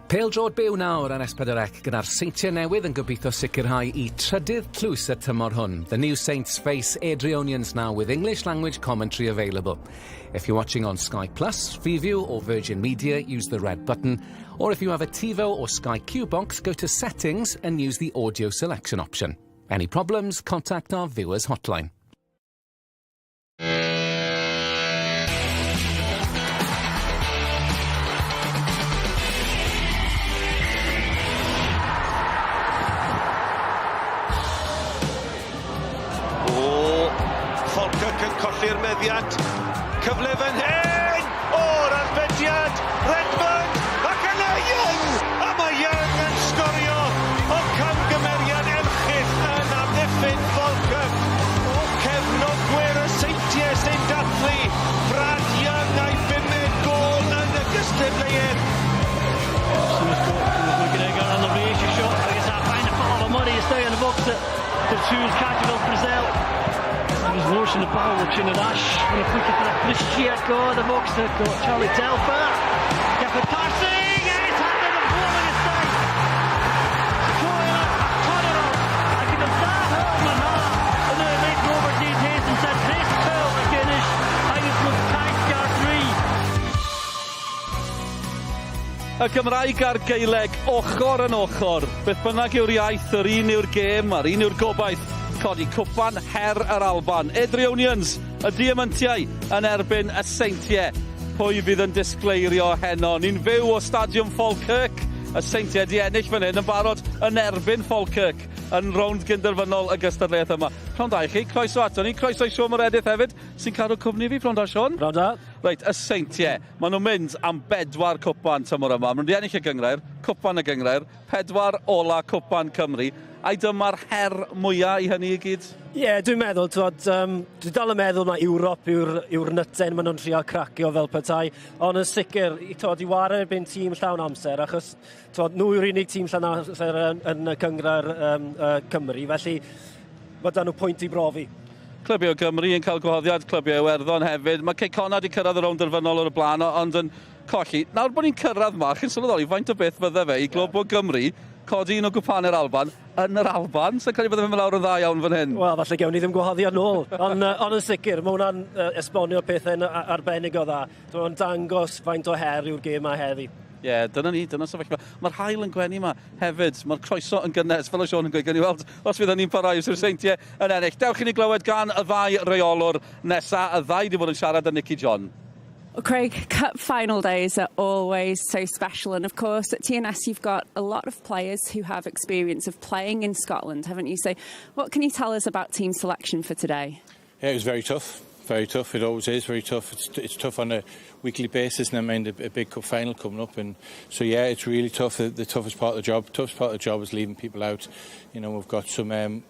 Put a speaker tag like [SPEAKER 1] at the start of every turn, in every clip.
[SPEAKER 1] Pêl-droed byw nawr ar S4C gyda'r Seintiau Newydd yn gobeithio sicrhau i trydydd tlws y tymor hwn. The new Saints face Airdrieonians now with English language commentary available. If you're watching on Sky Plus, Freeview or Virgin Media, use the red button. Or if you have a TiVo or Sky Q box, go to Settings and use the audio selection option. Any problems, contact our viewers hotline.
[SPEAKER 2] O, Falkirk yn colli'r meddiant. Cyfle fan hyn! O'r arbediad! Redmond! Ac yna Young! A mae Young yn sgorio! O camgymeriad erchyll yn amddiffyn Falkirk! Cefnogwyr y Seintiau sy'n dathlu! Brad Young a'i bumed gôl yn y gystadleuaeth!
[SPEAKER 3] Y Gymraeg a'r Gaeleg ochr yn ochr. Beth bynnag yw'r iaith, yr un yw'r gêm a'r un yw'r gobaith. Codi cwpan her yr Alban. Airdrieonians, y Diamantiau yn erbyn y Seintiau. Pwy fydd yn disgleirio heno? Ni'n fyw o Stadiwm Falkirk. Y Seintiau 'di ennill fan hyn yn barod yn erbyn Falkirk yn rownd gynderfynol y gystadleuaeth yma. Pnawn da i chi, croeso ato ni, croeso i Siôn Meredith hefyd, sy'n cadw cwmni fi. Pnawn da, Siôn.
[SPEAKER 4] Pnawn da.
[SPEAKER 3] Reit, y Seintiau. Maen nhw'n mynd am bedwar cwpan tymor yma. Maen nhw wedi ennill y gynghrair, cwpan y gynghrair, pedwar ola cwpan Cymru. Ai dyma'r her mwya i hynny i gyd?
[SPEAKER 4] Ie, yeah, dwi'n meddwl, twod, um, dwi dal yn meddwl mae Ewrop yw'r yw nyten maen nhw'n trio cracio fel petai, ond yn sicr, i, twod, i wario erbyn tîm llawn amser, achos twod, nhw yw'r unig tîm llawn amser yn, yn y cyngrair um, uh, Cymru, felly mae dan nhw pwynt i brofi.
[SPEAKER 3] Clybiau Gymru yn cael gwahoddiad, clybiau Iwerddon hefyd. Mae Cei Connah wedi cyrraedd y rownd derfynol o'r blaen, ond yn colli. Nawr bod ni'n cyrraedd 'ma, chi'n sylweddoli faint o beth fydde fe i glwb o Gymru codi un o gwpanau'r Alban yn yr Alban? Sai'n credu bydde fe'n mynd lawr yn dda iawn fan hyn.
[SPEAKER 4] Wel, falle gewn ni ddim gwahoddiad nôl. Ond, uh, ond yn sicr, mae hwnna'n uh, esbonio pethau'n arbennig o dda. Mae'n dangos faint o her yw'r gêm 'ma heddi.
[SPEAKER 3] Ie, yeah, dyna ni, dyna sefyllfa. Mae'r haul yn gwenu yma hefyd. Mae'r croeso yn gynnes, fel o Siôn yn gweud. Gawn ni weld os fydd hynny'n parhau os yw'r Seintiau yn ennill. Dewch i ni glywed gan y ddau reolwr nesa. Y ddau wedi bod yn siarad â Nicky John.
[SPEAKER 5] Well, Craig, cup final days are always so special. And of course, at TNS, you've got a lot of players who have experience of playing in Scotland, haven't you? So, what can you tell us about team selection for today?
[SPEAKER 6] Yeah, it was very tough. Very tough. It always is very tough. It's, it's tough on a weekly basis, and I mind a, a big cup final coming up. And so, yeah, it's really tough. The, the toughest part of the job, toughest part of the job is leaving people out. You know, we've got some um,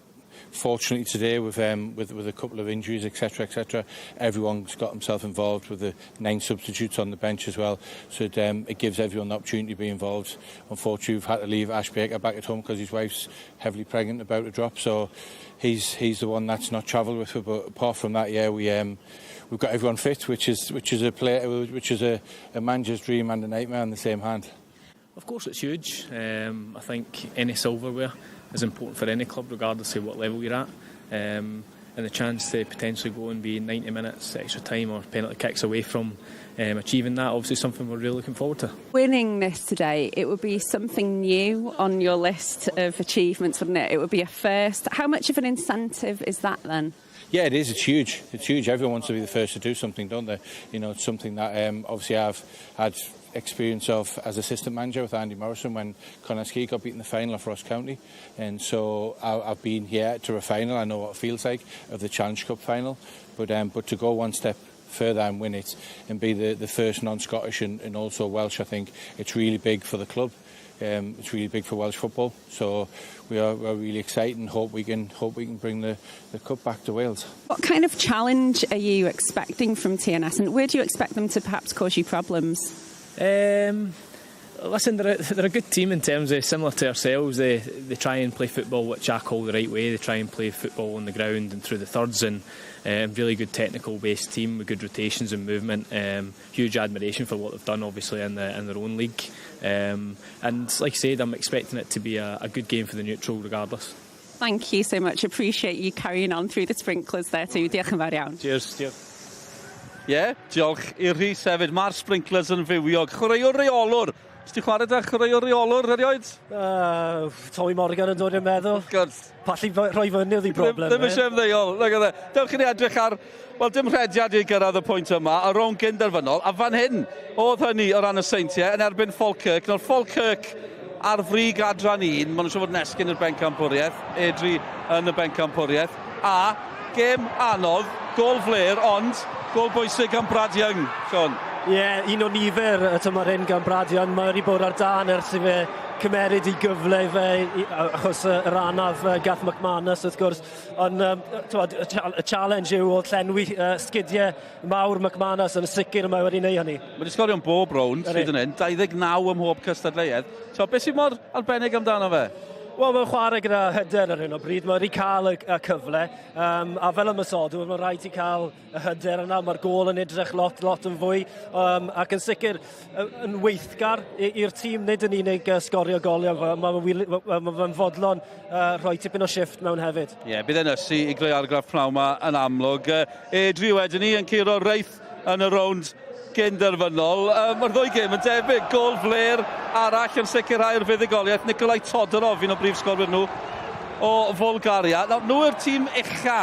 [SPEAKER 6] fortunately today with um, with with a couple of injuries etc etc everyone's got himself involved with the nine substitutes on the bench as well so it, um, it gives everyone the opportunity to be involved unfortunately we've had to leave Ash Baker back at home because his wife's heavily pregnant about to drop so he's he's the one that's not travelled with her but apart from that yeah we um we've got everyone fit which is which is a player which is a, a manager's dream and a nightmare on the same hand
[SPEAKER 7] Of course it's huge. Um, I think any silverware is important for any club regardless of what level you're at. Um, and the chance to potentially go and be 90 minutes extra time or penalty kicks away from um, achieving that obviously something we're really looking forward to.
[SPEAKER 5] Winning this today, it would be something new on your list of achievements, wouldn't it? It would be a first. How much of an incentive is that then?
[SPEAKER 6] Yeah, it is. It's huge. It's huge. Everyone wants to be the first to do something, don't they? You know, it's something that um, obviously I've had experience of as assistant manager with Andy Morrison when Connah's Quay got beaten in the final of Ross County. And so I, I've been here to a final. I know what it feels like of the Challenge Cup final. But, um, but to go one step further and win it and be the, the first non-Scottish and, and also Welsh, I think it's really big for the club. Um, it's really big for Welsh football. So we are, we're really excited and hope we can hope we can bring the, the cup back to Wales.
[SPEAKER 5] What kind of challenge are you expecting from TNS and where do you expect them to perhaps cause you problems?
[SPEAKER 7] Um, Listen, they're a good team in terms of similar to ourselves. They try and play football, which I call the right way. They try and play football on the ground and through the thirds, and really good technical based team with good rotations and movement. Huge admiration for what they've done, obviously, in their own league. And like I said, I'm expecting it to be a good game for the neutral, regardless.
[SPEAKER 5] Thank you so much. Appreciate you carrying on through the sprinklers there too. Diolch yn fawr iawn.
[SPEAKER 7] Cheers. Cheers.
[SPEAKER 3] Ie, yeah, diolch i'r Rhys hefyd. Mae'r sprinklers yn fywiog. Chwaraewr reolwr. Ys ti chwarae da chwaraewr reolwr erioed?
[SPEAKER 4] Tommy Morgan yn dod i'n meddwl.
[SPEAKER 3] Gwrs.
[SPEAKER 4] Pallu rhoi fyny oedd i broblem.
[SPEAKER 3] Ddim eisiau ymddeol. Nag oedd e. Dewch i ni edrych ar, wel, dim rhediad i gyrraedd y pwynt yma, y rownd gynderfynol, a fan hyn oedd hynny o ran y Seintiau yn erbyn Falkirk. Nawr Falkirk ar frig adran 1, maen nhw'n siŵr fod yn esgyn i'r bencampwriaeth, Airdrie yn y bencampwriaeth, a gêm anodd, gôl fler, ond gôl bwysig gan Brad Young, Sean.
[SPEAKER 4] Ie, yeah, un o nifer y tymor hyn gan Brad Young. Mae wedi bod ar dân ers i fe cymeryd i gyfle i fe, achos yr anaf gath McManus wrth gwrs. Ond t'wod, y challenge yw o llenwi sgidiau mawr McManus, yn sicr mae wedi wneud hynny.
[SPEAKER 3] Mae wedi sgorio yn bob rownd, sydd yn hyn, 29 ym mhob cystadleuaeth. So, beth sy'n mor arbennig amdano fe?
[SPEAKER 4] Wel, mae'n chwarae gyda hyder ar hyn o bryd. Mae wedi cael y cyfle. A fel ymosodwr, mae'n rhaid i cael y hyder yna. Mae'r gôl yn edrych lot, lot yn fwy. Ac yn sicr, yn weithgar i'r tîm, nid yn unig sgorio goliau. Mae fe'n fodlon rhoi tipyn o shift mewn hefyd.
[SPEAKER 3] Ie, yeah, bydd e'n ysu i greu argraff pnawn 'ma yn amlwg. Airdrie wedyn ni yn curo Raith yn y rownd gynderfynol. Mae'r ddwy gêm yn debyg. Gôl fler arall yn sicrhau'r fuddugoliaeth. Nikolai Todorov, un o brif sgorwyr nhw o Fwlgaria. Nawr, nhw yw'r tîm ucha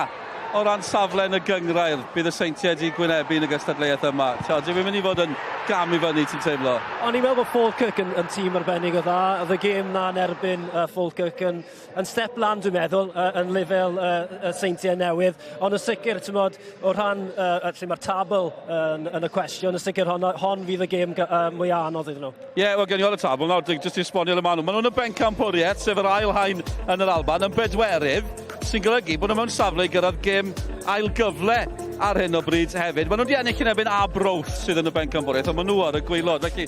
[SPEAKER 3] o ran safle yn y gynghrair bydd y Seintiau wedi gwynebu yn y gystadleuaeth yma. Tio, dwi'n mynd i fod yn gam i fyny, ti'n teimlo?
[SPEAKER 4] O'n i'n meddwl bod Falkirk yn tîm arbennig o dda. Oedd y gêm na yn erbyn Falkirk yn step lan, dwi'n meddwl, yn lefel y Seintiau Newydd. Ond yn sicr, ti'n modd, o rhan lle mae'r tabl yn y cwestiwn, yn sicr hon fydd y gêm mwy anodd iddyn nhw.
[SPEAKER 3] Ie, yeah, wel, gen i weld y tabl nawr, jyst i esbonio le maen nhw. Maen nhw'n y bencampwriaeth, sef yr ail haen yn yr Alban, yn bedwerydd, sy'n golygu bod nhw mewn safle i gyrraedd gêm ail gyfle ar hyn o bryd hefyd. Maen nhw wedi ennill yn erbyn Arbroath sydd yn y bencampwriaeth, ond maen nhw ar y gwaelod. Felly,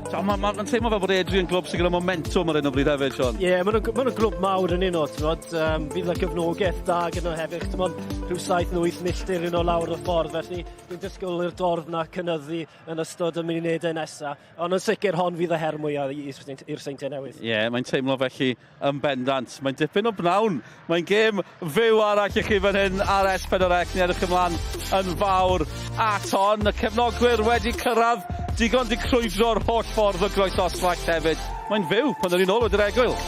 [SPEAKER 3] mae'n ma, ma teimlo fel bod Airdrie yn glwb sydd gyda momentum ar hyn o bryd hefyd, Sean.
[SPEAKER 4] Ie, yeah, maen nhw glwb mawr yn un o, ti'n bod. Fydd yna gefnogaeth da gyda nhw hefyd. Ti'n bod, rhyw 7 neu 8 milltir un o lawr y ffordd, felly dwi'n disgwyl i'r dorf na cynyddu yn ystod y munudau nesaf. Ond yn sicr hon fydd y her mwyaf i'r Seintiau Newydd.
[SPEAKER 3] Ie, yeah, mae'n teimlo felly yn bendant. Mae'n dipyn o bnawn. Mae'n gêm fyw arall i chi fan hyn ar S4C. Ni edrych ymlaen yn fawr at hon. Y cefnogwyr wedi cyrraedd, digon di crwydro'r holl ffordd o Groesoswallt hefyd. Mae'n fyw pan ydyn ni'n ôl wedi'r egwyl.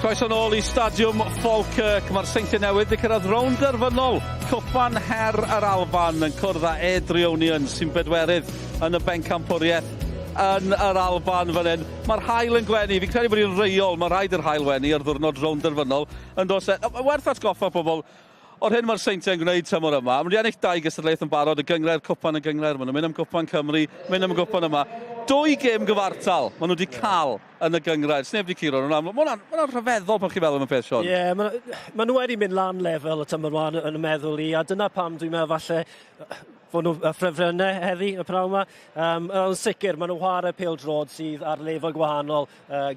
[SPEAKER 3] Croeso nôl i Stadiwm Falkirk. Mae'r Seintiau Newydd wedi cyrraedd rownd derfynol Cwpan Her yr Alban yn cwrdd â Airdrieonians sy'n bedwerydd yn y bencampwriaeth yn yr Alban fan hyn. Mae'r haul yn gwenu. Fi'n credu bod hi'n reiol. Mae rhaid i'r haul wenu ar ddiwrnod rownd derfynol. Yn does e? Werth atgoffa pobl o'r hyn mae'r Seintiau'n gwneud tymor yma. Maen nhw wedi ennill dau gystadleuaeth yn barod, y gynghrair, cwpan y gynghrair. Maen nhw'n mynd am gwpan Cymru, mynd am y gwpan yma. Dwy gêm gyfartal maen nhw wedi cael yn y gynghrair. Sneb wedi curo nhw'n amlwg. Mae hwnna'n rhyfeddol pan chi'n meddwl am y peth, Sean.
[SPEAKER 4] Ie, yeah, ma nhw wedi mynd lan lefel y tymor yma yn y meddwl i, a dyna pam dwi'n meddwl falle fod nhw y ffefrynnau heddi, y pnawn yma. Yn sicr, maen nhw'n chwarae pêl-droed sydd ar lefel gwahanol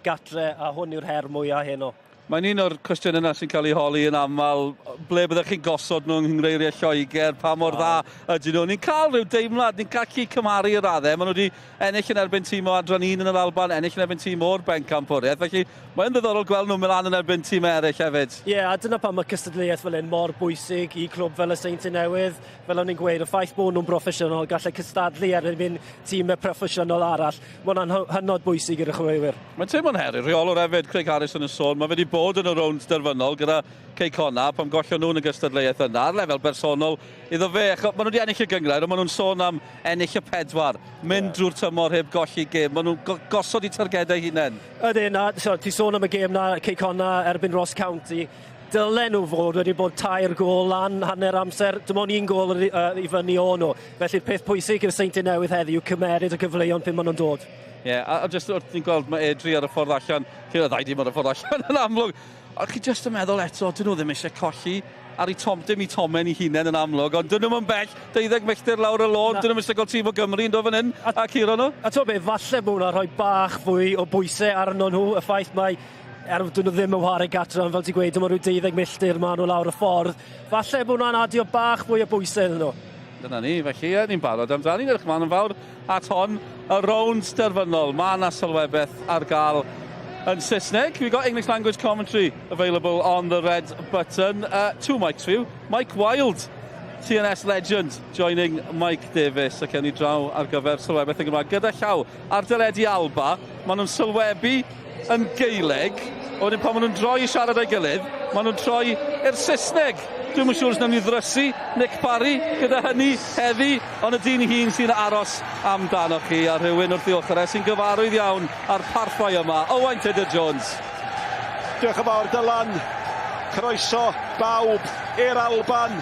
[SPEAKER 4] gatre, a hwn yw'r her mwyaf heno.
[SPEAKER 3] Mae'n un o'r cwestiynau yna sy'n cael ei holi yn aml, ble byddech chi'n gosod nhw yng nghynghreiriau Lloegr, pa mor dda ydyn nhw. Ni'n cael rhyw deimlad, ni'n gallu cymharu y raddau. Maen nhw wedi ennill yn erbyn tîm o adran 1 yn yr Alban, ennill yn erbyn tîm o'r bencampwriaeth. Felly mae'n ddiddorol gweld nhw'n mynd lan yn erbyn tîm eraill hefyd.
[SPEAKER 4] Ie, yeah, a dyna pam mae cystadleuaeth fel hyn mor bwysig i clwb fel y Seintiau Newydd. Fel o'n i'n gweud, y ffaith bod nhw'n broffesiynol, gallu cystadlu erbyn tîmau proffesiynol arall, mae hwnna'n hynod bwysig i'r chwaraewyr.
[SPEAKER 3] Mae'n teimlo'n her i'r rheolwr hefyd, Craig Harrison yn sôn. Mae fe wedi bod yn y rownd derfynol gyda Cei Connah pan gollon nhw yn y gystadleuaeth yna, ar lefel bersonol iddo fe. Maen nhw wedi ennill y gynghrair, ond maen nhw'n sôn am ennill y pedwar, mynd drwy'r tymor heb golli gêm. Maen nhw'n gosod eu targedau hunain.
[SPEAKER 4] Ydyn, a so, ti sôn am y gêm na, Cei Connah erbyn Ross County. Dylen nhw fod wedi bod tair gôl lan hanner amser, dim ond un gôl i fyny o nhw. Felly'r peth pwysig i'r Seintiau Newydd heddiw yw cymeryd y cyfleon pan maen nhw'n dod.
[SPEAKER 3] Ie, yeah, a jyst wrth ni'n gweld mae Airdrie ar y ffordd allan, lle y ddau dîm ar y ffordd allan yn amlwg. A chi jyst yn meddwl eto, dyn nhw ddim eisiau colli ar eu tom, dim eu tomen eu hunain yn amlwg, ond dyn nhw'n bell, 12 milltir lawr y lôn, dyn nhw'n eisiau gweld tîm o Gymru yn dod fan hyn a curo nhw.
[SPEAKER 4] A ti'n be, falle bod hwnna'n rhoi bach fwy o bwysau arno nhw, y ffaith mai er dyn nhw ddim yn chwarae gatre, ond fel ti'n gweud, dim ond rhyw 12 milltir maen nhw lawr y ffordd. Falle bod hwnna'n adio bach fwy o bwysau iddyn nhw.
[SPEAKER 3] Dyna ni, felly, ie, ni'n barod amdani. Ni'n edrych ymlaen yn fawr at hon, y rownd derfynol. Mae yna sylwebaeth ar gael yn Saesneg. We've got English language commentary available on the red button. Two mics for you. Mike Wild, TNS legend, joining Mike Davis. Ac ewn ni draw ar gyfer sylwebaeth yn Gymraeg. Gyda llaw, ar deledu Alba, maen nhw'n sylwebu yn Gaeleg, a wedyn pan maen nhw'n droi i siarad â'i gilydd, maen nhw'n troi i'r Saesneg. Dwi'm yn siŵr os wnawn ni ddrysu Nick Parry gyda hynny heddi, ond y dyn hun sy'n aros amdanoch chi, a rhywun wrth ei ochr e sy'n gyfarwydd iawn â'r parthau yma, Owain Tudur Jones.
[SPEAKER 2] Diolch yn fawr, Dylan. Croeso bawb i'r Alban.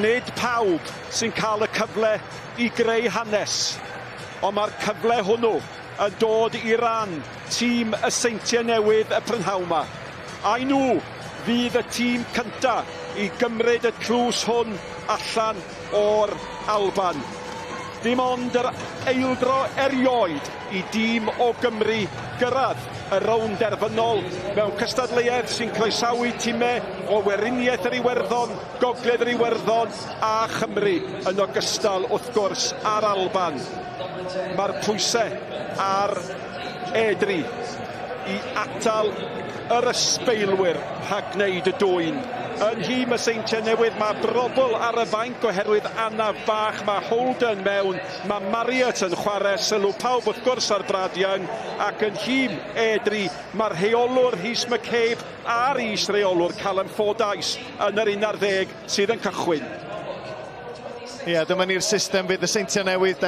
[SPEAKER 2] Nid pawb sy'n cael y cyfle i greu hanes, ond mae'r cyfle hwnnw yn dod i ran tîm y Seintiau Newydd y prynhawn yma. Ai nhw fydd y tîm cynta i gymryd y tlws hwn allan o'r Alban. Dim ond yr eildro erioed i dîm o Gymru gyrraedd y rownd derfynol mewn cystadleuaeth sy'n croesawu timau o Weriniaeth yr Iwerddon, Gogledd yr Iwerddon a Chymru yn ogystal wrth gwrs â'r Alban. Mae'r pwysau ar Airdrie i atal yr ysbeilwyr rhag gwneud y dwyn. Yn nhîm y Seintiau Newydd mae Brobbel ar y fainc oherwydd anaf bach. Mae Holden mewn, mae Marriott yn chwarae, sylw pawb wrth gwrs ar Brad Young, ac yn nhîm Airdrie mae'r rheolwr Rhys McCabe a'r is-reolwr Callum Fordyce yn yr 11 sydd yn cychwyn.
[SPEAKER 8] Ie, yeah, dyma ni'r system fydd y Seintiau Newydd,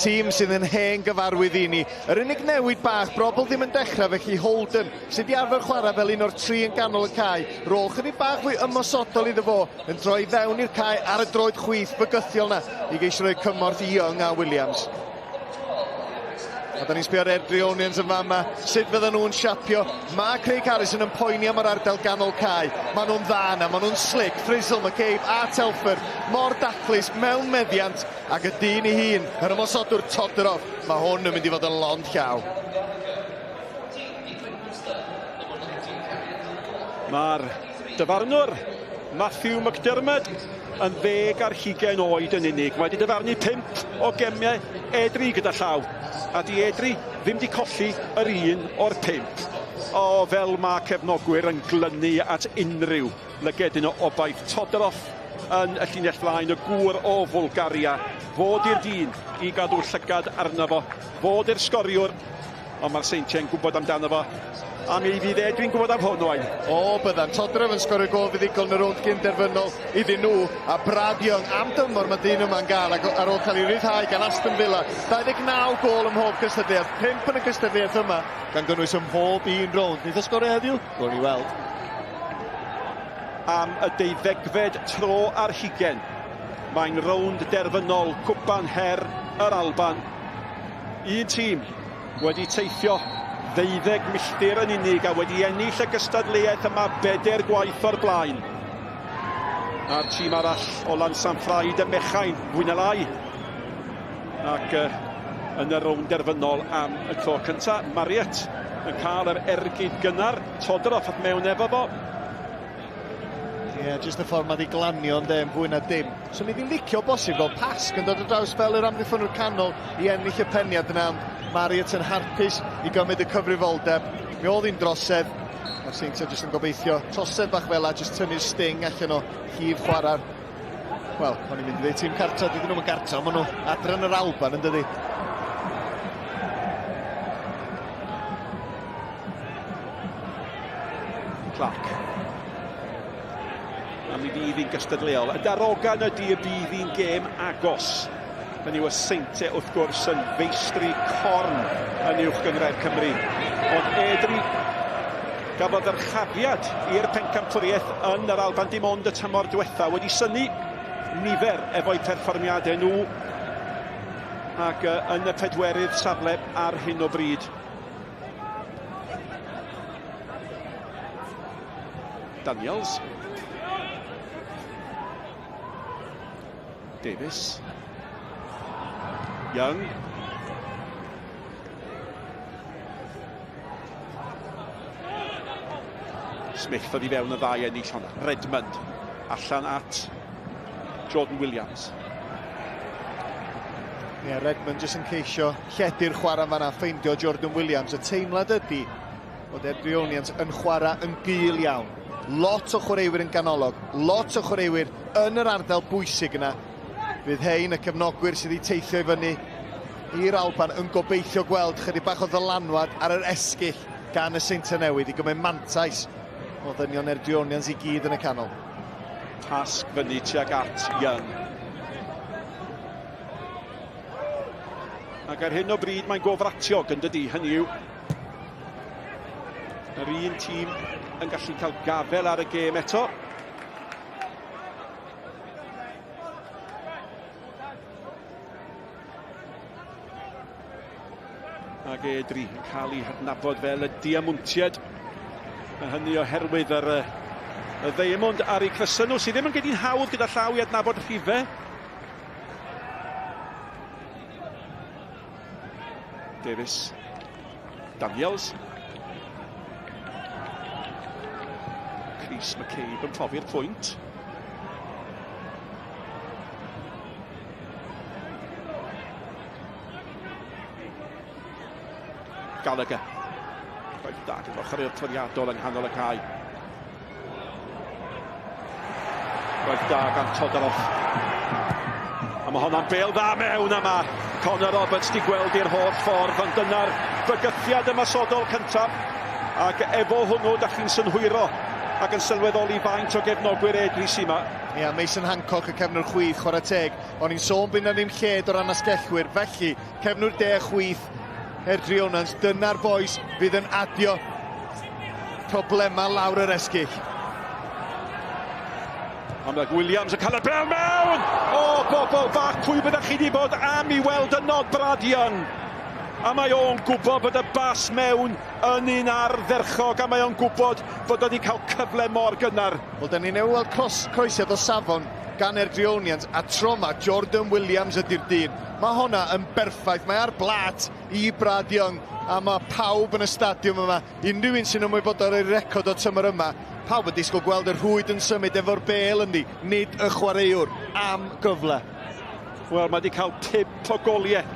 [SPEAKER 8] tîm sydd yn hen gyfarwydd i ni. Yr unig newid bach, Brobbel ddim yn dechrau, felly Holden, sydd wedi arfer chwarae fel un o'r tri yn ganol y cae, rôl chydig bach fwy ymosodol iddo fo, yn troi fewn i'r cae ar y droed chwith bygythiol na, i geisio rhoi cymorth i Young a Williams. A da ni'n sbio ar Airdrieonians yn fama, sut fydden nhw'n siapio. Mae Craig Harrison yn poeni am yr ardal ganol cae. Maen nhw'n dda yna, maen nhw'n slick. Frizzell, McCabe a Telfer mor daclus mewn meddiant, ac y dyn ei hun, yr ymosodwr Todorov. Mae hwn yn mynd i fod yn lond llaw.
[SPEAKER 2] Mae'r dyfarnwr Matthew McDermott yn 21 oed yn unig. Mae wedi dyfarnu pump o gemau Airdrie gyda llaw. A di Airdrie ddim wedi colli yr un o'r pump. O, fel mae cefnogwyr yn glynu at unrhyw lygedyn o obaith. Todorov yn y llinell flaen, y gŵr o Fwlgaria. Fod i'r dyn i gadw llygad arno fo. Fod i'r sgoriwr, ond mae'r Seintiau'n gwybod amdano fo. A mi fydd e, dwi'n gwybod am hwn, Owain.
[SPEAKER 8] O, byddan. Todorov yn sgorio gol fuddugol yn y rownd gyn-derfynol iddyn nhw. A Brad Young am dymor mae dyn yma'n gael ac ar ôl cael ei ryddhau gan Aston Villa. 29 gol ym mhob cystadleuaeth, 5 yn y gystadleuaeth yma, gan gynnwys ym mhob un rownd. Neith o sgorio heddiw? Gawn ni weld.
[SPEAKER 2] Am y deuddegfed tro ar hugain, mae'n rownd derfynol Cwpan Her yr Alban. Un tîm wedi teithio 12 milltir yn unig a wedi ennill y gystadleuaeth yma bedair gwaith o'r blaen. A'r tîm arall o Lansanffraid y Mechain, fwy na lai. Ac yn y rownd derfynol am y tro cyntaf, Marriott yn cael yr ergyd gynnar, Todorov mewn efo fo.
[SPEAKER 8] Ie, yeah, jyst y ffordd mae 'di glanio ynde, yn fwy na dim. So ni 'di licio bosib fel Pasg yn dod o draws fel yr amddiffynwr canol i ennill y peniad yna, ond Marriott yn harpus i gymryd y cyfrifoldeb. Mi oedd hi'n drosedd, a'r Seintiau jyst yn gobeithio trosedd bach fel 'a, jyst tynnu'r sting allan o llif chwarae'r... Wel, o'n i'n mynd i ddweud tîm cartra, dydyn nhw'n gartra, maen nhw adre yn yr Alban yn dydi.
[SPEAKER 2] Clark. A mi fydd hi'n gystadleuol. Y darogan ydy y bydd hi'n gêm agos. Hynny yw y Seintiau wrth gwrs yn feistri corn yn Uwch Gynghrair Cymru. Ond Airdrie gafodd ddyrchafiad i'r pencampwriaeth yn yr Alban dim ond y tymor diwetha wedi synnu nifer efo'u perfformiadau nhw ac yn y pedwerydd safle ar hyn o bryd. Daniels. Davies. Young. Smith oedd i fewn y ddau ennill honna. Redmond allan at Jordan Williams.
[SPEAKER 8] Ie, yeah, Redmond jyst yn ceisio lledu'r chwarae fanna, ffeindio Jordan Williams. Y teimlad ydy bod Airdrieonians yn chwarae yn gul iawn. Lot o chwaraewyr yn ganolog, lot o chwaraewyr yn yr ardal bwysig yna. Fydd hein y cefnogwyr sydd wedi teithio i fyny i'r Alban yn gobeithio gweld chydig bach o ddylanwad ar yr esgyll gan y Seintiau Newydd i gymryd mantais o ddynion Airdrieonians i gyd yn y canol.
[SPEAKER 2] Pasg fyny tuag at Young. Ac ar hyn o bryd mae'n gofratiog yn dydi, hynny yw yr un tîm yn gallu cael gafel ar y gêm eto. Ac Airdrie yn cael ei hadnabod fel y diamwntiad. A hynny oherwydd yr, y ddiamond ar eu crysau nhw, sydd ddim yn gyda'n hawdd gyda llaw i adnabod rhifau. Davies. Daniels. Chris McCabe yn profi'r pwynt. Gallagher. Gwaith da gyda chwaraewr toriadol yng nghanol y cae. Gwaith da gan Todorov. A mae honna'n bêl dda mewn yma. Connor Roberts di gweld i'r holl ffordd, ond dyna'r bygythiad ymasodol cyntaf. Ac efo hwnnw, da chi'n synhwyro ac yn sylweddoli faint o gefnogwyr Airdrie sy yma.
[SPEAKER 8] Ia, Mason Hancock, y cefnwr chwith, chwarae teg. O'n i'n sôn bydd na ddim lled o ran asgellwyr, felly cefnwr de chwith Airdrieonians, dyna'r boys fydd yn adio problema lawr yr esgyll.
[SPEAKER 2] A mae Williams yn cael y bel mewn! O, bobl bach, pwy byddech chi wedi bod am i weld y nod Brad Young? A mae o'n gwybod bod y bas mewn yn un ardderchog, a mae o'n gwybod bod wedi cael cyfle mor gynnar.
[SPEAKER 8] Wel, da ni newydd weld croes, croesiad o safon gan Airdrieonians, a tro ma Jordan Williams ydy'r dyn. Mae honna yn berffaith, mae ar blat i Brad Young, a mae pawb yn y stadiwm yma, unrhyw un sy'n ymwybodol o'r record o tymor yma, pawb yn disgwyl gweld y rhwyd yn symud efo'r bel ynddi, nid y chwaraewr, am gyfle.
[SPEAKER 2] Wel, mae wedi cael 5 o goliau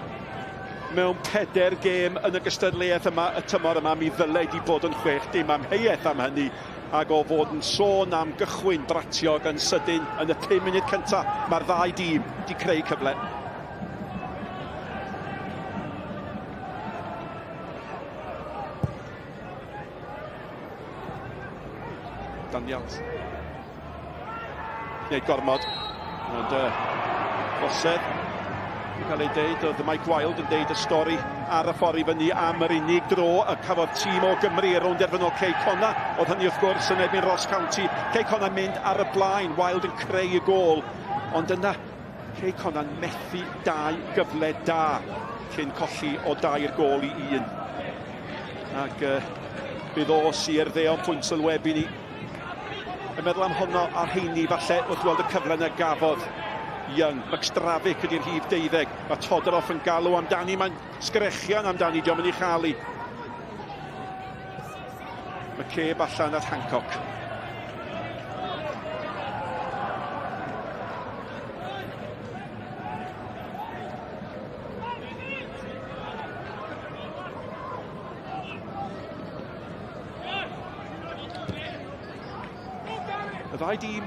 [SPEAKER 2] mewn 4 gêm yn y gystadleuaeth yma, y tymor yma, mi ddylai di bod yn 6, dim amheuaeth am hynny, ac o fod yn sôn am gychwyn bratiog yn sydyn yn y 5 munud cyntaf, mae'r ddau dîm di creu cyfle. Daniels. Gwneud gormod, ond trosedd yn cael ei deud, oedd Mike Wilde yn deud y stori ar y ffordd i fyny am yr unig dro y cafodd tîm o Gymru i'r rownd derfynol Cei Connah. Oedd hynny wrth gwrs yn erbyn Ross County. Cei Connah mynd ar y blaen, Wilde yn creu y gôl, ond yna Cei Connah'n methu dau gyfle da cyn colli o 3-1. Ac bydd o sir ddeon pwynt sylwebu ni. Yn meddwl am honno a'r rheini falle wrth weld y cyfle yna gafodd Young. McStravick ydy'r rhif 12. Mae Todoroff yn galw amdani, mae'n sgrechian amdani, diolch yn ei chael i. McCabe allan at Hancock. Y ddau dîm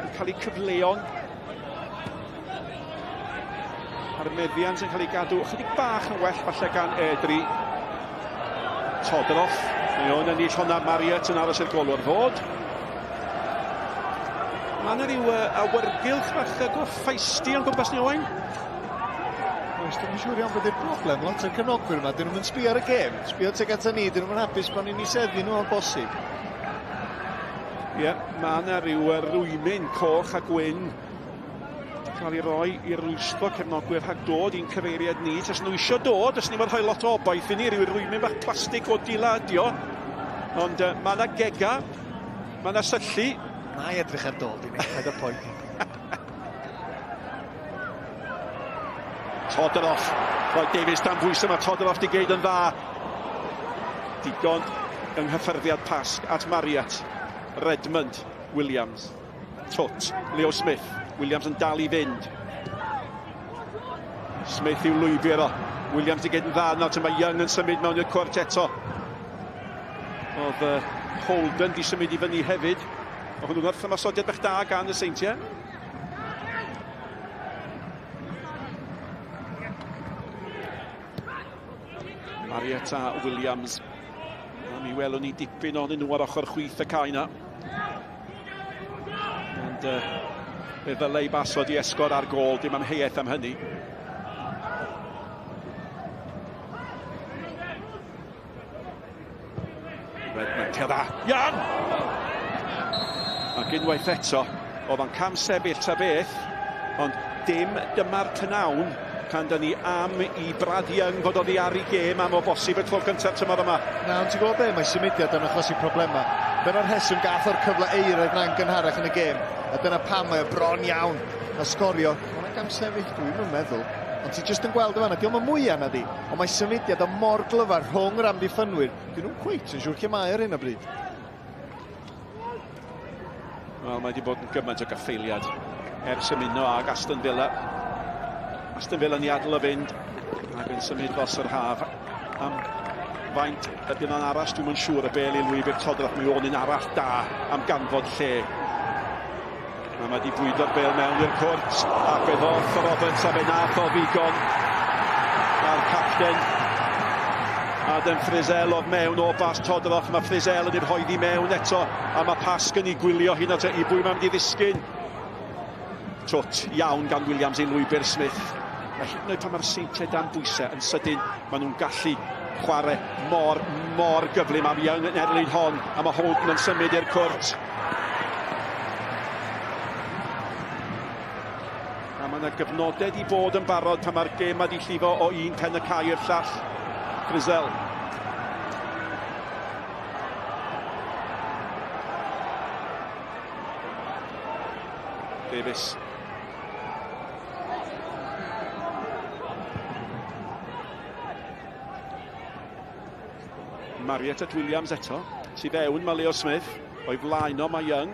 [SPEAKER 2] yn cael eu cyfleon a'r meddiant yn cael ei gadw ychydig bach yn well falle gan Airdrie. Todoroff, mae o'n ennill honna, Marriott yn aros i'r golwr fod. Mae yna ryw awyrgylch bach go feisty o'n gwmpas ni, Owain?
[SPEAKER 8] Oes, dwi'n siŵr iawn bod i'r broblem. Lot o'r cefnogwyr yma, dyn nhw'n sbio ar y gêm. Sbio tuag ata ni, dyn nhw'n hapus bod ni'n eiseddu nhw o'n bosib.
[SPEAKER 2] Ie, yeah, mae yna rhyw rwymyn coch a gwyn cael ei roi i rwystro cefnogwyr rhag dod i'n cyfeiriad ni. Tas nhw eisiau dod, os ni'n rhoi lot o obaith i ni, rhyw rwymyn bach plastig o dila ydi o. Ond mae yna gega, mae yna syllu.
[SPEAKER 8] Mae edrych ar dod i ni, paid â poeni.
[SPEAKER 2] Todoroff, rhoi Davies dan bwys yma, Todoroff di geid yn dda. Digon yng nghyffyrddiad Pasg at Marriott. Redmond, Williams, Twt, Leo Smith, Williams yn dal i fynd. Smith i'w lwybr o. Williams i gyd yn dda nawr, mae Young yn symud mewn i'r cwrt eto. Oedd Holden di symud i fyny hefyd. Oedd hwnnw'n wrth ymosodiad bach da gan y Seintiau. Marriott a Williams. A mi welwn ni dipyn ohonyn nhw ar ochr chwith y cae na. Ond fe ddylai basod i esgor ar gôl, dim amheuaeth am hynny. Redmond, dda. Young! Ac unwaith eto, oedd o'n cam sefyll ta beth, ond dim dyma'r cynawn pan da ni am i Brad Young fod oddi ar ei gêm am o bosib y tro cyntaf tymor yma.
[SPEAKER 8] Na, ond ti'n gwybod be, mae symudiad yn achosi problemau. Dyna'r rheswm gath o'r cyfle eiraidd na'n gynharach yn y gêm, a dyna pam mae o bron iawn a sgorio. Mae'n gam sefyll, dwi'n yn meddwl. Ond ti jyst yn gweld y fanna, diolch yn mwyaf na di, ond mae symudiad o mor glyfar rhwng yr amddiffynwyr. Dyn nhw'n cweit yn siŵr lle mae ar hyn o bryd.
[SPEAKER 2] Wel, mae wedi bod yn gymaint o gaffeiliad ers ymuno ag Aston Villa. Aston Villa ni adael o fynd ac yn symud dros yr haf. Am faint ydy yna'n arall, dwi'm yn siŵr. Y bel i lwybr Todoroff, mae o'n un arall da am ganfod lle. A mae wedi bwydo'r bel mewn i'r cwrt, ac fe ddoth Roberts a fe nath o ddigon. A'r capten Adam Frizzell oedd mewn o bas Todoroff. Mae Frizzell yn ei rhoi di mewn eto, a mae Pasg yn ei gwylio hyn at i bwy mae'n mynd i ddisgyn. Twt iawn gan Williams i lwybr Smith. A hyd yn oed pan mae'r Seintiau dan bwysau yn sydyn, maen nhw'n gallu chwarae mor, mor gyflym. Am Young yn erlyn hon, a mae Holden yn symud i'r cwrt. A mae yna gyfnodau di bod yn barod pan mae'r gêm wedi llifo o un pen y cae i'r llall. Frizzell. Davies. Marriott at Williams eto. Tu fewn mae Leo Smith. O'i flaen o mae Young.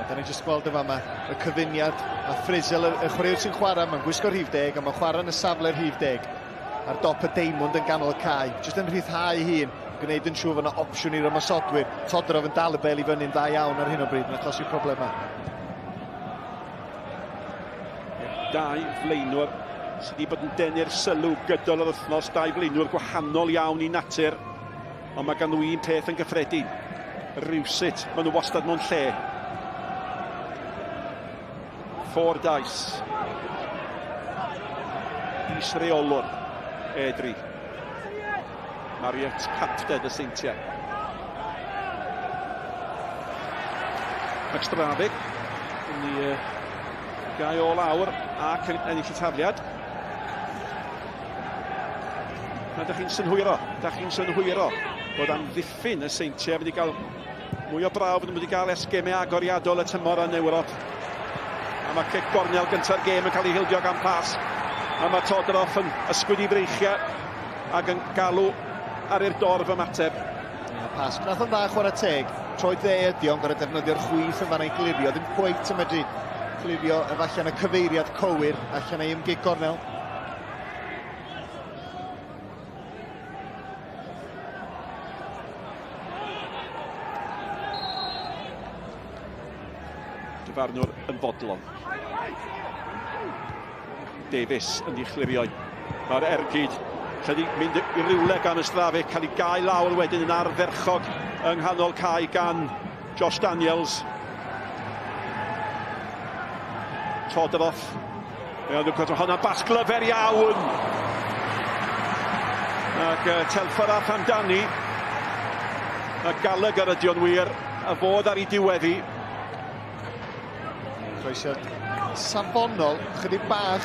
[SPEAKER 8] Da ni jyst gweld y fama, y cyfuniad a Frizzell, y chwaraewr sy'n chwarae, mae'n gwisgo rhif 10 a mae'n chwarae yn y safle rhif 10 ar dop y deimwnd yn ganol y cae, jyst yn rhyddhau hun, gwneud yn siŵr fod yna opsiwn i'r ymosodwyr. Todoroff yn dal y bel i fyny'n dda iawn ar hyn o bryd, yn achosi problemau.
[SPEAKER 2] Dau flaenwr sydd wedi bod yn denu'r sylw gydol yr wythnos, dau flaenwr gwahanol iawn i natur, ond mae gan nhw un peth yn gyffredin. Rywsut, maen nhw wastad mewn lle. Fordyce. Is-reolwr Airdrie. Marriott, capten y Seintiau. McStravick yn ei gau o lawr ac yn ennill y tafliad. Na, da chi'n synhwyro, da chi'n synhwyro bod amddiffyn y Seintiau wedi cael mwy o brawf nhw wedi cael ers gemau agoriadol y tymor yn Ewrop. A mae cic gornel gyntaf gêm yn cael ei hildio gan Pas. A mae Todoroff yn ysgwyd i freichiau ac yn galw ar i'r dorf ymateb.
[SPEAKER 8] Pas, nath o'n dda chwarae teg. Troed dde ydi o'n gorau defnyddio'r chwith yn fan ei glirio. Ddim cweit yn medru clirio efallai yn y cyfeiriad cywir allan ei ymgig gornel.
[SPEAKER 2] Dyfarnwr yn fodlon. Davies yn ei chlirio. Mae'r ergyd lle di mynd i rywle gan y Stravic, cael ei gau lawr wedyn yn ardderchog yng nghanol cae gan Josh Daniels. Todoroff. Hwnna'n bas glyfer iawn. Ac Telfer a Phandani. A Gallagher ydi o'n wir, a fod ar ei diweddi.
[SPEAKER 8] Croesiad safonol, chydig bach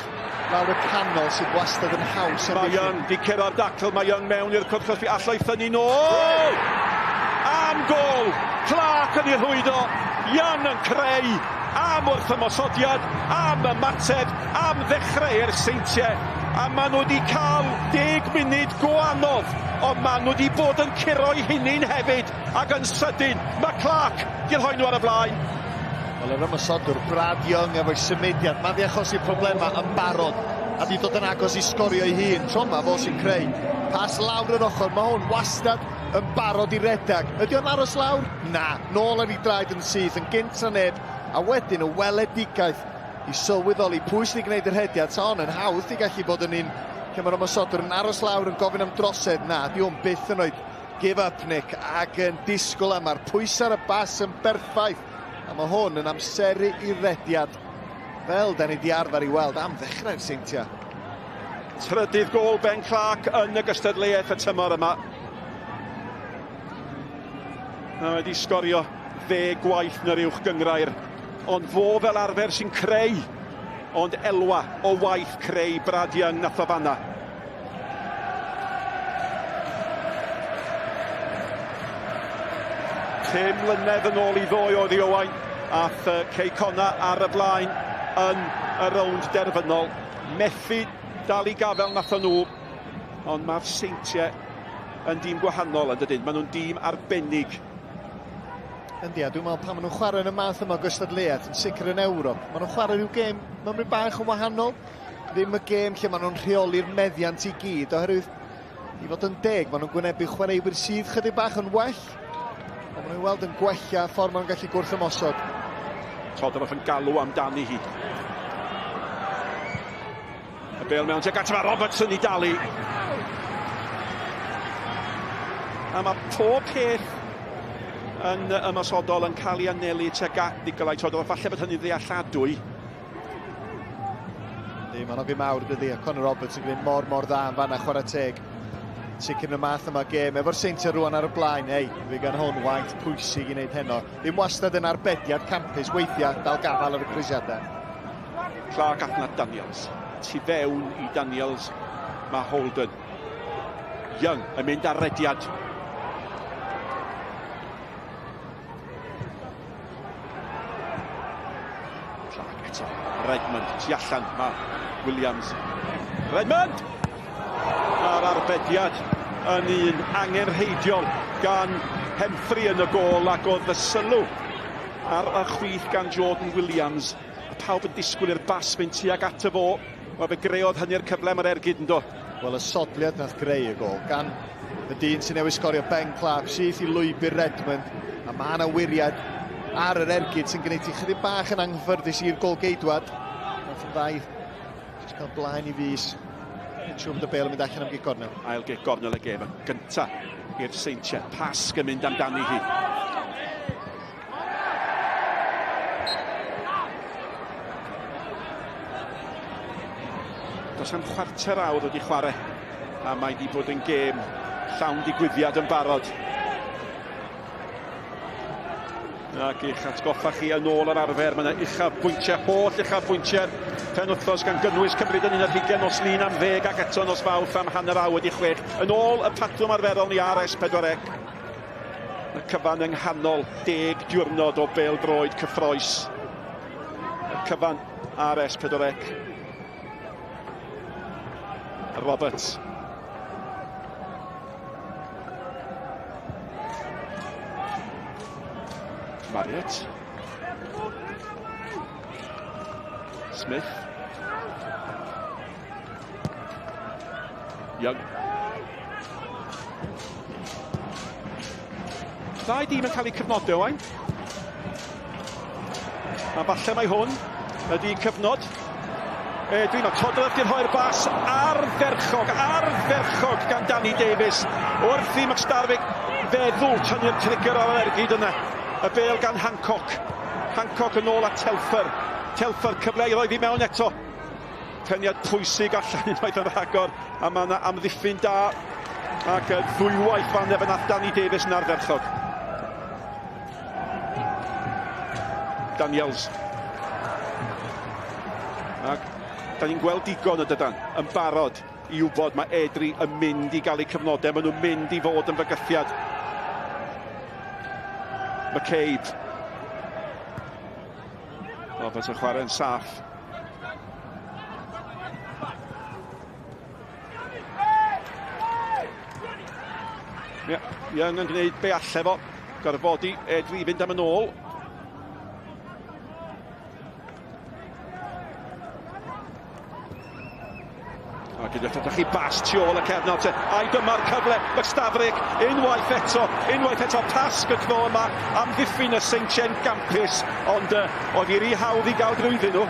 [SPEAKER 8] lawr y canol sydd wastad yn haws.
[SPEAKER 2] Mae Young di curo'r dacl, mae Young mewn i'r cwrt cosbi, allai thynnu nôl! Am gol! Clark yn ei rhwydo, Young yn creu, am wrth ymosodiad, am ymateb, am ddechrau i'r Seintiau. A maen nhw wedi cael 10 munud go anodd, ond maen nhw wedi bod yn curo'i hunain hefyd, ac yn sydyn, mae Clark di rhoi nhw ar y blaen.
[SPEAKER 8] Wel, yr ymosodwr Brad Young efo'i symudiad, mae di achosi problemau yn barod a di dod yn agos i sgorio ei hun. Tro yma fo sy'n creu. Pas lawr yr ochr, mae hwn wastad yn barod i redag. Ydy o'n aros lawr? Na, nôl ar ei draed yn syth, yn gynt na neb, a wedyn y weledigaeth i sylweddoli pwy sydd wedi gwneud yr hediad. Sa hon yn hawdd di gallu bod yn un lle mae'r ymosodwr yn aros lawr yn gofyn am drosedd. Na, di hwn byth yn oed give up, Nick, ac yn disgwyl am mae'r pwysau ar y bas yn berffaith. A mae hwn yn amseru i rediad fel da ni di arfer i weld am ddechrau'r Seintiau.
[SPEAKER 2] Trydydd gôl Ben Clark yn y gystadleuaeth y tymor yma. Mae wedi sgorio 10 gwaith yn yr uwch gynghrair. Ond fo fel arfer sy'n creu, ond elwa o waith creu Brad Young nath o fanna. Pum mlynedd yn ôl i ddoe oedd i Owain, ath Cei Connah ar y blaen yn y rownd derfynol. Methu dal i gafel nathon nhw, ond mae'r Seintiau yn dîm gwahanol yn dydyn. Maen nhw'n dîm arbennig.
[SPEAKER 8] Yndi, a dwi'n meddwl pan maen nhw'n chwarae yn y math yma o gystadleuaeth, yn sicr yn Ewrop, maen nhw'n chwarae rhyw gêm mymryn bach yn wahanol. Ddim y gêm lle maen nhw'n rheoli'r meddiant i gyd, oherwydd i fod yn deg, maen nhw'n gwynebu chwaraewyr sydd chydig bach yn well. Ond maen nhw'n weld yn gwella ffordd maen nhw'n gallu gwrth ymosod.
[SPEAKER 2] Todoroff yn galw amdani hi. Y bêl mewn tuag at mae Robertson i dalu. A mae pob peth yn ymosodol yn cael ei anelu tuag at Nikolai Todoroff. Falle bod hynny'n ddealladwy.
[SPEAKER 8] Yndi, mae'n hogyn mawr dydi, a Conor Roberts yn gwneud mor mor dda yn fanna chwarae teg. Sicr yn y math yma gêm, efo'r Seintiau rwan ar y blaen, hei, fe gan hwn waith pwysig i wneud heno. Ddim wastad yn arbediad campus, weithiau dal gafal ar y croesiadau.
[SPEAKER 2] Clark allan at Daniels. Tu fewn i Daniels, mae Holden. Young yn mynd ar rediad. Clark eto. Redmond, tu allan, mae Williams. Redmond! A'r arbediad yn un angenrheidiol gan Hemphrey yn y gôl, ac oedd y sylw ar y chwith gan Jordan Williams. A pawb yn disgwyl i'r bas mynd tuag ato fo. Wel, fe greodd hynny'r cyfle mae'r ergyd yn do.
[SPEAKER 8] Wel, y sodliad nath greu y gôl gan y dyn sy'n newid sgorio Ben Clark, syth i lwybr Redmond, a mae yna wyriad ar yr ergyd sy'n gwneud ti chydig bach yn anghyffyrddus i'r golgeidwad. Nath yn ddau Just cael blaen i fus. Yn siŵr bod y bêl yn mynd allan am gic gornel.
[SPEAKER 2] Ail gic gornel y gêm, y gynta i'r Seintiau. Pasg yn mynd amdani hi. Does am chwarter awr wedi chwarae, a mae wedi bod yn gêm llawn digwyddiad yn barod. Ac i'ch atgoffa chi yn ôl yr arfer, mae yna uchafbwyntiau, holl uchafbwyntiau'r penwythnos gan gynnwys Cymru yn 11 nos Lun am 10 ac eto nos Fawrth am 6:30. Yn ôl y patrwm arferol ni ar S4C. Y cyfan yng nghanol 10 diwrnod o bêl-droed cyffrous. Y cyfan ar S4C. Roberts. Marriott. Smith. Young. Ddau dîm yn cael eu cyfnodau, Owain. A falle mai hwn ydy cyfnod. Dwi'n meddwl, Todorov di rhoi'r bas ardderchog, ardderchog gan Danny Davies. Wrth i McStarvik feddwl tynnu'r trigger ar yr ergyd yna. Y bêl gan Hancock. Hancock yn ôl at Telfer. Telfer cyfle i roi fi mewn eto. Peniad pwysig allan unwaith yn rhagor. A mae yna amddiffyn da. Ac ddwywaith fan efo nath Danny Davies yn ardderchog. Daniels. Ac da ni'n gweld digon y dydan yn barod i wybod mae Airdrie yn mynd i gael eu cyfnodau. Maen nhw'n mynd i fod yn fygythiad. McCabe. Roberts yn chwarae'n saff. Ie, Young yn gwneud be alle fo. Gorfodi Airdrie i fynd am yn ôl. A gyda ydych chi bas tu ôl y cefn te. Ai dyma'r cyfle, McStaverick, unwaith eto, Pasg y tro yma, amddiffyn y Seintiau'n gampus, ond oedd hi rhy hawdd i gael drwyddyn nhw.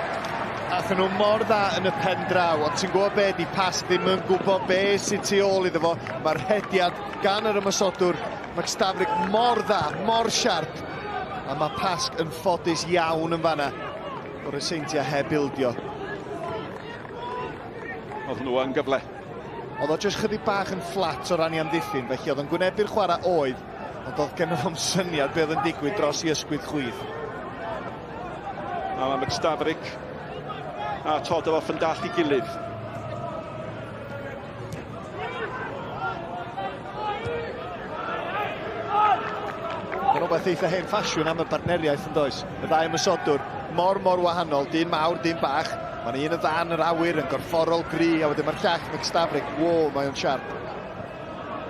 [SPEAKER 8] Athyn nhw mor dda yn y pen draw, ond ti'n gwybod be, di Pasg ddim yn gwybod be sydd tu ôl iddo fo. Mae'r rhediad gan yr ymosodwr McStaverick mor dda, mor siarp, a mae Pasg yn ffodus iawn yn fanna o'r y Seintiau heb ildio.
[SPEAKER 2] Oedd nhw yn gyfle.
[SPEAKER 8] Oedd o jyst chydig bach yn fflat o ran i amddiffyn, felly oedd yn gwynebu'r chwarae oedd, ond oedd gen fo'm syniad be oedd yn digwydd dros i ysgwydd chwith.
[SPEAKER 2] A mae McStaverick a Todorov yn dall i gilydd.
[SPEAKER 8] Mae'n rhywbeth eitha hen ffasiwn am y bartneriaeth yn does. Y ddau ymosodwr mor wahanol, dyn mawr, dyn bach. Mae'n un yn dda yn yr awyr, yn gorfforol gry, a wedyn mae'r llall McStaverick, wow, mae o'n siarp.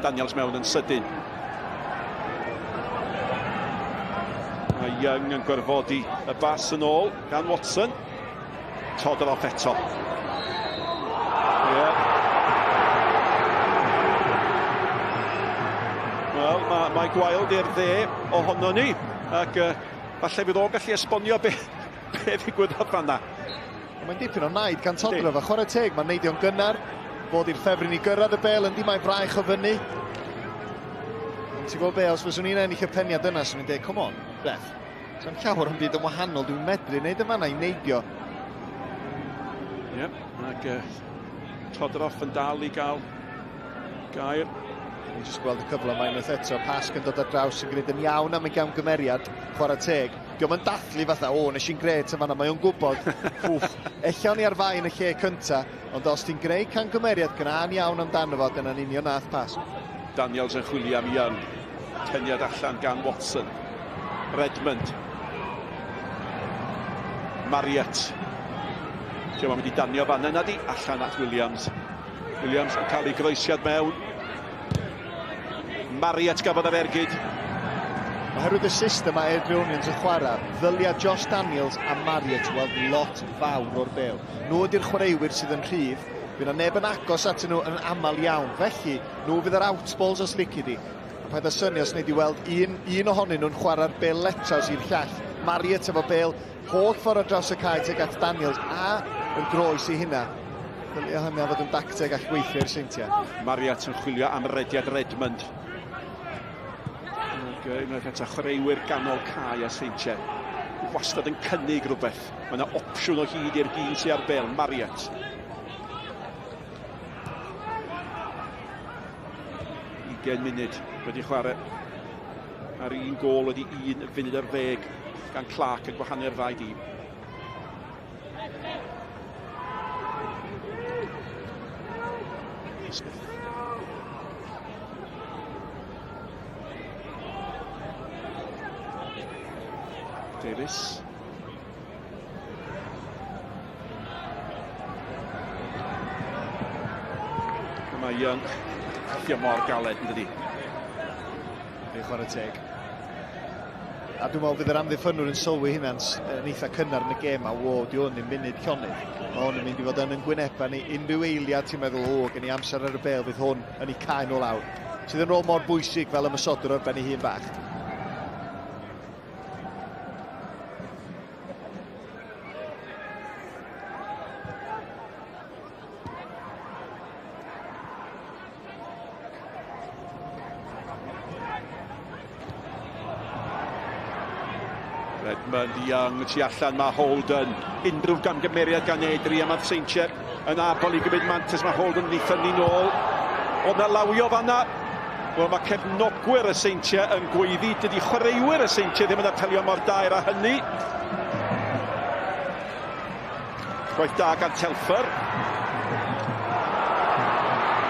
[SPEAKER 2] Daniels mewn yn sydyn. Mae Young yn gorfodi y bas yn ôl gan Watson. Todorov eto. Yeah. Wel, mae gwael i'r dde ohono ni. Ac falle fydd o'n gallu esbonio be ddigwyddodd fanna.
[SPEAKER 8] Mae'n dipyn o naid gan Todorov, a chwarae teg, mae'n neidio'n gynnar, fod i'r ffefryn i gyrraedd y bêl, yndi, mae'n braich o fyny. Ond ti'n gwybod be, os fyswn i'n ennill y peniad yna, swn i'n dweud, come on, ref. Sa'n llawer yn byd yn wahanol, dwi'n medru wneud y fanna i neidio.
[SPEAKER 2] Ie, ac Todorov yn dal i gael gair.
[SPEAKER 8] Ni'n jyst gweld y cyfle yma unwaith eto, Pasg yn dod ar draws yn gwneud yn iawn am ei gamgymeriad, chwarae teg. Dio'm yn dathlu fatha, o, nes i'n grêt yn fanna, mae o'n gwybod, wff, ella o'n i ar fai yn y lle cynta, ond os ti'n gwneud camgymeriad, gwna'n iawn amdano fo, dyna'n union nath Pasg.
[SPEAKER 2] Daniels yn chwilio am Young, teniad allan gan Watson, Redmond, Marriott, Dio'm yn mynd i danio fan yna di, allan at Williams. Williams yn cael ei groesiad mewn. Marriott gafodd yr ergyd.
[SPEAKER 8] Oherwydd y system mae Airdrieonians yn chwarae, ddylia Josh Daniels a Marriott weld lot fawr o'r bêl. Nhw ydy'r chwaraewyr sydd yn rhydd, fydd yna neb yn agos atyn nhw yn aml iawn. Felly, nhw fydd yr outballs os lici di. A paid â synnu os wnei di weld un ohonyn nhw'n chwarae'r bêl letraws i'r llall. Marriott efo bêl holl ffordd ar draws y cae tuag at Daniels a yn groes i hynna. Ddylia hynny fod yn dacteg all gweithio i'r Seintiau.
[SPEAKER 2] Marriott yn chwilio am rediad Redmond. Ac unwaith eto chwaraewyr ganol cae a Seintiau wastad yn cynnig rhywbeth. Mae yna opsiwn o hyd i'r dyn sy'n ar bel, Marriott. 20 munud wedi chwarae ar un gôl wedi 1 funud ar ddeg gan Clark yn gwahanu'r ddau dîm. Smith. Davies. Mae Young Cofio mor galed, yn dydi?
[SPEAKER 8] Ei chwarae teg. A dwi'n meddwl fydd yr amddiffynwr yn sylwi hynna'n yn eitha cynnar yn y gêm a wo, di hwn yn munud llonydd. Mae hwn yn mynd i fod yn yn gwynebau ni unrhyw eiliad ti'n meddwl, o, gen i amser ar y bêl, fydd hwn yn ei cael nhw lawr. Sydd yn rôl mor bwysig fel ymosodwr ar ben ei hun bach.
[SPEAKER 2] Redmond, Young, tu allan mae Holden. Unrhyw gamgymeriad gan Edri a mae'r Seintiau yn abol i gymryd mantais. Mae Holden wedi ffynnu nôl. Oedd na lawio fanna. Wel, mae cefnogwyr y Seintiau yn gweiddi. Dydy chwaraewyr y Seintiau ddim yn apelio mor daer â hynny. Gwaith da gan Telfer.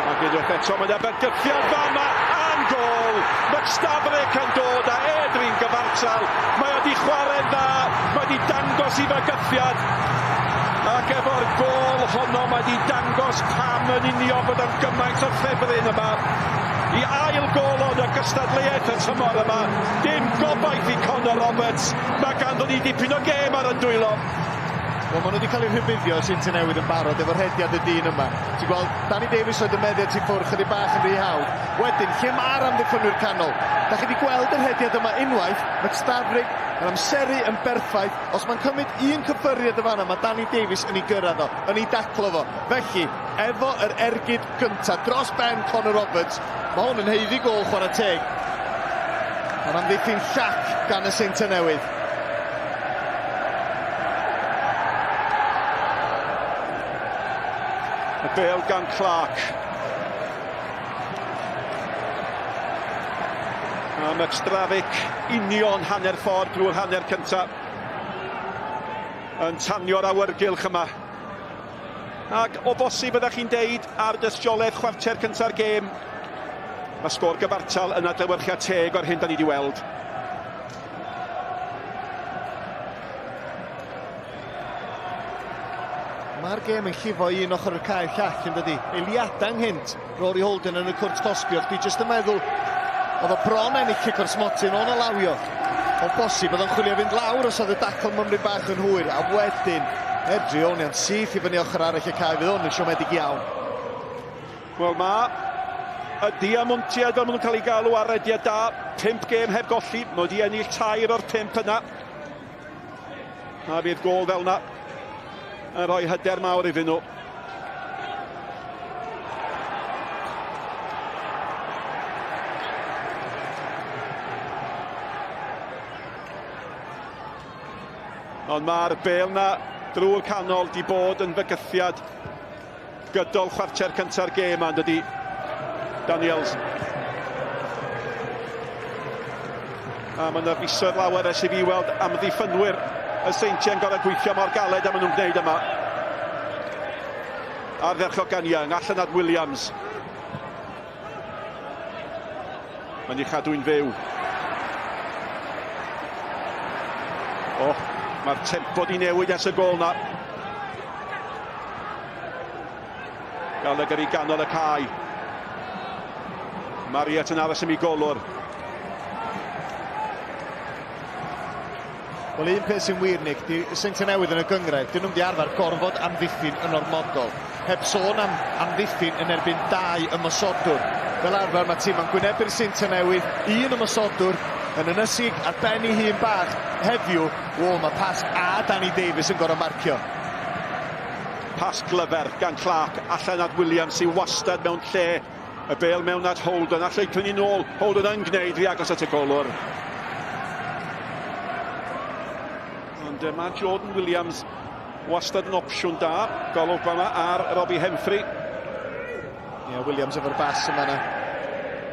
[SPEAKER 2] Ac unwaith eto, mae yna bygythiad fama am gol. McStaverick yn dod a Edri'n gyfartal. Mae wedi chwarae'n dda, mae wedi dangos i fygythiad. Ac efo'r gol honno, mae wedi dangos pam yn union bod o'n gymaint o ffefryn yma. I ail gol o'n y gystadleuaeth y tymor yma. Dim gobaith i Conor Roberts. Mae ganddo ni dipyn o gêm ar y dwylo.
[SPEAKER 8] Wel, maen nhw wedi cael eu rhybuddio Seintiau Newydd yn barod efo'r rhediad y dyn yma. Ti'n gweld, Danny Davies oedd y meddiant i ffwrdd chydig bach yn rhy hawdd. Wedyn, lle mae'r amddiffynwyr canol? Da chi wedi gweld yr rhediad yma unwaith, McStaverick yn amseru yn berffaith. Os mae'n cymryd un cyffyriad y fanna, mae Danny Davies yn ei gyrraedd o, yn ei daclo fo. Felly, efo yr ergyd gyntaf dros ben Conor Roberts, mae hwn yn haeddu gôl chwarae teg. Mae'n amddiffyn llac gan y Seintiau Newydd.
[SPEAKER 2] Y bêl gan Clark. A McStravick union hanner ffordd drwy'r hanner cyntaf. Yn tanio'r awyrgylch yma. Ac o bosib byddech chi'n deud ar dystiolaeth chwarter cynta'r gêm, mae sgôr gyfartal yn adlewyrchiad teg o'r hyn da ni wedi weld.
[SPEAKER 8] Mae'r gêm yn llifo un ochr y cae llall yn dydi. Eiliadau ynghynt, Rory Holden yn y cwrt cosbi. O'ch di jyst yn meddwl, oedd o bron ennill cic o'r smotyn, o'n alawio. O bosib, oedd o'n chwilio fynd lawr os oedd y dacl mymryn bach yn hwyr. A wedyn, Airdrieonians syth i fyny ochr arall y cae, fydd hwn yn siomedig iawn.
[SPEAKER 2] Wel, mae y diamontiaid fel maen nhw'n cael ei galw ar rediad da. 5 gêm heb golli, mae wedi ennill 3 o'r 5 yna. A fydd gôl fel yna yn rhoi hyder mawr iddyn nhw. Ond mae'r bêl na drwy'r canol di bod yn fygythiad gydol chwarter cynta'r gêm yma, dydy Daniels. A mae yna fisoedd lawer ers i fi weld amddiffynwyr y Seintiau'n gorau gweithio mor galed a maen nhw'n gwneud yma. Ardderchog gan Young, allan at Williams. Mae'n ei chadw'n fyw. O, mae'r tempo di newid ers y gôl na. Gallagher i ganol y cae. Marriott yn aros am ei golwr.
[SPEAKER 8] Wel, un peth sy'n wir, Nick, di Seintiau Newydd yn y gynghrair, dyn nhw'n di arfer gorfod amddiffyn yn ormodol. Heb sôn am amddiffyn yn erbyn dau ymosodwr. Fel arfer mae tîm yn gwynebu'r Seintiau Newydd, un ymosodwr yn ynysig ar ben ei hun bach. Heddiw, o, mae Pasg a Danny Davies yn gorfod marcio.
[SPEAKER 2] Pas glyfer gan Clark, allan at Williams sy'n wastad mewn lle. Y bêl mewn at Holden, allai clynu nôl. Holden yn gwneud rhy agos at y golwr. Ond mae Jordan Williams wastad yn opsiwn da. Golwg fan'na ar Robbie Hemphrey.
[SPEAKER 8] Ie, yeah, Williams efo'r bas yma na.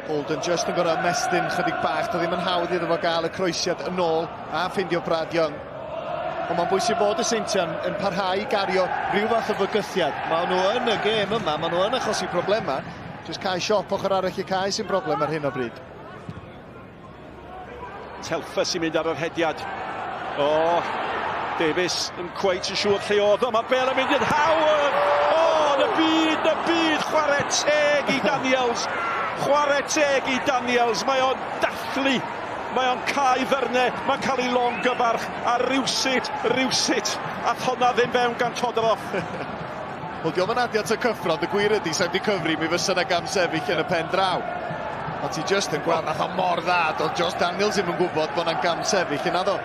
[SPEAKER 8] Holden just yn gorau ymestyn chydig bach. Doedd ddim yn hawdd iddo fo gael y croesiad yn ôl a ffeindio Brad Young. Ond mae'n bwysig bod y Seintiau'n yn parhau i gario rhyw fath o fygythiad. Maen nhw yn y gêm yma, maen nhw yn achosi problemau. Jyst cae siop ochr arall y cae sy'n broblem ar hyn o bryd.
[SPEAKER 2] Telfer sy'n mynd ar yr hediad. O, Davies yn cweit yn siŵr lle oedd o. Mae Bale yn mynd yn hawdd! O, y byd, y byd! Chwarae teg i Daniels! Chwarae teg i Daniels! Mae o'n dathlu! Mae o'n cael ddyrnau, mae'n cael ei longyfarch, a rywsut, rywsut, a honna ddim fewn gan Todoroff.
[SPEAKER 8] Wel, diolch yn adio at y cyffro, ond y gwir ydy, sa'n di cyfri, mi fysa na gam sefyll yn y pen draw. Ond ti just yn gweld, nath o mor dda, doedd Josh Daniels ddim yn gwybod bod na'n gam sefyll yna ddo.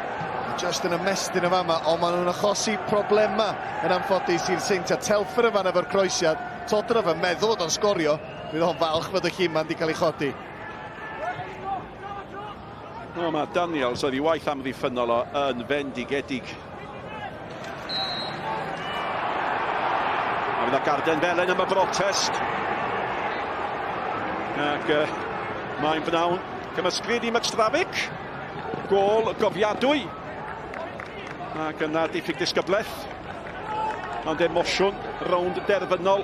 [SPEAKER 8] Just yn ymestyn y fama, ond maen nhw'n achosi problema yn anffodus i'r Seintiau. Telfer yn fan efo'r croesiad, Todoroff yn meddwl fod o'n sgorio, fydd o'n falch fod y lluman wedi cael ei chodi.
[SPEAKER 2] O, mae Daniels oedd ei waith amddiffynnol o yn fendigedig. A fydd garden felen am y brotest. Ac mae'n bnawn cymysglyd i McStravick. Gôl gofiadwy. Ac yna diffyg disgyblaeth. Ond emosiwn rownd derfynol.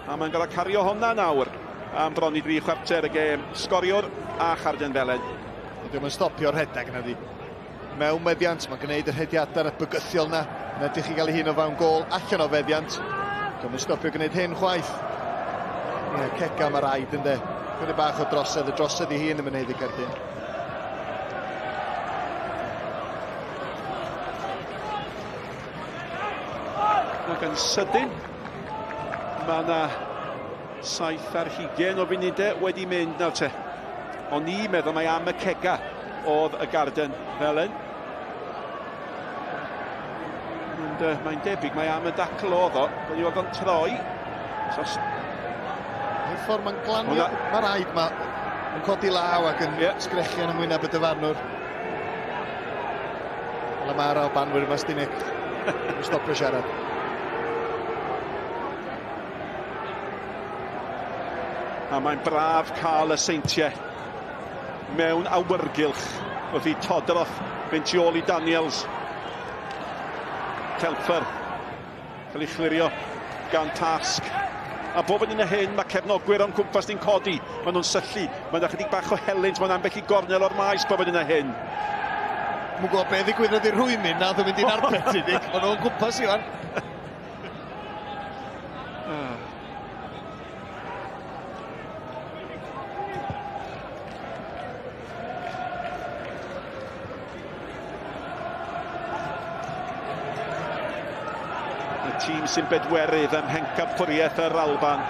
[SPEAKER 2] A mae'n gorfod cario honna nawr am bron i 3/4 y gêm. Sgoriwr a charden felen.
[SPEAKER 8] Dio'm yn stopio'r rhedeg na di. Mewn meddiant, mae'n gwneud yr hediadau bygythiol na. Yn edrych i gael ei hun o fewn gôl, allan o feddiant. Dio'm yn stopio gwneud hyn chwaith. Ie, cega mae rhaid ynde. Chydig bach o drosedd, y drosedd i hun ddim yn haeddu cerdyn.
[SPEAKER 2] Ac yn sydyn, mae yna 27 o funudau wedi mynd nawr te. O'n i'n meddwl mai am y cega oedd y garden felen. Ond mae'n debyg mai am y dacl oedd o. O'n i weld o'n troi. So,
[SPEAKER 8] y ffordd mae'n glanio, mae rhaid, mae'n codi law ac yn sgrechian yn ngwyneb y dyfarnwr. Wel, mae'r Albanwyr yma, Stinek, yn stopio siarad.
[SPEAKER 2] A mae'n braf cael y Seintiau mewn awyrgylch wrth i Todoroff fynd tu ôl i Daniels. Telfer cael ei chlirio gan Pask. A bob yn un o hyn mae cefnogwyr o'n cwmpas ni'n codi. Maen nhw'n syllu, mae'n ychydig bach o helynt, mae'n ambell i gornel o'r maes bob yn un o hyn.
[SPEAKER 8] Mw'n gwybod beth ddigwyddodd i'r rhwymyn, na oedd yn mynd i'n arbed i ni. Maen nhw'n gwmpas i wan.
[SPEAKER 2] Y tîm sy'n bedwerydd ym Mhencampwriaeth yr Alban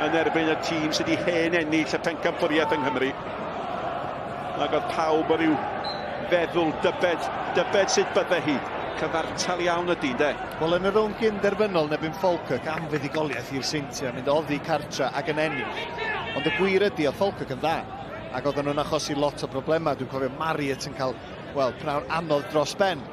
[SPEAKER 2] yn erbyn y tîm sydd wedi hen ennill y Pencampwriaeth yng Nghymru. Ac oedd pawb o ryw feddwl dybed sut bydde hi. Cyfartal iawn ydy, de.
[SPEAKER 8] Wel, yn y rownd gyn-derfynol yn erbyn Falkirk am fuddugoliaeth i'r Seintiau, mynd oddi cartra ac yn ennill. Ond y gwir ydy, oedd Falkirk yn dda, ac oedden nhw'n achosi lot o problemau. Dwi'n cofio Marriott yn cael, wel, pnawn anodd dros ben.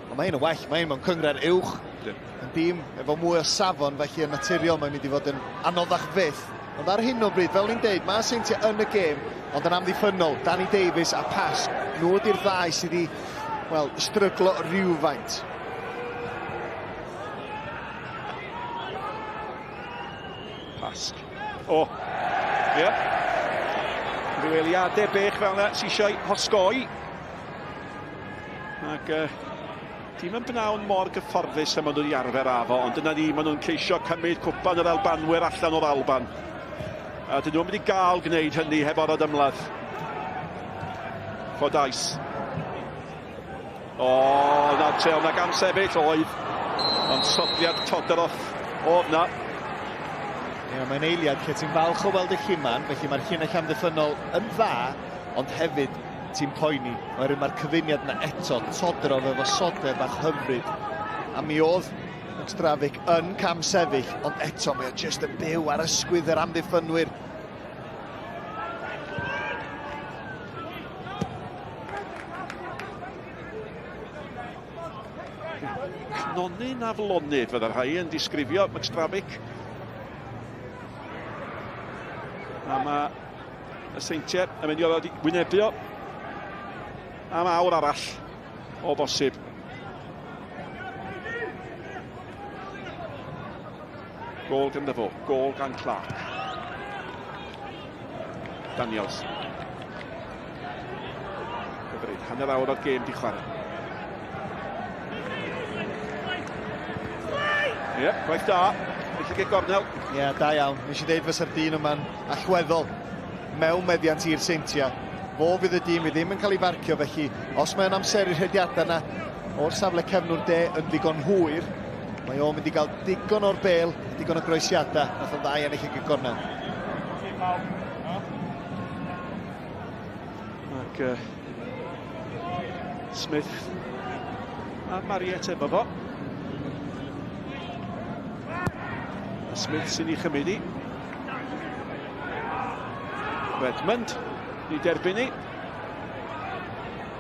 [SPEAKER 8] Ond mae hyn yn well, mae hyn mewn cynghrair uwch. Yn dîm efo mwy o safon, felly yn naturiol mae'n mynd i fod yn anoddach fyth. Ond ar hyn o bryd, fel ni'n deud, mae Seintiau yn y gêm, ond yn amddiffynnol, Danny Davies a Pask, nhw ydy'r ddau sydd wedi, wel, stryglo rhywfaint.
[SPEAKER 2] Pask. O, ie. Rhyw eiliadau bech fel yna sy'n eisiau hosgoi. Ac dim yn bnawn mor gyfforddus am maen nhw wedi arfer â fo, ond dyna ni, maen nhw'n ceisio cymryd cwpan yr Albanwyr allan o'r Alban. A dyn nhw'n mynd i gael gwneud hynny heb orfod ymladd. Fordyce. O, na te, o'na gam sefyll oedd. Ond sodliad Todoroff oedd na.
[SPEAKER 8] Ie, mae'n eiliad lle ti'n falch o weld y lluman, felly mae'r llinell amddiffynnol yn dda, ond hefyd ti'n poeni, oherwydd mae'r cyfuniad yna eto, Todoroff efo sodau bach hyfryd. A mi oedd McStravick yn cam sefyll, ond eto mae o jyst yn byw ar ysgwydd yr amddiffynwyr.
[SPEAKER 2] Cnonyn aflonydd fydda rhai yn disgrifio McStravick. A mae y Seintiau yn mynd i orfod wynebu o am awr arall o bosib. Gôl ganddo fo, gôl gan Clark. Daniels. Hyfryd, hanner awr o'r gêm di chwarae. Ie, yeah, gwaith da. Felly gyda gornel.
[SPEAKER 8] Ie, yeah, da iawn. Nes i ddeud fysa'r dyn yma'n allweddol mewn meddiant i'r Seintiau. Fo fydd y dyn fydd ddim yn cael ei farcio, felly os mae'n amseru'r rhediadau yna o'r safle cefnwr de yn ddigon hwyr, mae o'n mynd i gael digon o'r bel, digon o groesiadau, nath o'n dda i ennill y gic gornel.
[SPEAKER 2] Ac uh, Smith a Mariette efo fo. A Smith sy'n ei chymryd i. Redmond i derbyn ni.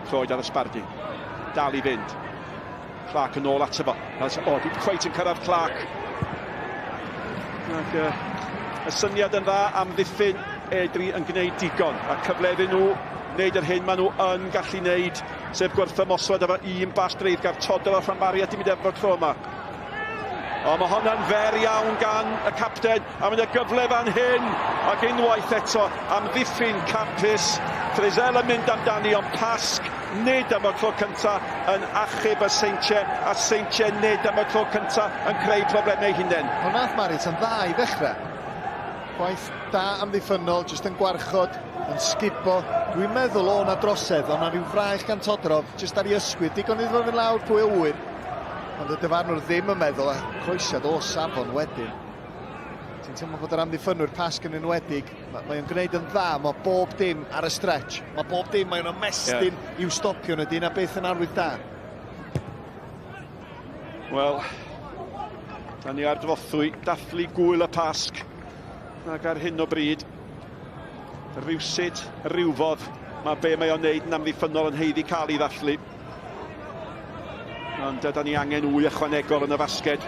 [SPEAKER 2] Troed ar y sbardun. Dal i fynd. Clark yn ôl ato fo. O, dim cweit yn cyrraedd Clark. Ac uh, y syniad yn dda am ddiffyn Edri yn gwneud digon. A cyfle iddyn nhw wneud yr hyn maen nhw yn gallu wneud, sef gwrthymosod efo un bas dreiddgar Todorov a Maria di mynd efo'r tro yma. O, mae honna'n fer iawn gan y capten, a mae'n y gyfle fan hyn, ac unwaith eto amddiffyn campus. Frizzell yn mynd amdani, ond Pasg nid am y tro cynta yn achub y Seintiau, a Seintiau nid am y tro cynta yn creu problemau eu hunain.
[SPEAKER 8] Ond nath Marit yn dda i ddechrau. Gwaith da amddiffynnol, jyst yn gwarchod, yn sgubo. Dwi'n meddwl o na drosedd, ond na rhyw fraich gan Todorov, jyst ar ei ysgwydd, digon iddo fo fynd lawr pwy o ŵyr. Ond y dyfarnwr ddim yn meddwl, a croesiad o safon wedyn. Ti'n teimlo bod yr amddiffynwyr Pasg yn enwedig, mae, mae o'n gwneud yn dda, mae bob dim ar y stretch, mae bob dim, mae'n ymestyn yeah. i'w stopio nhw, dyna beth yn arwydd da.
[SPEAKER 2] Wel, da ni ar drothwy dathlu gwyl y Pasg, ac ar hyn o bryd, rhywsut, rhywfodd, mae be mae o'n neud yn amddiffynnol yn haeddu cael ei ddathlu. Ond da ni angen wy ychwanegol yn y fasged.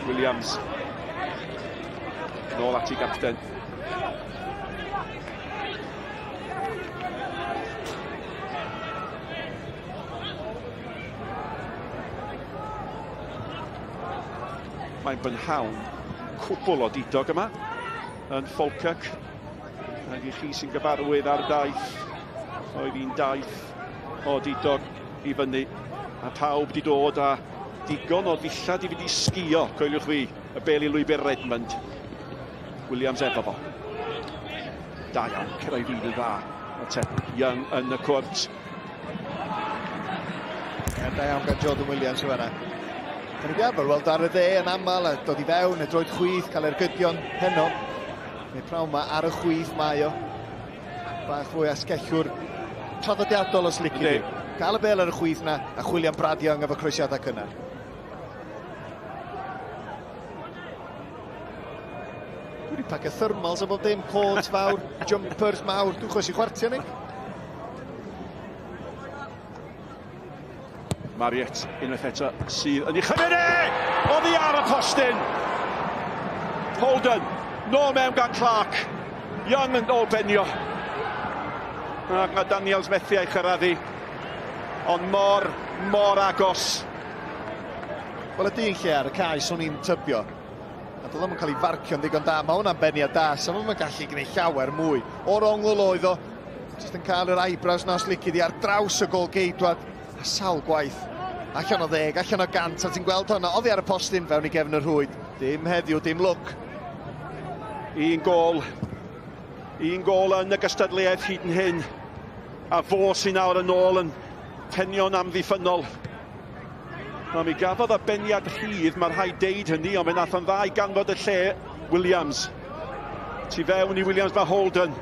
[SPEAKER 2] Williams. Nôl at ei gapten. Mae'n bynhawn cwbl o didog yma yn Falkirk. Ac i chi sy'n gyfarwydd ar daith, oedd hi'n daith o didog i fyny. A pawb di dod â digon o ddillad i fynd i sgio, coeliwch fi, y bel i lwybr Redmond. Williams efo fo. Da iawn, cyrraedd un yn dda. Te, Young yn y cwrt.
[SPEAKER 8] Ie, da iawn gan Jordan Williams yn fanna. Da ni wedi arfer weld ar y dde yn aml a dod i fewn, y droed chwith, cael ergydion heno. Neu prawn ma ar y chwith mae o. Bach fwy asgellwr traddodiadol os lici di. Cael y bel ar y chwith na a chwilio am Brad Young efo croesiadau cynnar. Dwi wedi pacio thermals a bob dim, coat fawr, jumpers mawr. Dwi'n chwys i chwartiau ni.
[SPEAKER 2] Mariette unwaith eto sydd yn ei chymryd e! Oddi ar y postyn! Holden, nôl mewn gan Clark. Young yn ôl benio. Ac mae Daniels methu ei chyrraedd hi. Ond mor, mor agos.
[SPEAKER 8] Wel, y dyn lle ar y cae, swn i'n tybio. A doedd o'm yn cael ei farcio'n ddigon da. Mae hwnna'n beniad da. Sa fo'm yn gallu gwneud llawer mwy. O'r ongl oedd o. Jyst yn cael yr eyebrows na os lici di ar draws y gol geidwad. A sawl gwaith. Allan o ddeg, allan o gant, a ti'n gweld hwnna oddi ar y postyn fewn i gefn y rhwyd. Dim heddiw, dim lwc.
[SPEAKER 2] Un gol. Un gol yn y gystadleuaeth hyd yn hyn. A fo sy'n nawr yn ôl yn penio'n amddiffynnol. Wel, mi gafodd y beniad rhydd, mae rhaid deud hynny, ond fe nath o'n dda i ganfod y lle. Williams. Tu fewn i Williams mae Holden.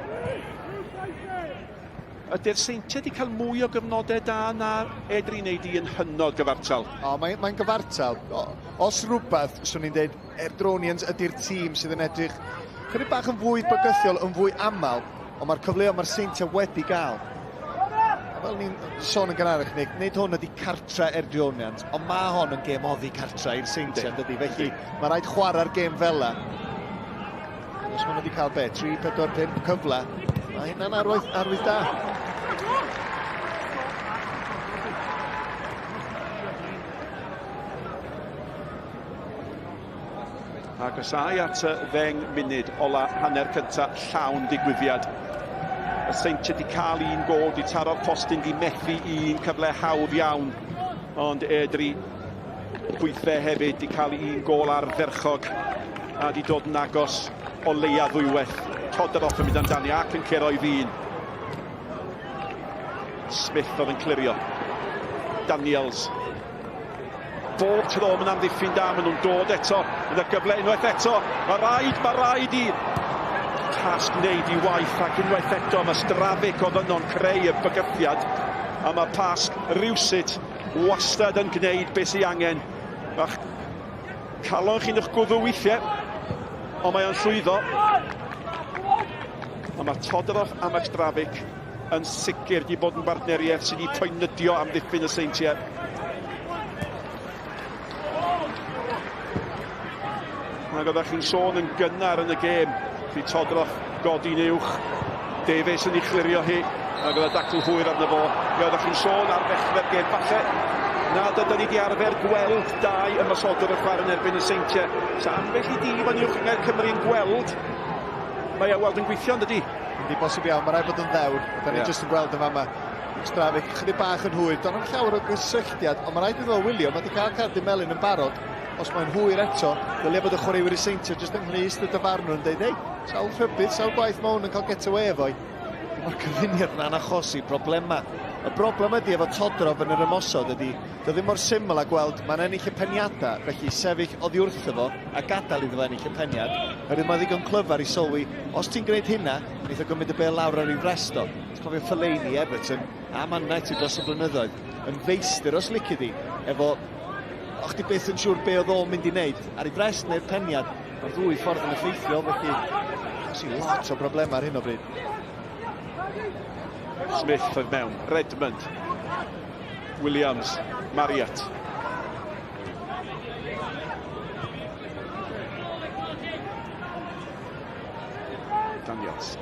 [SPEAKER 2] Ydy'r Seintiau wedi cael mwy o gyfnodau da na Airdrie neu di yn hynod gyfartal?
[SPEAKER 8] O, mae'n mae gyfartal. O, os rhywbeth, swn i'n dweud, Airdronians ydy'r tîm sydd yn edrych chydig bach yn fwy bygythiol, yn fwy aml, ond mae'r cyfleoedd mae'r Seintiau wedi gael. A fel ni'n sôn yn gynharach, Nick, nid hwn ydy cartre Airdronians, ond mae hon yn gêm oddi cartre i'r Seintiau, yn dydy. Felly mae rhaid chwarae'r gêm fel la. Os maen nhw wedi cael be, 3, 4, 5 cyfle, mae hynna'n arwydd, arwydd da.
[SPEAKER 2] Agosau at y ddeng munud ola hanner cynta llawn digwyddiad. Y Seintiau wedi cael un gol, di taro'r postyn, di methu un cyfle hawdd iawn. Ond Airdrie hwythau hefyd di cael un gol ardderchog a di dod yn agos o leia ddwywaith. Todoroff yn mynd amdani ac yn curo i ddyn. Smith oedd yn clirio. Daniels. Bob tro maen amddiffyn da, maen nhw'n dod eto. Yna gyfle unwaith eto. Mae rhaid, mae rhaid i Pask wneud i waith ac unwaith eto mae Strafik oedd yno'n creu y bygythiad a mae Pask rywsut wastad yn gwneud beth sy'n angen. Ach, calon chi'n eich gwddw weithiau, ond mae o'n llwyddo. A mae Todoroff a Max Strafik yn sicr wedi bod yn bartneriaeth sydd wedi poenydio amddiffyn y Seintiau. Ac oeddech chi'n sôn yn gynnar yn y gêm, chi Todoroff godi'n uwch, Davies yn ei chlirio hi, ac oedd y dacl hwyr arno fo. Fe oeddech chi'n sôn ar ddechrau'r gêm, falle nad ydyn ni wedi arfer gweld dau ymosodwr yn chwarae yn erbyn y Seintiau. Sa ambell i dîm yn uwch gynghrair Cymru yn gweld, mae e weld yn gweithio, yn dydi?
[SPEAKER 8] Yndi, bosib iawn, mae rhaid bod yn ddewr. Da ni yeah. jyst yn gweld yn fama. Strafik chydig bach yn hwyr. Do'n am llawer o gysylltiad, ond mae rhaid iddo wylio. Mae wedi cael cerdyn melyn yn barod. Os mae'n hwyr eto, dylia bod y chwaraewyr i Seintiau jyst ynghlust y dyfarnwr yn dweud, ei, sawl rhybudd, sawl gwaith mae hwn yn cael get away efo'i. Mae'r cyfuniad yna'n achosi problemau. Y broblem ydy efo Todorov yn yr ymosod ydy, dio ddim mor syml â gweld, mae'n ennill y peniadau, felly sefyll oddi wrtho fo a gadael iddo fo ennill y peniad, oherwydd mae'n ddigon clyfar i sylwi, os ti'n gwneud hynna, wneith o gymryd y bêl lawr ar ei frest o. Ti'n cofio Fellaini, Everton, a Man United dros y blynyddoedd, yn feistr os lici di, efo, o'ch ti byth yn siŵr be oedd o'n mynd i wneud, ar ei frest neu'r peniad, mae'r ddwy ffordd yn effeithiol, felly achosi lot o broblemau ar hyn o bryd.
[SPEAKER 2] Smith oedd mewn, Redmond, Williams, Marriott. Daniels.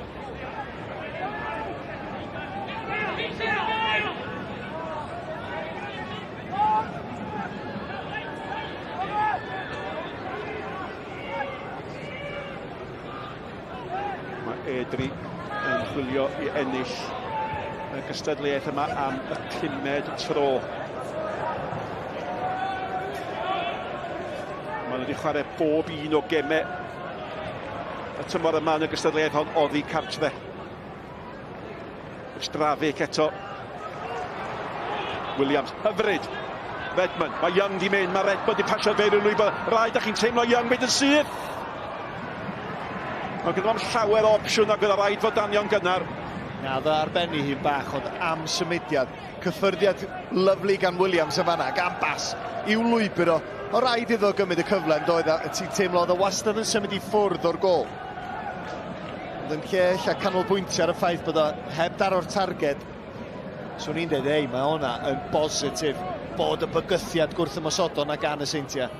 [SPEAKER 2] Mae Airdrie yn chwilio i ennill y gystadleuaeth yma am y pumed tro. Maen nhw wedi chwarae bob un o gemau y tymor yma yn y gystadleuaeth hon oddi cartre. Strafik eto. Williams, hyfryd. Redmond, mae Young di mynd, mae Redmond di pasio'r feir i'w lwybr. Rhaid, da chi'n teimlo Young mynd yn syth. Mae gyda fo'm llawer o opsiwn ac oedd rhaid fod danio'n gynnar.
[SPEAKER 8] Na, dda ar ben ei hun bach, ond am symudiad. Cyffyrddiad lyfli gan Williams yn fanna, gan bas i'w lwybr o. O rhaid iddo gymryd y cyfle yn doedd, a ti'n teimlo oedd o wastad yn symud i ffwrdd o'r gol. Ond yn lle ella canolbwyntio ar y ffaith bod o heb daro'r targed, swn i'n dweud, ei, mae hwnna yn bositif bod y bygythiad gwrth ymosodol na gan y Seintiau.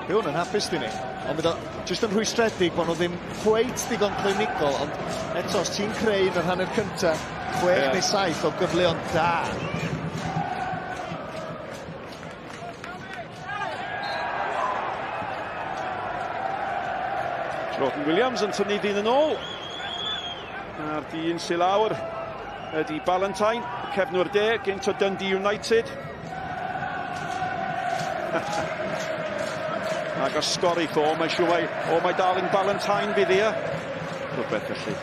[SPEAKER 8] Bydd hwn yn hapus di ni. Ond bydd o jyst yn rhwystredig bod nhw ddim cweit digon clinigol, ond eto, os ti'n creu yn yr hanner cyntaf, 6 yeah. neu 7 o gyfleon da.
[SPEAKER 2] Jordan Williams yn tynnu dyn yn ôl. A'r dyn sy'n lawr ydy Ballantyne, cefnwr de, gynt o Dundee United. Ac os sgori tho, mae'n siŵr mai, oh my darling Ballantyne fydd hi. Rhywbeth felly.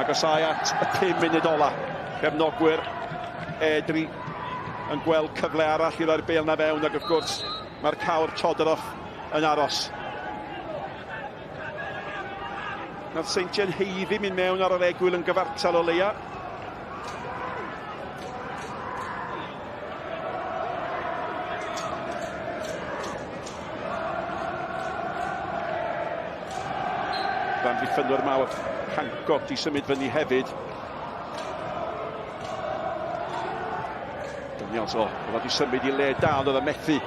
[SPEAKER 2] Agosau at y 5 munud ola. Cefnogwyr Airdrie yn gweld cyfle arall i roi'r bêl na fewn ac wrth gwrs mae'r cawr Todoroff yn aros. Nath Seintiau'n heiddi mynd mewn ar yr egwyl yn gyfartal o leia. Fan ddiffynwr mawr Hancock di symud fyny hefyd. Daniels, o, oedd wedi symud i le da, ond oedd y methu.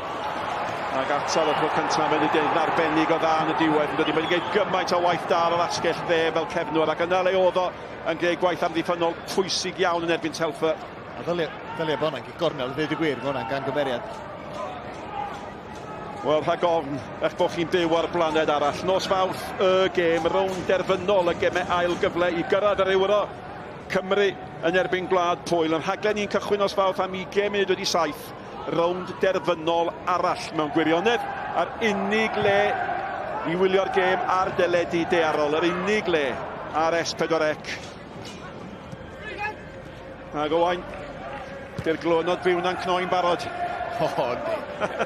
[SPEAKER 2] Ac atal y tro cyntaf mae'n wedi yn arbennig o dda yn y diwedd. Yn dod i wedi gwneud gymaint o waith da ar yr asgell dde fel cefnwr, ac yna le oedd o yn gwneud gwaith amddiffynnol pwysig iawn yn erbyn Telfer.
[SPEAKER 8] A ddylia, ddylia bod hwnna'n gornel, ddweud y gwir, mae hwnna'n gangymeriad.
[SPEAKER 2] Wel, rhag ofn eich bod chi'n byw ar blaned arall. Nos Fawrth y gêm, rownd derfynol y gemau ail gyfle i gyrraedd yr Euro. Cymru yn erbyn Gwlad Pwyl. Yn rhaglen ni'n cychwyn nos Fawrth am 7:20, rownd derfynol arall mewn gwirionedd. A'r unig le i wylio'r gêm ar deledu daearol, yr unig le ar S4C. Ag Owain, di'r glonod fyw na'n cnoi'n barod.
[SPEAKER 8] O, yndi.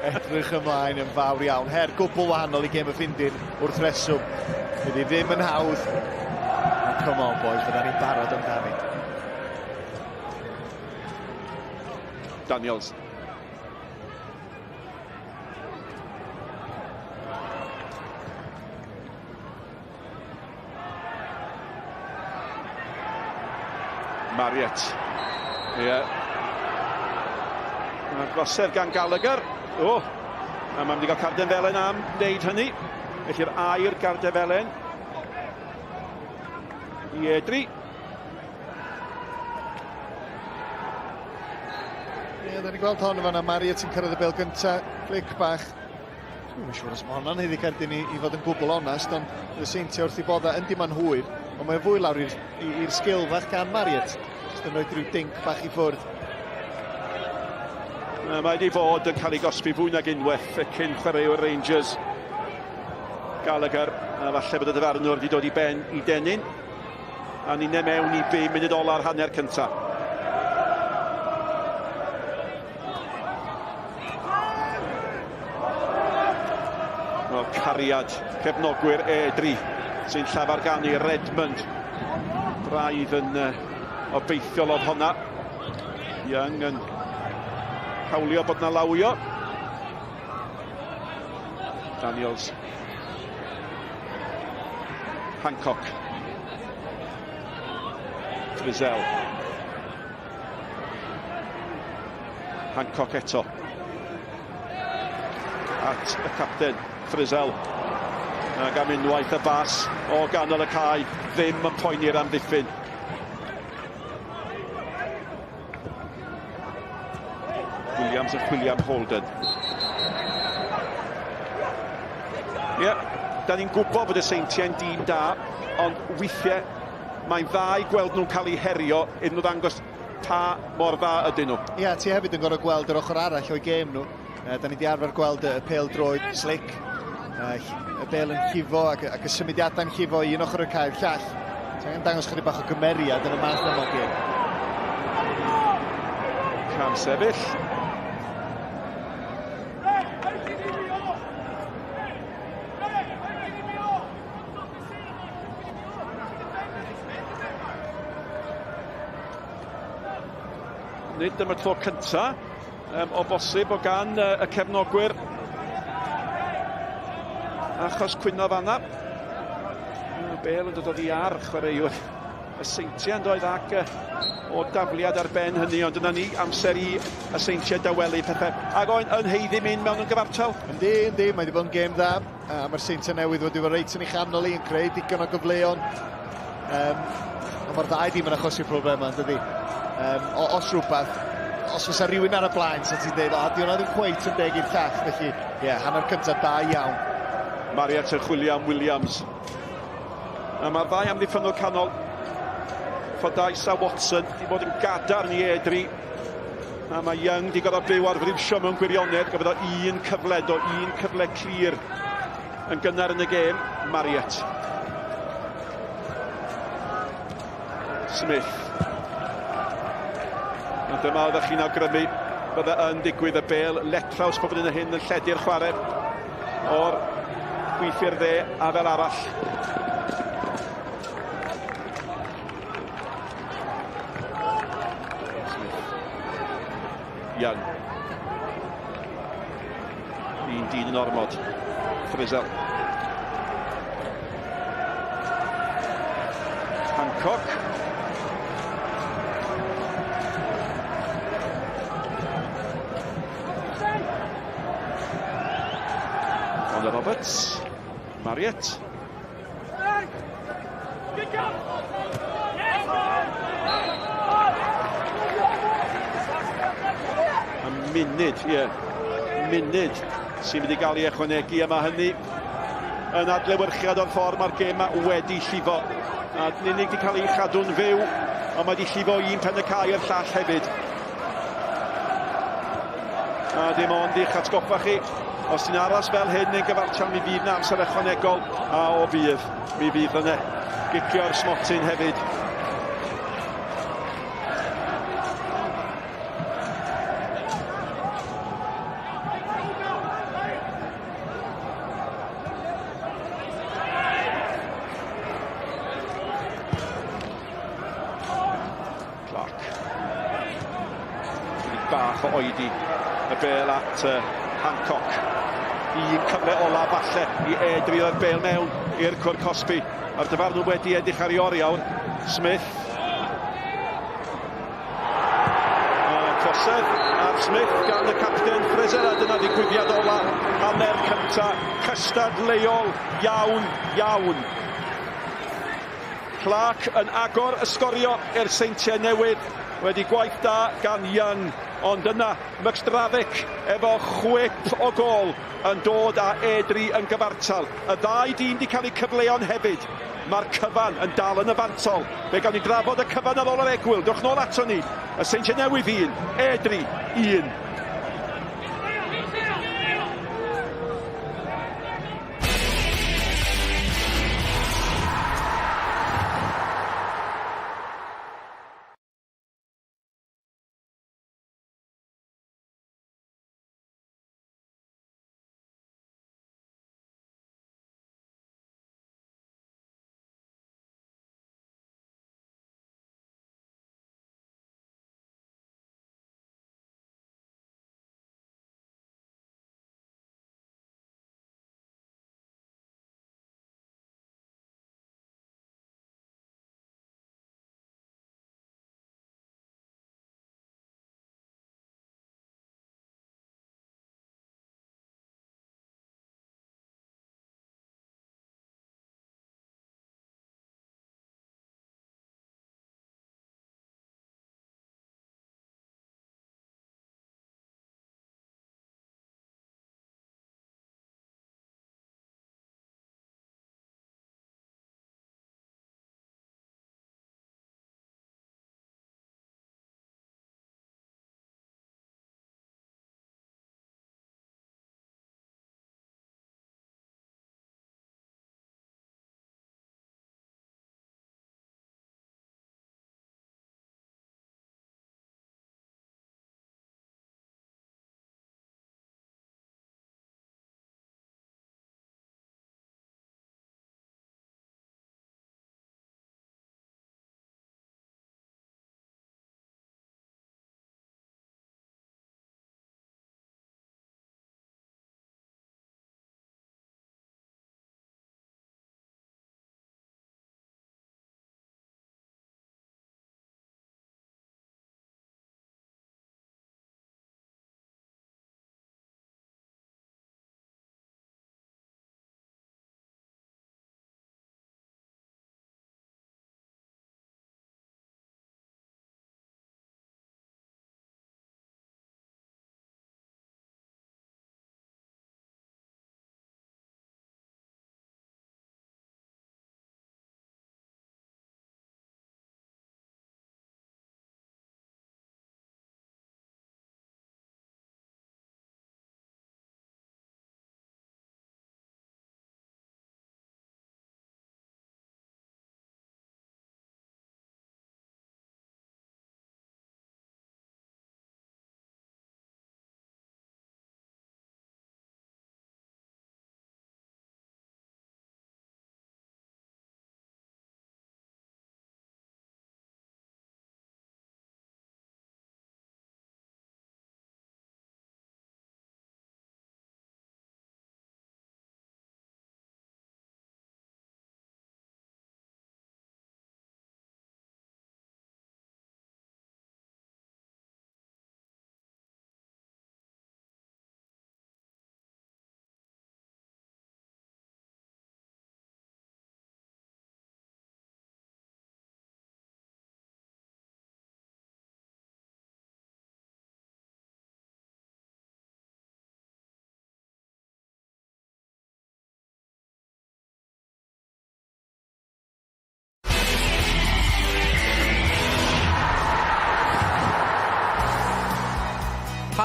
[SPEAKER 8] Edrych ymlaen yn fawr iawn. Her gwbl wahanol i gêm y Ffindir wrth reswm. Fydd hi ddim yn hawdd. Ond come on, boys, fydda ni'n barod amdani.
[SPEAKER 2] Daniels. Marriott. Ie. Yeah. Mae'r drosedd gan Gallagher. O, a mae'n mynd i gael carden felen am wneud hynny. Felly'r air garden felen i Edri.
[SPEAKER 8] Ie, da ni'n gweld hon yn fanna. Marriott yn cyrraedd y bel gyntaf. Flic bach. Dwi'm yn siŵr os mae honna'n haeddu cerdyn i fod yn gwbl onest, ond y Seintiau wrth i bodda, yndi mae'n hwyr, ond mae'n fwy lawr i'r sgil fach gan Marriott. Jyst yn rhoi rhyw dink bach i ffwrdd.
[SPEAKER 2] Mae wedi fod yn cael ei gosbi fwy nag unwaith y cyn chwaraewr Rangers. Gallagher, a falle bod y dyfarnwr wedi dod i ben i denyn. A ninne mewn i 5 munud ola'r hanner cyntaf. Wel, cariad cefnogwyr Airdrie sy'n llafar ganu Redmond. Braidd yn obeithiol oedd honna. Young yn hawlio bod na lawio. Daniels. Hancock. Frizzell. Hancock eto. At y capten, Frizzell. Ac am unwaith y bas o ganol y cae, ddim yn poeni'r amddiffyn. Williams yn chwilio am Holden. Ie, yeah, da ni'n gwybod bod y Seintiau'n dîm da, ond weithiau mae'n dda i gweld nhw'n cael eu herio iddyn nhw ddangos pa mor dda ydyn nhw.
[SPEAKER 8] Ie, yeah, ti hefyd yn gorfod gweld yr ochr arall o'i gêm nhw. Da ni wedi arfer gweld y pêl droed slick, y bêl yn llifo ac y symudiadau'n llifo i un ochr y cae'r llall. Ti angen dangos chydig bach o gymeriad yn y math yma o gêm.
[SPEAKER 2] Cam sefyll. Nid dyma'r tro cyntaf o bosib o gan y cefnogwyr achos cwyno fanna. Bale yn dod oddi ar chwaraewr y Seintiau yn doedd ac o dafliad ar ben hynny, ond dyna ni, amser i y Seintiau dawelu pethau. Ac oen yn haeddu mynd mewn yn gyfartal.
[SPEAKER 8] Yndi, yndi, mae wedi bod yn gêm dda. A mae'r Seintiau newydd wedi bod reit yn ei chanol i, yn creu digon o gyfleon. Ond mae'r ddau dîm yn achosi problemau, yn dydi? Os rhywbeth, os fysa rhywun ar y blaen, sa ti'n dweud, o, di hwnna ddim cweit yn deg i'r llall, felly, ie, yeah, hanner cyntaf da iawn.
[SPEAKER 2] Marriott yn chwilio am Williams. A mae'r ddau amddiffynnwr canol, Fordyce a Watson, wedi bod yn gadarn i Airdrie. A mae Young wedi gorfod byw ar friwsio mewn gwirionedd, gafodd o un cyfle, do un cyfle clir yn gynnar yn y gêm. Marriott. Smith. A dyma oeddech chi'n awgrymu bydde yn digwydd, y bêl letraws pob yn hyn yn lledu'r chwarae o'r gweithio'r dde a fel arall. Young. Un dyn yn ormod. Frizzell. Hancock. Connor Roberts. Marriott. A munud, ie, munud sy'n mynd i gael ei ychwanegu, a mae hynny yn adlewyrchiad o'r ffordd mae'r gêm yma wedi llifo. A nid wedi cael ei chadw'n fyw, ond mae wedi llifo un pen y cae i'r llall hefyd. A dim ond i'ch atgoffa chi, os ti'n aros fel hyn yn gyfartal, mi fydd na amser ychwanegol, a o fydd, mi fydd yna gicio'r smotyn hefyd. Clark. Chydig bach o oedi. Y bêl at Hancock. Un cyfle ola falle i Airdrie o'r bêl mewn i'r cwr cosbi. Mae'r dyfarnwr wedi edrych ar ei oriawr. Smith. A trosedd ar Smith gan y capten Fraser, a dyna ddigwyddiad ola hanner cynta. Cystadleuol iawn, iawn. Clark yn agor y sgorio i'r Seintiau Newydd wedi gwaith da gan Young, ond yna McStravick efo chwip o gôl yn dod â Airdrie yn gyfartal. Y ddau dîm wedi cael eu cyfleon hefyd. Mae'r cyfan yn dal yn y fantol. Fe gawn ni drafod y cyfan ar ôl yr egwyl. Dewch nôl ato ni. Y Seintiau Newydd 1, Airdrie 1.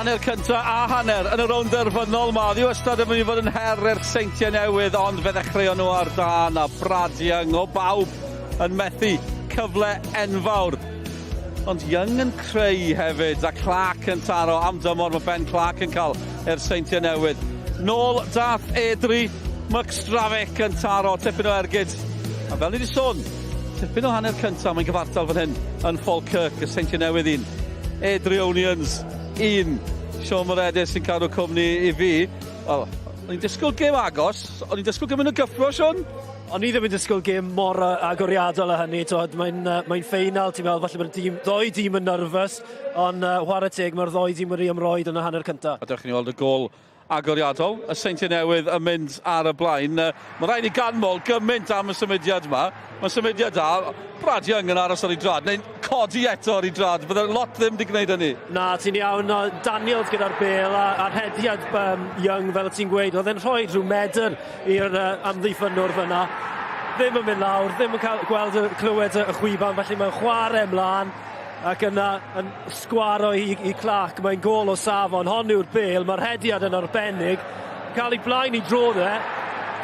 [SPEAKER 3] Hanner cynta a hanner yn y rownd derfynol ma. Ddi wastad yn mynd i fod yn her i'r Seintiau Newydd, ond fe ddechreuon nhw ar dân a Brad Young o bawb yn methu cyfle enfawr. Ond Young yn creu hefyd, a Clark yn taro am dymor mae Ben Clark yn cael i'r Seintiau Newydd. Nôl dath Airdrie, McStravick yn taro, tipyn o ergyd. A fel ni wedi sôn, tipyn o hanner cyntaf, mae'n gyfartal fan hyn yn Falkirk, y Seintiau Newydd un. Airdrieonians un. Sean Moredes sy'n cadw cwmni i fi. Wel, o'n i'n disgwyl gêm agos, o'n i'n disgwyl gymryd o gyffro, Sean?
[SPEAKER 4] O'n i ddim yn disgwyl gêm mor agoriadol â hynny, t'wod, mae'n mae ffeinal, ti'n meddwl, falle mae'r dîm, ddoi dîm yn nervous, ond whare teg, mae'r ddoi dîm wedi ymroid yn y hanner cyntaf.
[SPEAKER 3] A dewch i ni weld y gôl agoriadol, y Seintiau Newydd yn mynd ar y blaen. Mae rhaid ni ganmol gymaint am y symudiad yma. Mae'n symudiad da. Brad Young yn aros ar ei drad, neu'n codi eto ar ei drad. Bydde lot ddim wedi gwneud hynny.
[SPEAKER 4] Na, ti'n iawn. O, Daniels gyda'r bêl a'r rhediad Young, fel ti'n gweud, oedd e'n rhoi rhyw medr i'r amddiffynnwr fyna. Ddim yn mynd lawr, ddim yn cael gweld y, clywed y chwiban, felly mae'n chwarae ymlaen ac yna yn sgwaro i Clark. Mae'n gôl o safon, hon yw'r bêl, mae'r rhediad yn arbennig. Cael ei blaen i drodd e,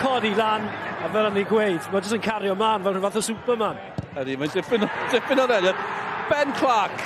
[SPEAKER 4] codi lan, a fel o'n i'n gweud, mae jyst yn cario ymlaen fel rhyw fath o Superman.
[SPEAKER 3] Ydy, mae'n dipyn o rediad. Ben Clark,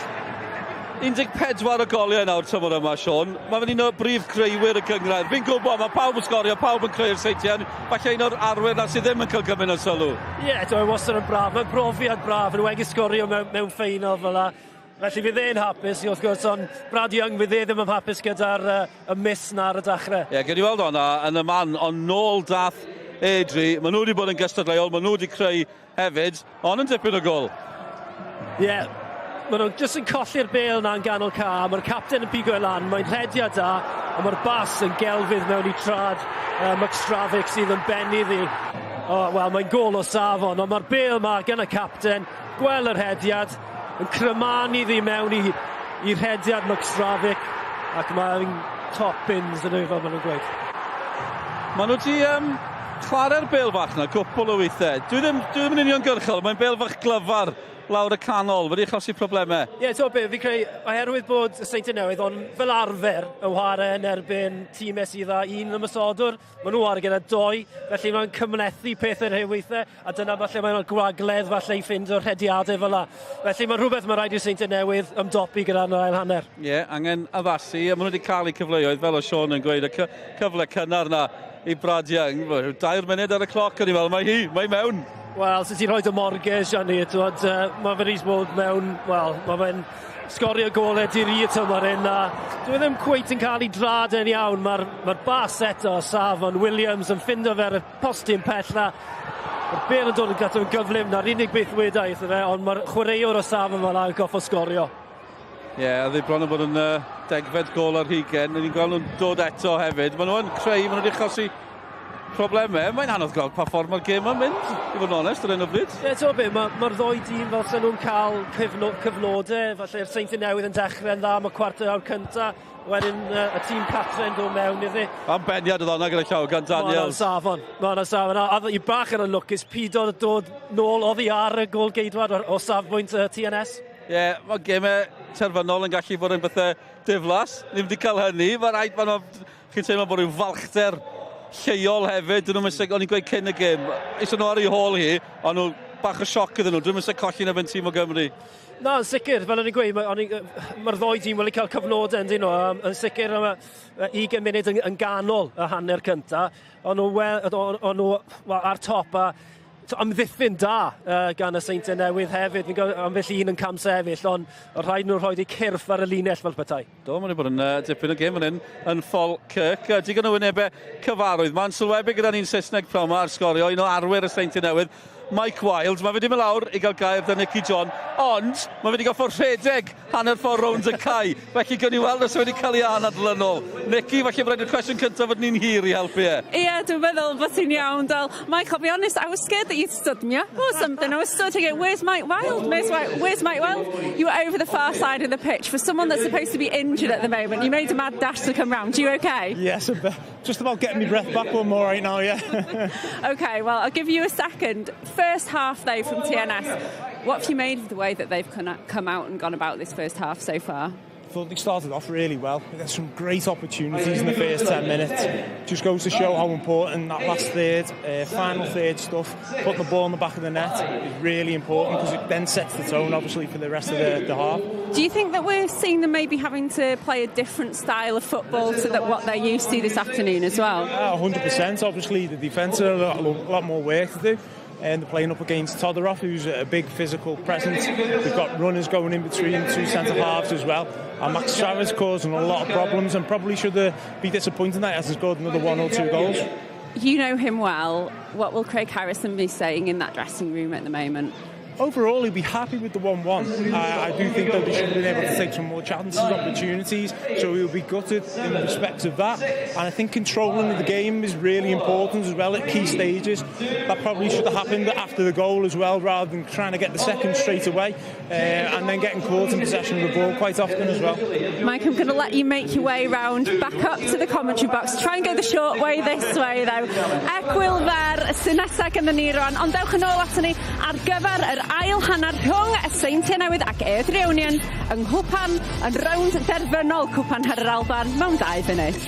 [SPEAKER 3] 14 o goliau nawr tymor yma, Sean. Mae fe'n un o brif creuwyr y gynghrair. Fi'n gwybod, mae pawb yn sgorio, pawb yn creu'r seintiau. Falle un o'r arwyr na sydd ddim yn cael gymaint o sylw.
[SPEAKER 4] Ie, yeah, dwi'n wastad yn braf. Mae'n brofiad braf, yn wedi sgorio mewn ffeinal fel la. Felly fydd e'n hapus, wrth gwrs, ond Brad Young fydd e ddim yn hapus gyda'r y miss na ar y dechrau.
[SPEAKER 3] Ie, yeah, gen i weld hwnna yn y man, ond nôl dath Airdrie. Maen nhw wedi bod yn gystadleuol, maen nhw wedi creu hefyd, ond yn dipyn o gol.
[SPEAKER 4] Ie, yeah, maen nhw jyst yn colli'r bêl na'n ganol ca, mae'r capten yn pigo e lan, mae'n rhediad da, a mae'r bas yn gelfydd mewn i trad McStravick sydd yn benni iddi. Oh, wel, mae'n gôl o safon, ond mae'r bêl ma gan y capten, gwel yr rhediad, yn crymanu iddi mewn i rhediad McStravick, ac mae'n top bins yn fel maen nhw'n gweud.
[SPEAKER 3] Maen nhw wedi chwarae'r bêl fach na cwpl o weithiau. Dwi ddim yn uniongyrchol, mae'n bêl fach glyfar lawr y canol, wedi achosi problemau.
[SPEAKER 4] Ie, yeah, ti'n be, fi'n credu, oherwydd bod y Seintiau Newydd, ond fel arfer yn chwarae yn erbyn tîmau sydd â un ymosodwr, maen nhw ar gyda doi, felly mae'n cymhlethu pethau rhai weithiau, a dyna falle mae'n gwagledd falle i ffind o'r rhediadau fel la. Felly mae'n rhywbeth mae'n rhaid i'r Seintiau Newydd ymdopi gyda yn yr ail hanner.
[SPEAKER 3] Ie, yeah, angen addasu, a maen nhw wedi cael eu cyfleoedd, fel o Sean yn gweud, y cyfle cynnar na i Brad Young. 2 munud ar y cloc, o'n i fel, mae hi, mae mewn.
[SPEAKER 4] Wel, sut ti'n rhoi y mortgage arni, twod, mae fe bod mewn, wel, mae fe'n sgorio golau di-ri y tymor hyn, a dwi ddim cweit yn cael ei drad yn iawn. Mae'r bas eto, safon, Williams yn ffindo fe ar y postyn pella. Mae'r bêl yn dod yn gato yn gyflym, na'r unig beth weda i fe, ond mae'r chwaraewr o safon fel yn goffo sgorio.
[SPEAKER 3] Ie, yeah, oedd bron yn bod yn degfed gol ar hugen. Ni'n gweld nhw'n dod eto hefyd. Maen nhw'n creu, maen nhw wedi achosi problemau. Mae'n anodd gweld pa ffordd mae'r gêm yn mynd, i fod yn onest, ar hyn o bryd.
[SPEAKER 4] Ie, yeah, be, mae'r ma ddoi dîm fel sy'n nhw'n cael cyfnodau, falle'r Seintiau Newydd yn dechrau yn dda am y cwarter awr cyntaf, wedyn y tîm cartre yn dod mewn iddi.
[SPEAKER 3] Am beniad oedd hwnna gyda llaw gan Daniels.
[SPEAKER 4] Mae'n safon, mae'n safon. A i bach yn anlwcus, pido dod nôl oddi ar y gôl geidwad o safbwynt TNS.
[SPEAKER 3] Ie, yeah, mae gemau terfynol yn gallu bod yn bethau diflas. Ni wedi cael hynny. Mae rhaid, mae chi'n teimlo bod rhyw falchder lleol hefyd. Dyn nhw'n mynd, o'n i'n gweud cyn y gêm, eisiau nhw ar ei hôl hi, ond nhw bach o sioc iddyn nhw. Dwi'n mynd colli yn erbyn tîm o Gymru.
[SPEAKER 4] Na, yn sicr, fel o'n i'n gweud, mae'r ddoi dîm wedi cael cyfnodau yn dyn nhw. Yn sicr, am 20 munud yn ganol y hanner cynta, o'n nhw well, ar top a amddiffyn da gan y Seintiau Newydd hefyd. Fi'n gwybod ambell un yn camsefyll, ond rhaid nhw rhoi eu cyrff ar y linell fel petai.
[SPEAKER 3] Do, mae'n bod yn dipyn o gêm fan hyn yn Falkirk. Digon o wynebau cyfarwydd. Mae'n sylwebu gyda ni'n Saesneg pnawn 'ma ar sgorio, un o arwyr y Seintiau Newydd, Mike Wilde. Mae fe wedi mynd lawr i gael gair 'da Nicky John, ond mae fe wedi gorfod rhedeg hanner ffordd rownd y cae. Felly gawn ni weld os wedi cael ei anadl yn ôl. Nicky, falle bod rhaid i'r cwestiwn cyntaf fod ni'n hir i helpu e.
[SPEAKER 5] Ie, yeah, dwi'n meddwl bod ti'n iawn, Dal. Mike, I'll be honest, I was scared that you'd stood me up or something. I was stood thinking, where's Mike Wilde? Where's Mike Wilde? You were over the far side of the pitch. For someone that's supposed to be injured at the moment, you made a mad dash to come round. You okay?
[SPEAKER 9] Yes, I'm just about getting my breath back one more right now, yeah.
[SPEAKER 5] Okay, well, I'll give you a second. First half, though, from TNS. What have you made of the way that they've come out and gone about this first half so far?
[SPEAKER 9] Thought they started off really well. There's some great opportunities in the first 10 minutes. Just goes to show how important that last third, final third stuff, putting the ball in the back of the net is really important because it then sets the tone, obviously, for the rest of the half.
[SPEAKER 5] Do you think that we're seeing them maybe having to play a different style of football to that what they're used to this afternoon as well?
[SPEAKER 9] 100%. Obviously, the defence are a lot more work to do. And they're playing up against Todorov, who's a big physical presence. They've got runners going in between two centre-halves as well. And Max Travers causing a lot of problems and probably should be disappointed that he hasn't scored another 1 or 2 goals.
[SPEAKER 5] You know him well. What will Craig Harrison be saying in that dressing room at the moment?
[SPEAKER 9] Overall, he'll be happy with the 1-1. I do think, though, they should have been able to take some more chances, opportunities, so he'll be gutted in respect of that. And I think controlling the game is really important as well at key stages. That probably should have happened after the goal as well, rather than trying to get the second straight away and then getting caught in possession of the ball quite often as well.
[SPEAKER 5] Mike, I'm going to let you make your way round back up to the commentary box. Try and go the short way this way, though. Egwyl fer sy'n nesaf gynddon ni rwan, ond dewch yn ôl aton ni ar gyfer yr ail hanner rhwng y Seintiau Newydd ac Airdrieonians yng Nghwpan, yn rownd derfynol Cwpan Her yr Alban mewn 2 funud.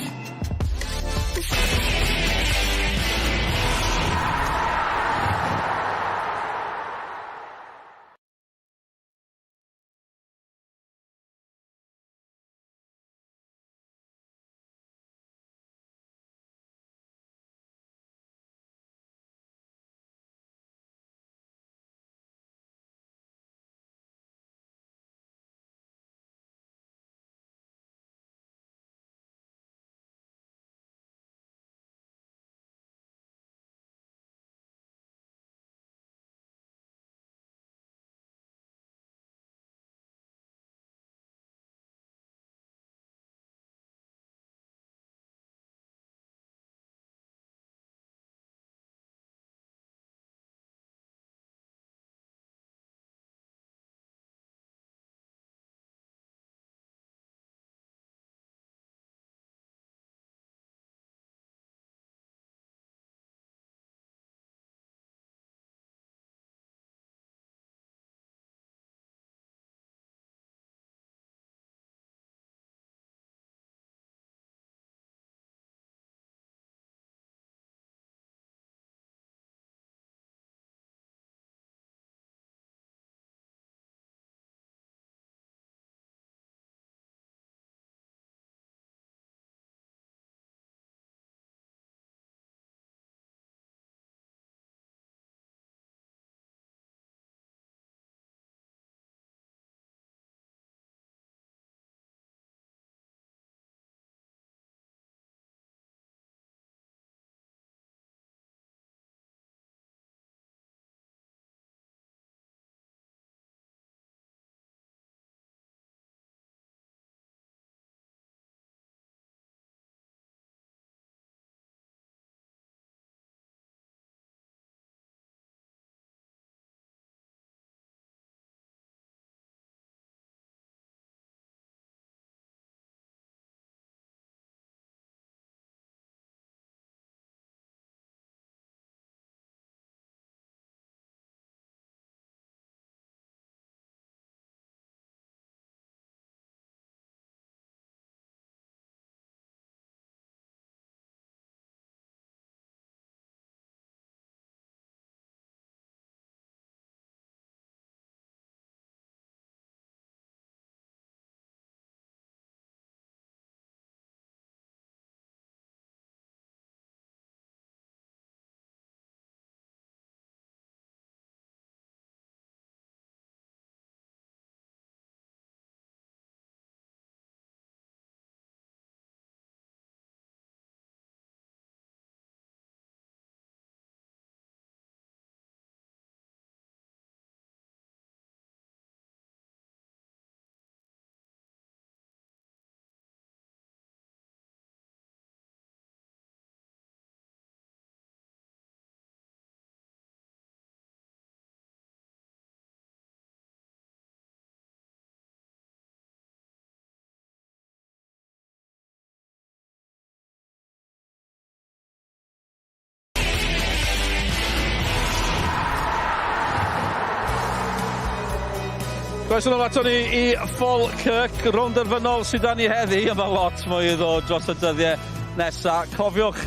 [SPEAKER 3] Croeso nôl ato ni i Falkirk, rownd derfynol sydd 'da ni heddi, a ma' lot mwy i ddod dros y dyddie nesa. Cofiwch,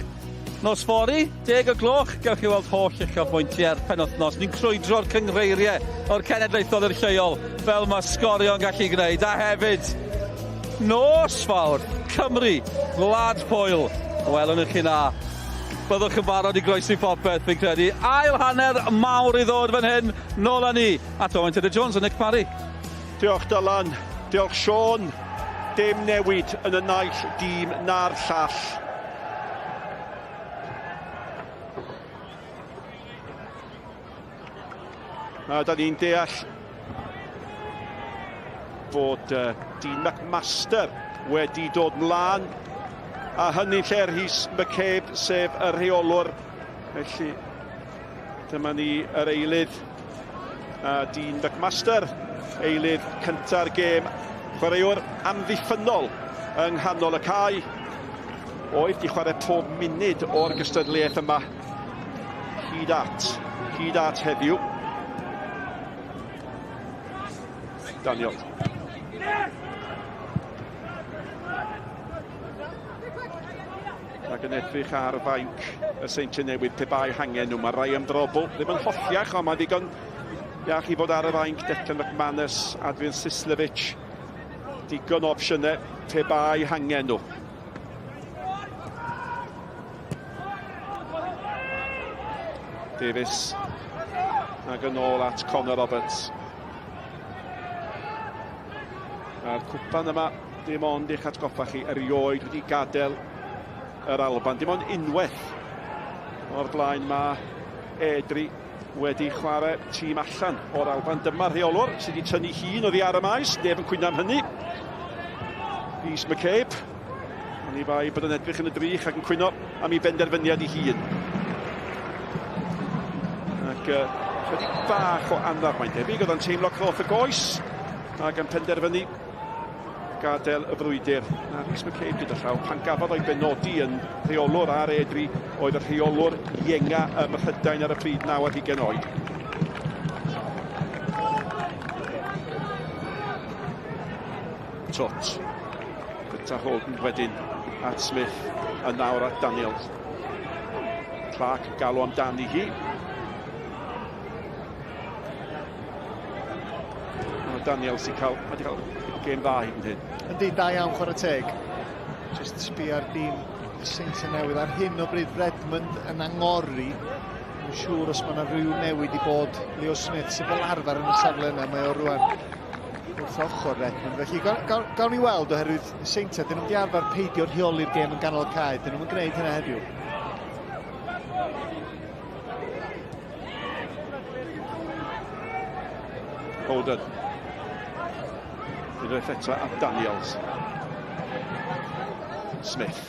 [SPEAKER 3] nos fory, deg o gloch, gewch chi weld holl uchafbwyntiau'r penwythnos. Ni'n crwydro'r cynghreiriau o'r cenedlaethol i'r lleol, fel mae Sgorio'n gallu gwneud, a hefyd, nos Fawrth, Cymru, Gwlad Pwyl. Welwn ni chi 'na. Byddwch yn barod i groesi popeth, fi'n credu. Ail hanner mawr i ddod fan hyn, nôl â ni at Owain Tudur Jones a Nick Parry.
[SPEAKER 2] Diolch Dylan, diolch Siôn. Dim newid yn y naill dîm na'r llall. A da ni'n deall bod uh, Dean McMaster wedi dod mlaen a hynny lle Rhys McCabe, sef y rheolwr. Felly, dyma ni yr eilydd a Dean McMaster, eilydd cynta'r gêm, chwaraewr amddiffynnol yng nghanol y cae, oedd di chwarae pob munud o'r gystadleuaeth yma hyd at, hyd at heddiw. Daniel. Ac yn edrych ar fainc y Seintiau Newydd pe bai hangen nhw. Mae Ryan Drobl ddim yn holliach, ond mae'n ddigon iach i fod ar y fainc. Declan McManus, Adrian Sislevic. Digon o opsiynau pe bai hangen nhw. Davies ac yn ôl at Connor Roberts. A'r cwpan yma, dim ond i'ch atgoffa chi, erioed wedi gadael yr Alban. Dim ond unwaith o'r blaen mae Edri wedi chwarae tîm allan o'r Alban. Dyma'r rheolwr sydd wedi tynnu hun oddi ar y maes, neb yn cwyno am hynny. Rhys McCabe. Oni bai bod yn edrych yn y drych ac yn cwyno am ei benderfyniad ei hun. Ac uh, chydig bach o anaf mae'n debyg, oedd o'n teimlo croth y goes ac yn penderfynu gadael y frwydr. A Rhys McCabe gyda llaw, pan gafodd o'i benodi yn rheolwr ar Edri, oedd y rheolwr ienga ym Mhrydain ar y pryd, 9 ar hugain oed. Tot. Gyda Holden wedyn at Smith a nawr at Daniels. Clark yn galw amdani hi. Mae Daniels wedi cael, wedi cael gêm dda hyd yn hyn.
[SPEAKER 8] Yndi, da iawn, chwarae teg. Just sbi ar dîm y Seintiau Newydd. Ar hyn o bryd, Redmond yn angori. Dwi'n siŵr os mae yna rhyw newid i bod Leo Smith sydd fel arfer yn y safle yna, mae o rwan wrth ochr Redmond. Felly gawn, gawn, gawn ni weld oherwydd y Seintiau, dyn nhw'n di arfer peidio rheoli'r gêm yn ganol y cae, dyn nhw'n gwneud hynna heddiw.
[SPEAKER 2] Holden. Unwaith eto at Daniels. Smith.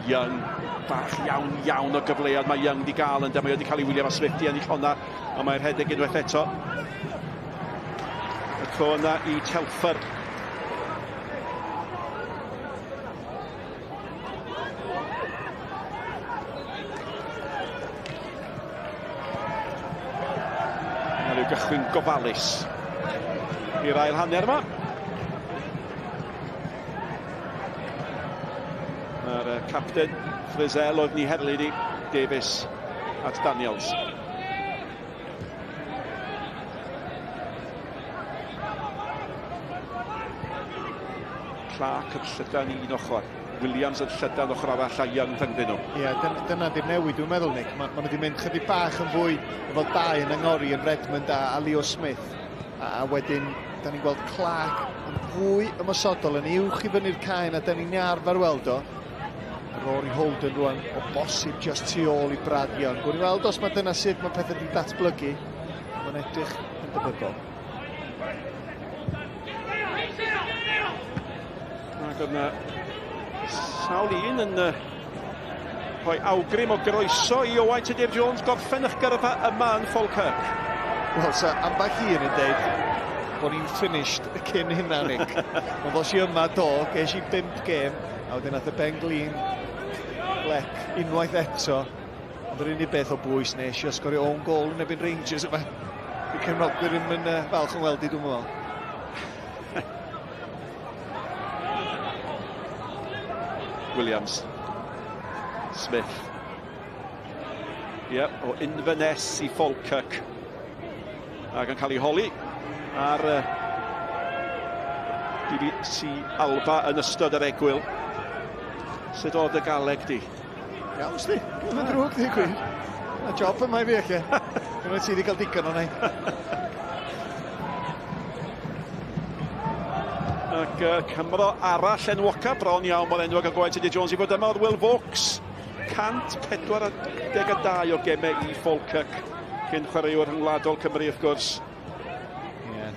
[SPEAKER 2] Young. Bach iawn, iawn o gyfleoedd mae Young di gael yn mae wedi cael ei wylio efo Smith di ennill honna, ond mae'r rhedeg unwaith eto. Y tro yna i Telfer. Mae rhyw gychwyn gofalus i'r ail hanner yma. Mae'r capten Frizzell oedd ni herlid i Davies at Daniels. Clark yn llydan un ochr. Williams yn llydan ochr arall a Young rhyngddyn nhw.
[SPEAKER 8] Ie, yeah, dyna, dyna di'r newid dwi'n meddwl, Nick. Mae ma nhw wedi mynd chydig bach yn fwy efo dau yn angori yn Redmond a, a Leo Smith. A, a wedyn, da ni'n gweld Clark yn fwy ymosodol, yn uwch i fyny'r cae na da ni'n arfer weld o. Rory Holden rwan o bosib just tu ôl i Brad Young. Gwni weld os mae dyna sut mae pethau wedi datblygu. Mae'n edrych yn debygol.
[SPEAKER 2] Ac oedd yna sawl un yn uh, rhoi awgrym o groeso i Owain Tudur Jones gorffen eich gyrfa yma yn Falkirk.
[SPEAKER 8] Wel, sa ambell un yn deud bod ni'n finished cyn hynna, Nick. Ond ddos i yma do, ges i 5 gêm, a wedyn nath y Ben Glin lec unwaith eto. Ond yr unig beth o bwys nes i o sgorio own goal yn erbyn Rangers yma. Y cefnogwyr ddim yn uh, falch yn weld i, dwi'n meddwl.
[SPEAKER 2] Williams. Smith. Ie, yep, o Inverness i Falkirk. Ac yn cael ei holi ar uh, BBC Alba yn ystod yr egwyl. Sut oedd y galeg di?
[SPEAKER 8] Iawn, sti. Dwi'n yn ddrwg, di gwir. Mae job yma i fi, eich. Dwi'n ti wedi cael digon o'n ei.
[SPEAKER 2] Ac uh, Cymro arall enwoca, bron iawn mor enwog â Gwaith Eddie Jones i fod yma oedd Will Vokes. 142 o gemau i Falkirk, cyn chwaraewr rhyngwladol Cymru wrth gwrs.
[SPEAKER 8] Ie, yeah.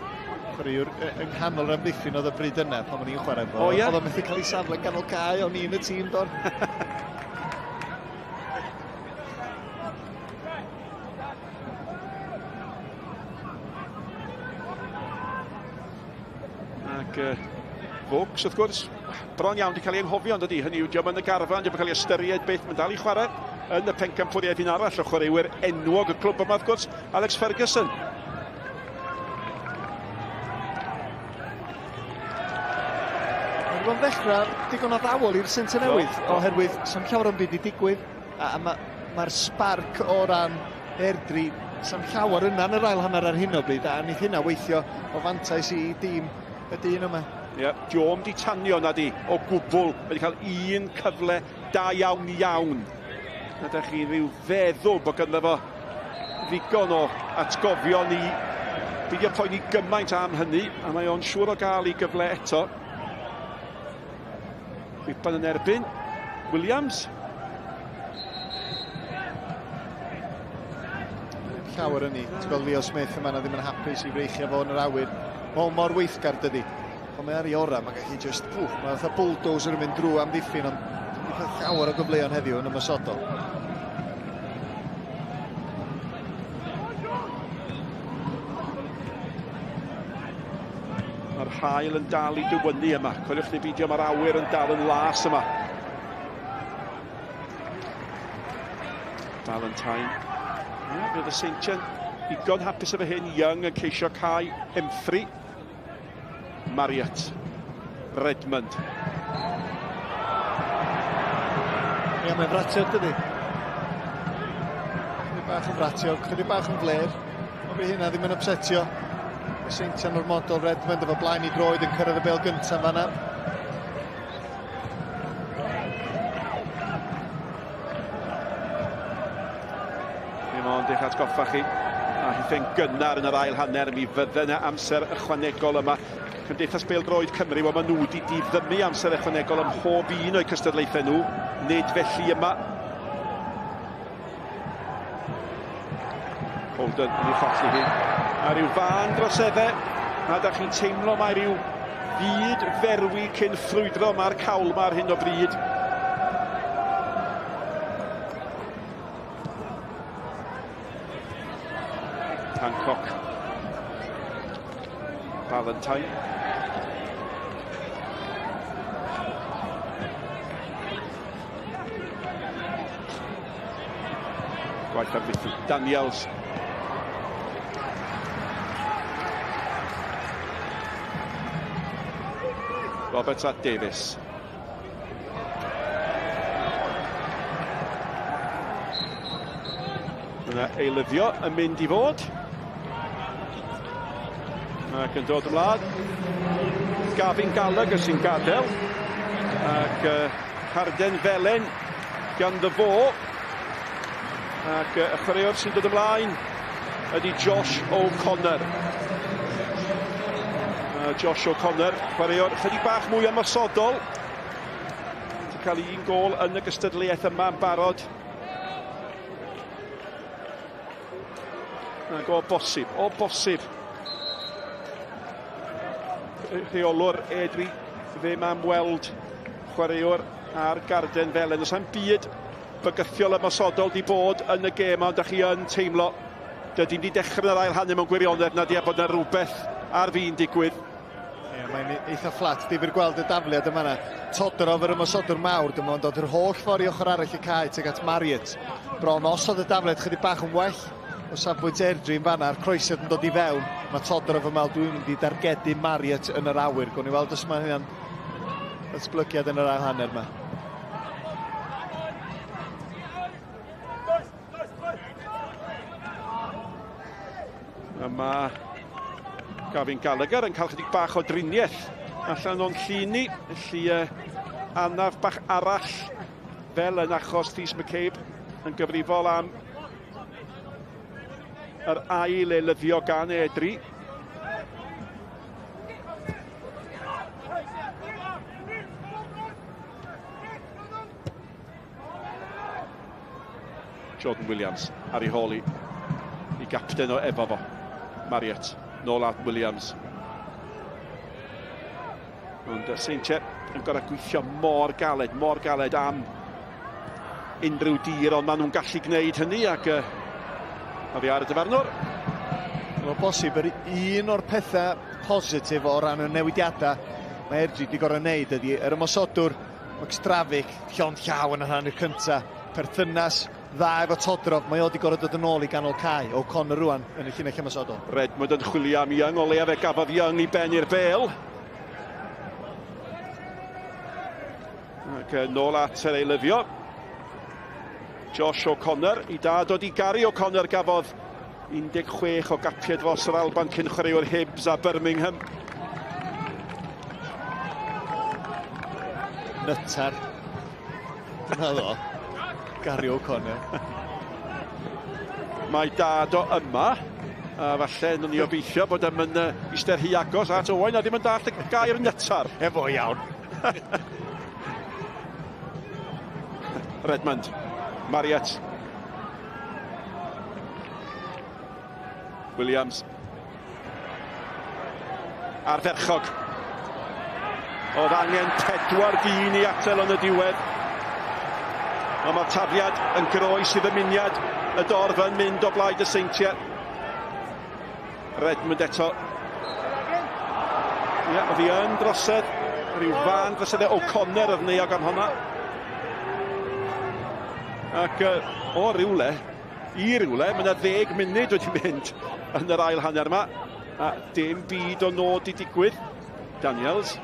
[SPEAKER 8] chwaraewr yng nghanol yr amddiffyn oedd y bryd yna pan o'n i'n chwarae fo.
[SPEAKER 2] O, ie?
[SPEAKER 8] Oedd o'n methu cael ei safle ganol cae, o'n i'n y tîm don.
[SPEAKER 2] Ac uh, Vokes, wrth gwrs, bron iawn wedi cael ei anghofio, ond ydy, hynny yw, diolch yn y garfan, diolch yn cael ei ystyried beth mae'n dal i chwarae yn y pencampwriaeth un arall o chwaraewyr enwog y clwb yma, wrth gwrs, Alex Ferguson.
[SPEAKER 8] Mae wedi bod yn ddechrau digon addawol i'r Seintiau Newydd, oherwydd sa'm llawer o'n byd i digwydd, a, a mae'r ma sbarc o ran Airdrie, sa'm llawer yna yn yr ail hanner ar hyn o bryd, a wneith hynna weithio o fantais i dîm y dyn yma.
[SPEAKER 2] Ie, yeah, Diom di tanio na di, o gwbl. Mae wedi cael un cyfle da iawn iawn. Na da chi rhyw feddwl bod ganddo fo ddigon o atgofion i beidio poeni gymaint am hynny, a mae o'n siŵr o gael ei gyfle eto. Chwipan yn erbyn Williams.
[SPEAKER 8] Llawer yn ni. Ti'n gweld Leo Smith yma na ddim yn hapus i freichio fo yn yr awyr. Mae o mor weithgar dydy. Pan mae ar ei orau, mae'n gallu just, wff, mae fatha bulldozer yn mynd drwy amddiffyn, ond wedi cael llawer o gyfleon heddiw yn ymosodol.
[SPEAKER 2] Mae'r hael yn dal i dywynnu yma. Coeliwch neu beidio, mae'r awyr yn dal yn las yma. Valentine. Ie, fydd y Seintiau'n ddigon hapus efo hyn. Young yn ceisio cael Humphrey. Marriott. Redmond.
[SPEAKER 8] Ie, mae'n fratiog, dydy. Chydig bach yn fratiog, chydig bach yn fler. Ond by hynna ddim yn upsetio. Y Seintiau'n ormodol, Redmond efo blaen i droed yn cyrraedd y bel gyntaf fanna.
[SPEAKER 2] Dim ond eich atgoffa chi, a hithe'n gynnar yn yr ail hanner, mi fydde yna amser ychwanegol yma. Cymdeithas Bêl-droed Cymru, wel maen nhw wedi diddymu amser ychwanegol ym mhob un o'u cystadlaethau nhw, nid felly yma. Holden yn ei cholli hi. A rhyw fân droseddau, a da chi'n teimlo mae rhyw fyd ferwi cyn ffrwydro mae'r cawl yma ar hyn o bryd. Hancock. Valentine. Gwaith am ddiffyn. Daniels. Roberts at Davis. Yna eilyddio yn mynd i fod. Ac yn dod ymlaen. Gavin Gallagher sy'n gadael. Ac uh, Carden Felen ganddo fo. Ac uh, y chwaraewr sy'n dod ymlaen ydy Josh O'Connor. Josh O'Connor, chwaraewr chydig bach mwy ymosodol. Wedi cael un gol yn y gystadleuaeth yma yn barod. Ac o bosib, o bosib. Rheolwr Edri ddim am weld chwaraewr ar garden felen. Oes am byd bygythiol ymosodol di bod yn y gêm, ond da chi yn teimlo dydy wedi dechrau yn yr ail hanner mewn gwirionedd na di a bod yna rhywbeth ar fin digwydd.
[SPEAKER 8] Ie, mae'n eitha fflat. Difyr gweld y dafliad yma yna. Todorov yr ymosodwr mawr, dim ond dod yr holl ffordd i ochr arall y cae tuag at Marriott. Bron osod y dafliad chydig bach yn well. O safbwynt Airdrie yn fanna, a'r croesiad yn dod i fewn. Mae Todorov yn meddwl dwi'n mynd i dargedu Marriott yn yr awyr. Gwn i weld os mae hynna'n ddatblygiad yn yr ail hanner yma.
[SPEAKER 2] Yma Gavin Gallagher yn cael chydig bach o driniaeth allan o'n llun ni. Felly anaf bach arall fel yn achos Rhys McCabe yn gyfrifol am yr ail eilyddio gan Airdrie. Jordan Williams ar ei hôl i, i gapten o efo fo. Marriott, nôl at Williams. Ond y Seintiau yn gorau gweithio mor galed, mor galed am unrhyw dir, ond maen nhw'n gallu gwneud hynny ac oddi ar y dyfarnwr.
[SPEAKER 8] Mae'n bosib yr un o'r pethau positif o ran y newidiadau mae Airdrie wedi gorfod wneud ydy yr ymosodwr McStravick llond llaw yn y rhan cyntaf. Perthynas dda efo Todorov, mae o wedi gorfod dod yn ôl i ganol cae. O'Connor rwan yn y llinell ymosodol.
[SPEAKER 2] Redmond yn chwilio am Young, o leia fe gafodd Young i ben i'r bel. Ac nôl at yr eilyddio. Josh O'Connor, i dad o di Gary O'Connor gafodd 16 o gapiau dros yr Alban cyn chwaraewr Hibs a Birmingham.
[SPEAKER 8] Nytar. Dyna ddo. Gary O'Connor.
[SPEAKER 2] Mae dad o yma. A falle nhw'n ni obeithio bod am yn eistedd rhy agos at Owain a ddim yn dallt y gair nytar.
[SPEAKER 8] Efo iawn.
[SPEAKER 2] Redmond. Marriott. Williams. Ardderchog. Oedd angen 4 dyn i atal yn y diwedd. Ond mae'r tafliad yn groes i ddymuniad y dorf yn mynd o blaid y Seintiau. Redmond eto. Ie, oedd hi yn drosedd. Rhyw fan drosedd O'Connor oedd neuog am honna. Ac o rywle, i rywle, mae yna 10 munud wedi mynd yn yr ail hanner yma. A dim byd o nod i digwydd. Daniels.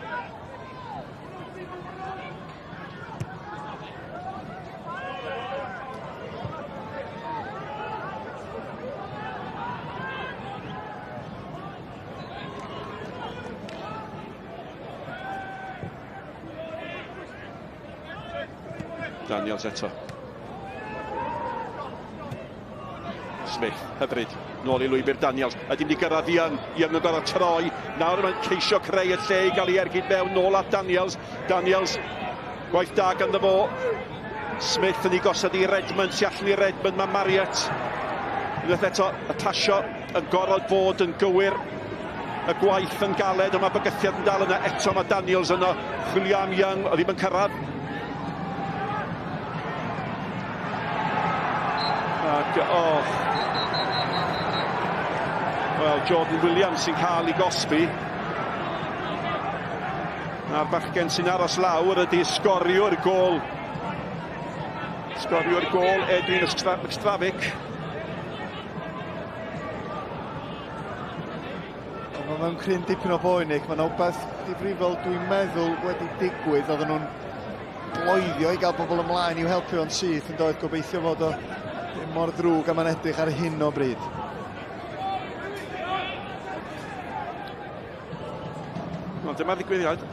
[SPEAKER 2] Daniels eto. Smith, hyfryd, nôl i lwybr Daniels. A dim di gyrraedd Young. Young yn gorfod troi. Nawr mae'n ceisio creu y lle i gael ei ergyd mewn nôl at Daniels. Daniels, gwaith da ganddo fo. Smith yn ei gosod i Redmond, tu allan i Redmond, mae Marriott. Unwaith eto, y pasio yn gorfod bod yn gywir. Y gwaith yn galed, ond mae bygythiad yn dal yna. Eto mae Daniels yno, chwilio am Young, oedd ddim yn cyrraedd. Ac, oh. Wel, Jordan Williams sy'n cael ei gosbi. A'r bachgen sy'n aros lawr ydy sgoriwr gôl. Sgoriwr gôl Edwin McStravick.
[SPEAKER 8] Mae mewn cryn dipyn o boen, Nick. Mae'n wbeth difrifol dwi'n meddwl wedi digwydd. Oedden nhw'n bloeddio i gael bobl ymlaen i'w helpu o'n syth yn doedd. Gobeithio fod o ddim mor ddrwg am edrych ar hyn o bryd.
[SPEAKER 2] Wel, dyma ddigwyddiad.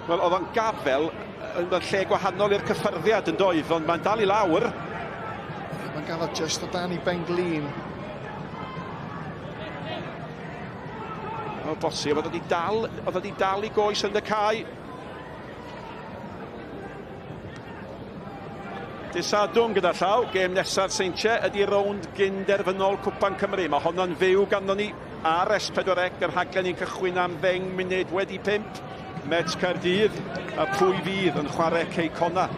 [SPEAKER 2] Wel, oedd o'n gafel yn lle gwahanol i'r cyffyrddiad yn doedd, ond mae'n dal i lawr.
[SPEAKER 8] Mae'n gafel just o dan i ben glin.
[SPEAKER 2] O bosib, oedd wedi dal i goes yn y cae. Dydd Sadwrn gyda llaw, gêm nesaf Seintiau ydy rownd gynderfynol Cwpan Cymru. Mae honno'n fyw ganddo ni ar S4C, yr rhaglen ni'n cychwyn am 5:05 munud. Met Caerdydd, a pwy fydd yn chwarae Cei Connah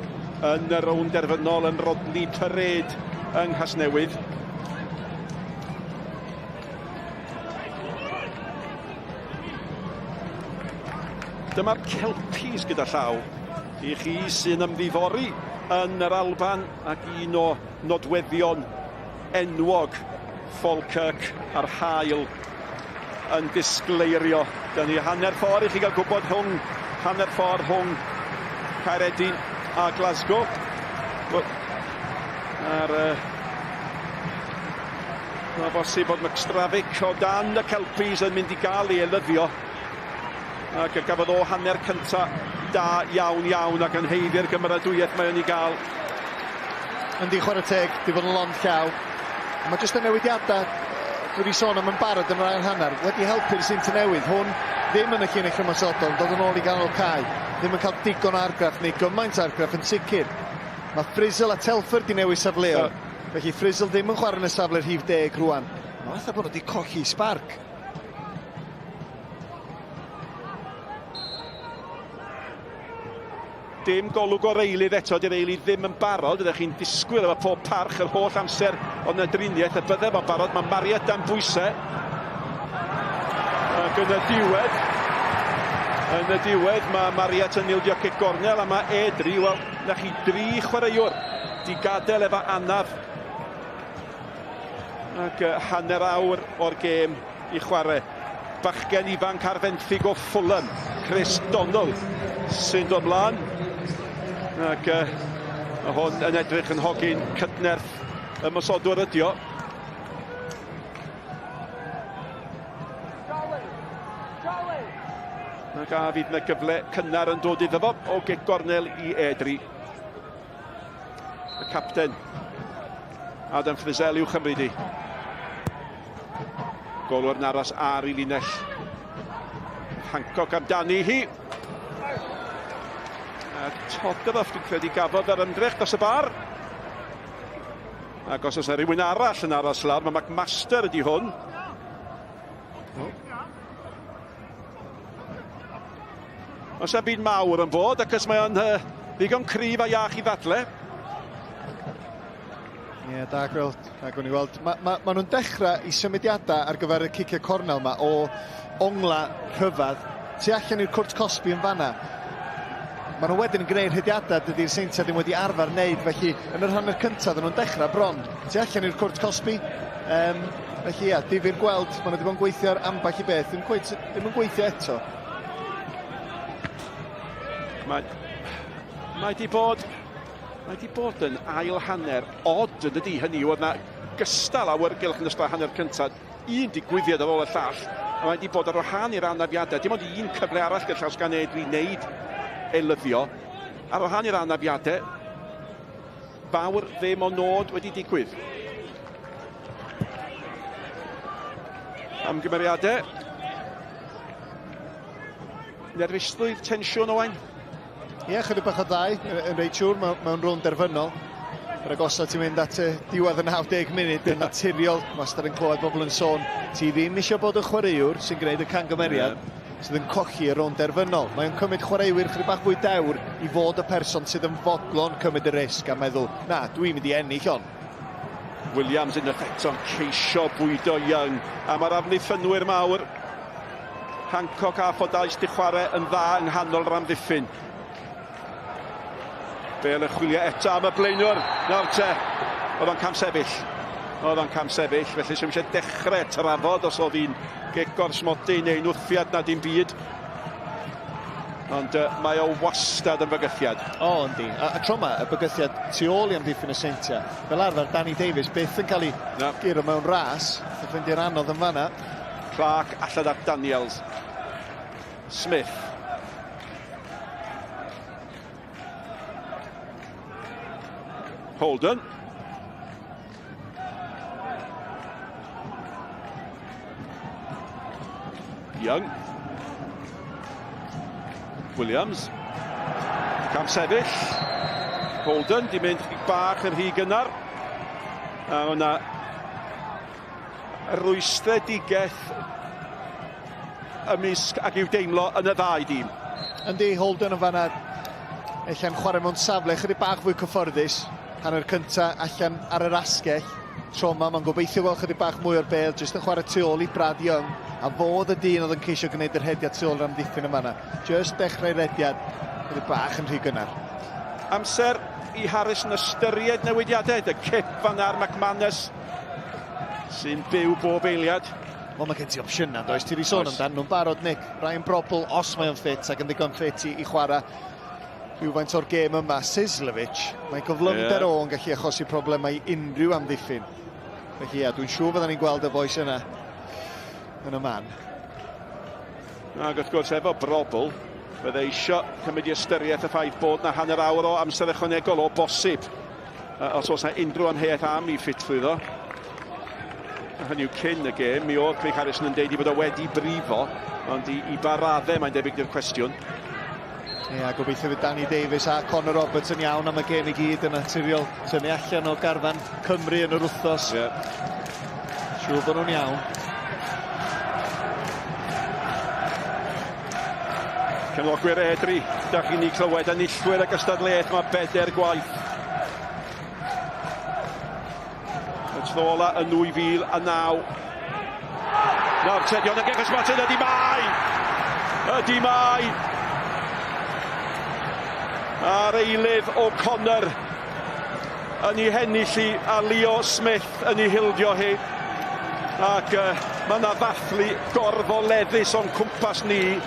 [SPEAKER 2] yn y rownd derfynol yn Rodney Parade yng Nghasnewydd. Dyma'r Kelpies gyda llaw i chi sy'n ymddifori yn yr Alban ac un o nodweddion enwog Falkirk a'r haul yn disgleirio. Dyna ni hanner ffordd i chi gael gwybod rhwng hanner ffordd rhwng Caeredin a Glasgow. A'r uh, Mae bosib bod McStravick o dan y Kelpies yn mynd i gael ei elyddio. Ac y gafodd o hanner cynta da iawn iawn ac yn heiddi'r gymeradwyaeth mae o'n ei gael.
[SPEAKER 8] Yndi, chwarae teg, di fod yn lond llaw. Mae jyst y newidiadau dwi wedi sôn am yn barod yn yr ail hanner wedi helpu'r Seintiau Newydd. Hwn ddim yn y llinell ymosodol, yn dod yn ôl i ganol cae. Ddim yn cael digon o argraff neu gymaint o argraff yn sicr. Mae Frizzell a Telford di newid safleoedd. Felly Frizzell ddim yn chwarae yn y safle rhif deg rwan. Mae fatha bod nhw wedi colli sbarc.
[SPEAKER 2] Dim golwg o'r eilydd eto, dy'r eilydd ddim yn barod, ydych chi'n disgwyl efo pob parch yr holl amser ond na driniaeth y bydde fo'n barod, mae Mariet dan bwysau. Ac yn y diwedd, yn y diwedd mae Mariet yn ildio cic gornel a mae Edri, wel, na chi dri chwaraewr di gadael efo anaf ac hanner awr o'r gêm i chwarae. Bachgen ifanc ar fenthyg o Fulham, Chris Donald, sy'n dod mlaen. Ac uh, mae hwn yn edrych yn hogyn cydnerth ymosodwr ydi o. Ac a fydd yna gyfle cynnar yn dod iddo fo o gic gornel i Edri. Y capten, Adam Frizzell i'w chymryd i. Golwr yn aros ar ei linell. Hancock amdani hi. A Todoroff, dwi'n credu, gafodd yr ymdrech dros y bar. Ac os oes rhywun arall yn aros lawr, mae McMaster ydi hwn. Oes 'na byd mawr yn bod, ac os mae o'n uh, ddigon cryf a iach i ddadle.
[SPEAKER 8] Ie, yeah, da gweld, da gwni weld. Mae ma, ma nhw'n dechrau i symudiadau ar gyfer y ciciau cornel yma o ongla rhyfedd tu allan i'r cwrt cosbi yn fanna. Maen nhw wedyn yn gwneud rhediadau dydy'r Seintiau ddim wedi arfer wneud, felly yn yr hanner cyntaf oedden nhw'n dechrau bron tu allan i'r cwrt cosbi. Um, felly ia, difyr gweld, maen nhw wedi bod yn gweithio ar ambell i beth, ddim, cweit, ddim yn gweithio eto.
[SPEAKER 2] Mae, mae di bod mae di bod yn ail hanner od yn dydi hynny yw oedd na gystal awyrgylch yn ystod hanner cyntaf un digwyddiad ar ôl y llall a mae di bod ar wahân i'r anafiadau dim ond un cyfle arall gyda llaws gan Edri wneud eilyddio ar wahân i'r anafiadau fawr ddim o nod wedi digwydd. Amgymeriadau. Nerfusrwydd, tensiwn, Owain?
[SPEAKER 8] Ie, yeah, chydig bach o ddau, yn reit siŵr, mewn, mewn rownd derfynol. Yr agosaf ti'n mynd at y diwedd y 90 munud yn naturiol, wastad yn clywed bobl yn sôn, ti ddim eisiau bod yn chwaraewr sy'n gwneud y cangymeriad yeah. sydd yn colli y rownd derfynol. Mae'n cymryd chwaraewyr chydig bach fwy dewr i fod y person sydd yn fodlon cymryd y risg a meddwl, na, dwi'n mynd i ennill hon.
[SPEAKER 2] Williams unwaith eto'n ceisio bwydo Young, a mae'r amddiffynwyr mawr Hancock a Fordyce di chwarae yn dda yng nghanol yr amddiffyn. Bale yn chwilio eto am y blaenwr. Nawr te, oedd o'n camsefyll. Oedd o'n camsefyll, felly sy'n eisiau dechrau trafod os oedd hi'n gic o'r smotyn neu'n wthiad na dim byd. Ond uh, mae o wastad yn fygythiad.
[SPEAKER 8] O, oh, yndi. A, a tro yma, y bygythiad tu ôl i amddiffyn y Seintiau. Fel arfer, Danny Davies byth yn cael ei no. guro mewn ras. Yn ffeindio'n anodd yn fanna.
[SPEAKER 2] Clark allan at Daniels. Smith. Holden. Young. Williams. Cam sefyll. Holden di mynd bach yn rhy gynnar. A hwnna rwystredigaeth ymysg ac i'w deimlo yn y ddau dîm.
[SPEAKER 8] Yndi, Holden yn fanna ella'n chwarae mewn safle chydig bach fwy cyfforddus. Hanner cynta allan ar yr asgell. Tro 'ma, mae'n gobeithio gweld chydig bach mwy o'r bêl, jyst yn chwarae tu ôl i Brad Young, a fo oedd y dyn oedd yn ceisio gwneud yr rhediad tu ôl i'r amddiffyn yma yna. Jyst dechrau rediad, chydig bach yn rhy gynnar.
[SPEAKER 2] Amser i Harrison ystyried newidiadau. Y cip fan ar McManus sy'n byw bob eiliad.
[SPEAKER 8] Wel, mae gen ti opsiynau, does? Ti wedi sôn amdan nhw'n barod, Nick. Ryan Brobbel, os mae o'n ffit ac yn ddigon ffit i chwarae rhywfaint o'r gêm yma. Sislovic, mae gyflymder o'n gallu achosi problemau i unrhyw amddiffyn. Felly, ia, dwi'n siŵr fydden ni'n gweld y bois yna yn y man.
[SPEAKER 2] Ac wrth gwrs, efo Brobbel, fydde eisiau cymryd i ystyriaeth y ffaith bod na hanner awr o amser ychwanegol o bosib, os oes na unrhyw amheuaeth am i ffitrwydd o. A hynny yw cyn y gêm, mi oedd Craig Harrison yn deud i fod o wedi brifo, ond i ba raddau mae'n debyg di'r cwestiwn.
[SPEAKER 8] Ie, a gobeithio fydd Danny Davies a Conor Roberts yn iawn am y gêm i gyd yn naturiol. Tynnu allan o garfan Cymru yn yr wythnos. Siŵr bod nhw'n iawn.
[SPEAKER 2] Cefnogwyr Airdrie, da chi'n ei clywed, enillwyr y gystadleuaeth mae bedair gwaith. Y tro ola yn 2009. Nawr Tedion yn gefys Martin, ydy mai! Ydy mai! A'r eilydd O'Connor yn ei hennill hi, a Leo Smith yn ei hildio hi. Ac mae yna ddathlu gorfoleddus o'n cwmpas ni,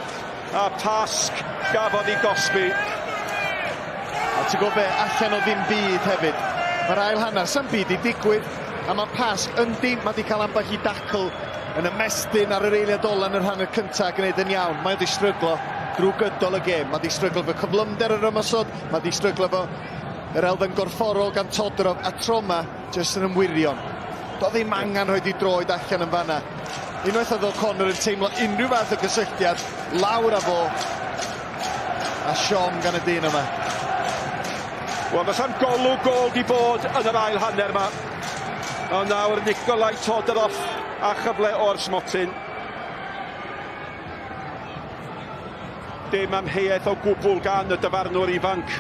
[SPEAKER 2] a Pasg gafodd ei gosbi.
[SPEAKER 8] A ti'n gwybod be, allan o ddim byd hefyd. Mae'r ail hanner, sa'm byd i digwydd, a mae Pasg yn dim, mae di cael ambell i dacl yn ymestyn ar yr eiliad ola yn yr hanner cyntaf a gwneud yn iawn. Mae wedi stryglo drwy gydol y gêm. Mae wedi stryglo efo cyflymder yr ymosod, mae wedi stryglo efo yr elfen gorfforol gan Todorov, a tro 'ma jyst yn ymwirion. Doedd ddim angen rhoi di droed allan yn fanna. Unwaith oedd O'Connor yn teimlo unrhyw fath o gysylltiad, lawr â fo, a siom gan y dyn yma.
[SPEAKER 2] Wel, fysa'n golwg gôl di bod yn yr ail hanner yma. Ond nawr Nikolai Todorov a chyfle o'r smotyn. Dim amheuaeth o gwbl gan y dyfarnwr ifanc.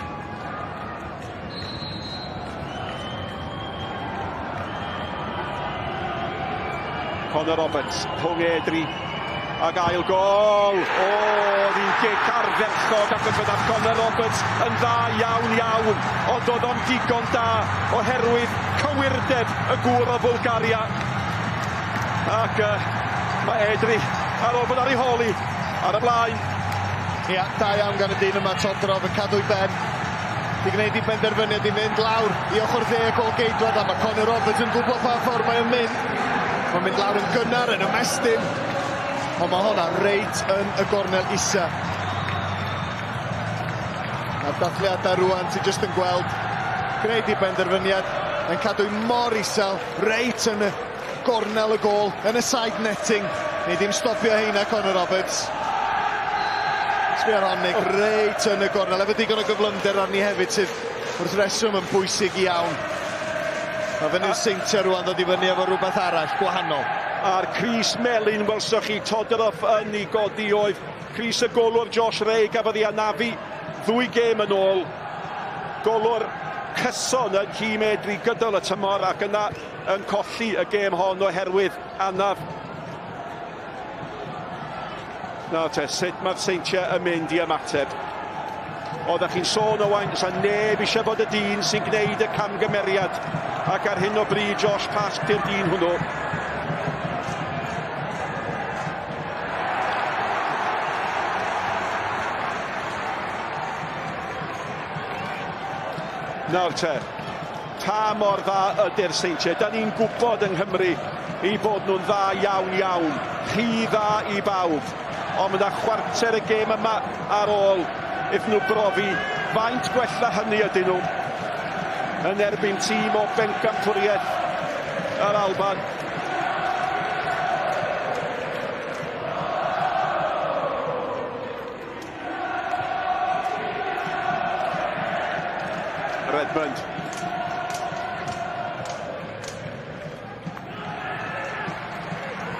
[SPEAKER 2] Conor Roberts rhwng Airdrie ag ail gol. O, oedd hi'n gic ardderchog ac yn byddaf Conor Roberts yn dda iawn iawn, ond oedd o'n digon da oherwydd cywirdeb y gŵr o Fwlgaria. Ac mae Airdrie ar ôl bod ar ei hôl hi ar y blaen.
[SPEAKER 8] Ia, da iawn gan y dyn yma, Todorov yn cadw'i ben. Di gwneud i benderfyniad i fynd lawr i ochr dde y gol geidwad, a mae Conor Roberts yn gwybod pa ffordd mae'n mynd. Mae'n mynd lawr yn gynnar, yn ymestyn, ond mae hwnna reit yn y gornel isa. A'r dathliadau rwan, ti jyst yn gweld gwneud i benderfyniad, yn cadw mor isel, reit yn y gornel y gôl, yn y side netting. Ni ddim stopio heina, Conor Roberts. Sbio ar hon, Nick, reit yn y gornel, efo digon o gyflymder arni hefyd, sydd wrth reswm yn bwysig iawn. Mae fyny'r Seintiau rwan ddod i fyny efo rhywbeth arall, gwahanol.
[SPEAKER 2] A'r crys melyn, welsoch chi, Todorov yn ei godi oedd crys y golwr Josh Ray gafodd ei anafu 2 gêm yn ôl. Golwr cyson yn tîm Airdrie gydol y tymor ac yna yn colli y gêm hon oherwydd anaf. Nawr te, sut mae'r Seintiau yn mynd i ymateb? Oeddech chi'n sôn, Owain, sa neb eisiau bod y dyn sy'n gwneud y camgymeriad. Ac ar hyn o bryd, Josh Pask di'r dyn hwnnw. Nawr te, pa mor dda ydy'r Seintiau? Da ni'n gwybod yng Nghymru i bod nhw'n dda iawn iawn, rhy dda i bawb. Ond mae yna chwarter y gêm yma ar ôl iddyn nhw brofi faint gwella hynny ydyn nhw yn erbyn tîm o bencampwriaeth yr Alban. Redmond.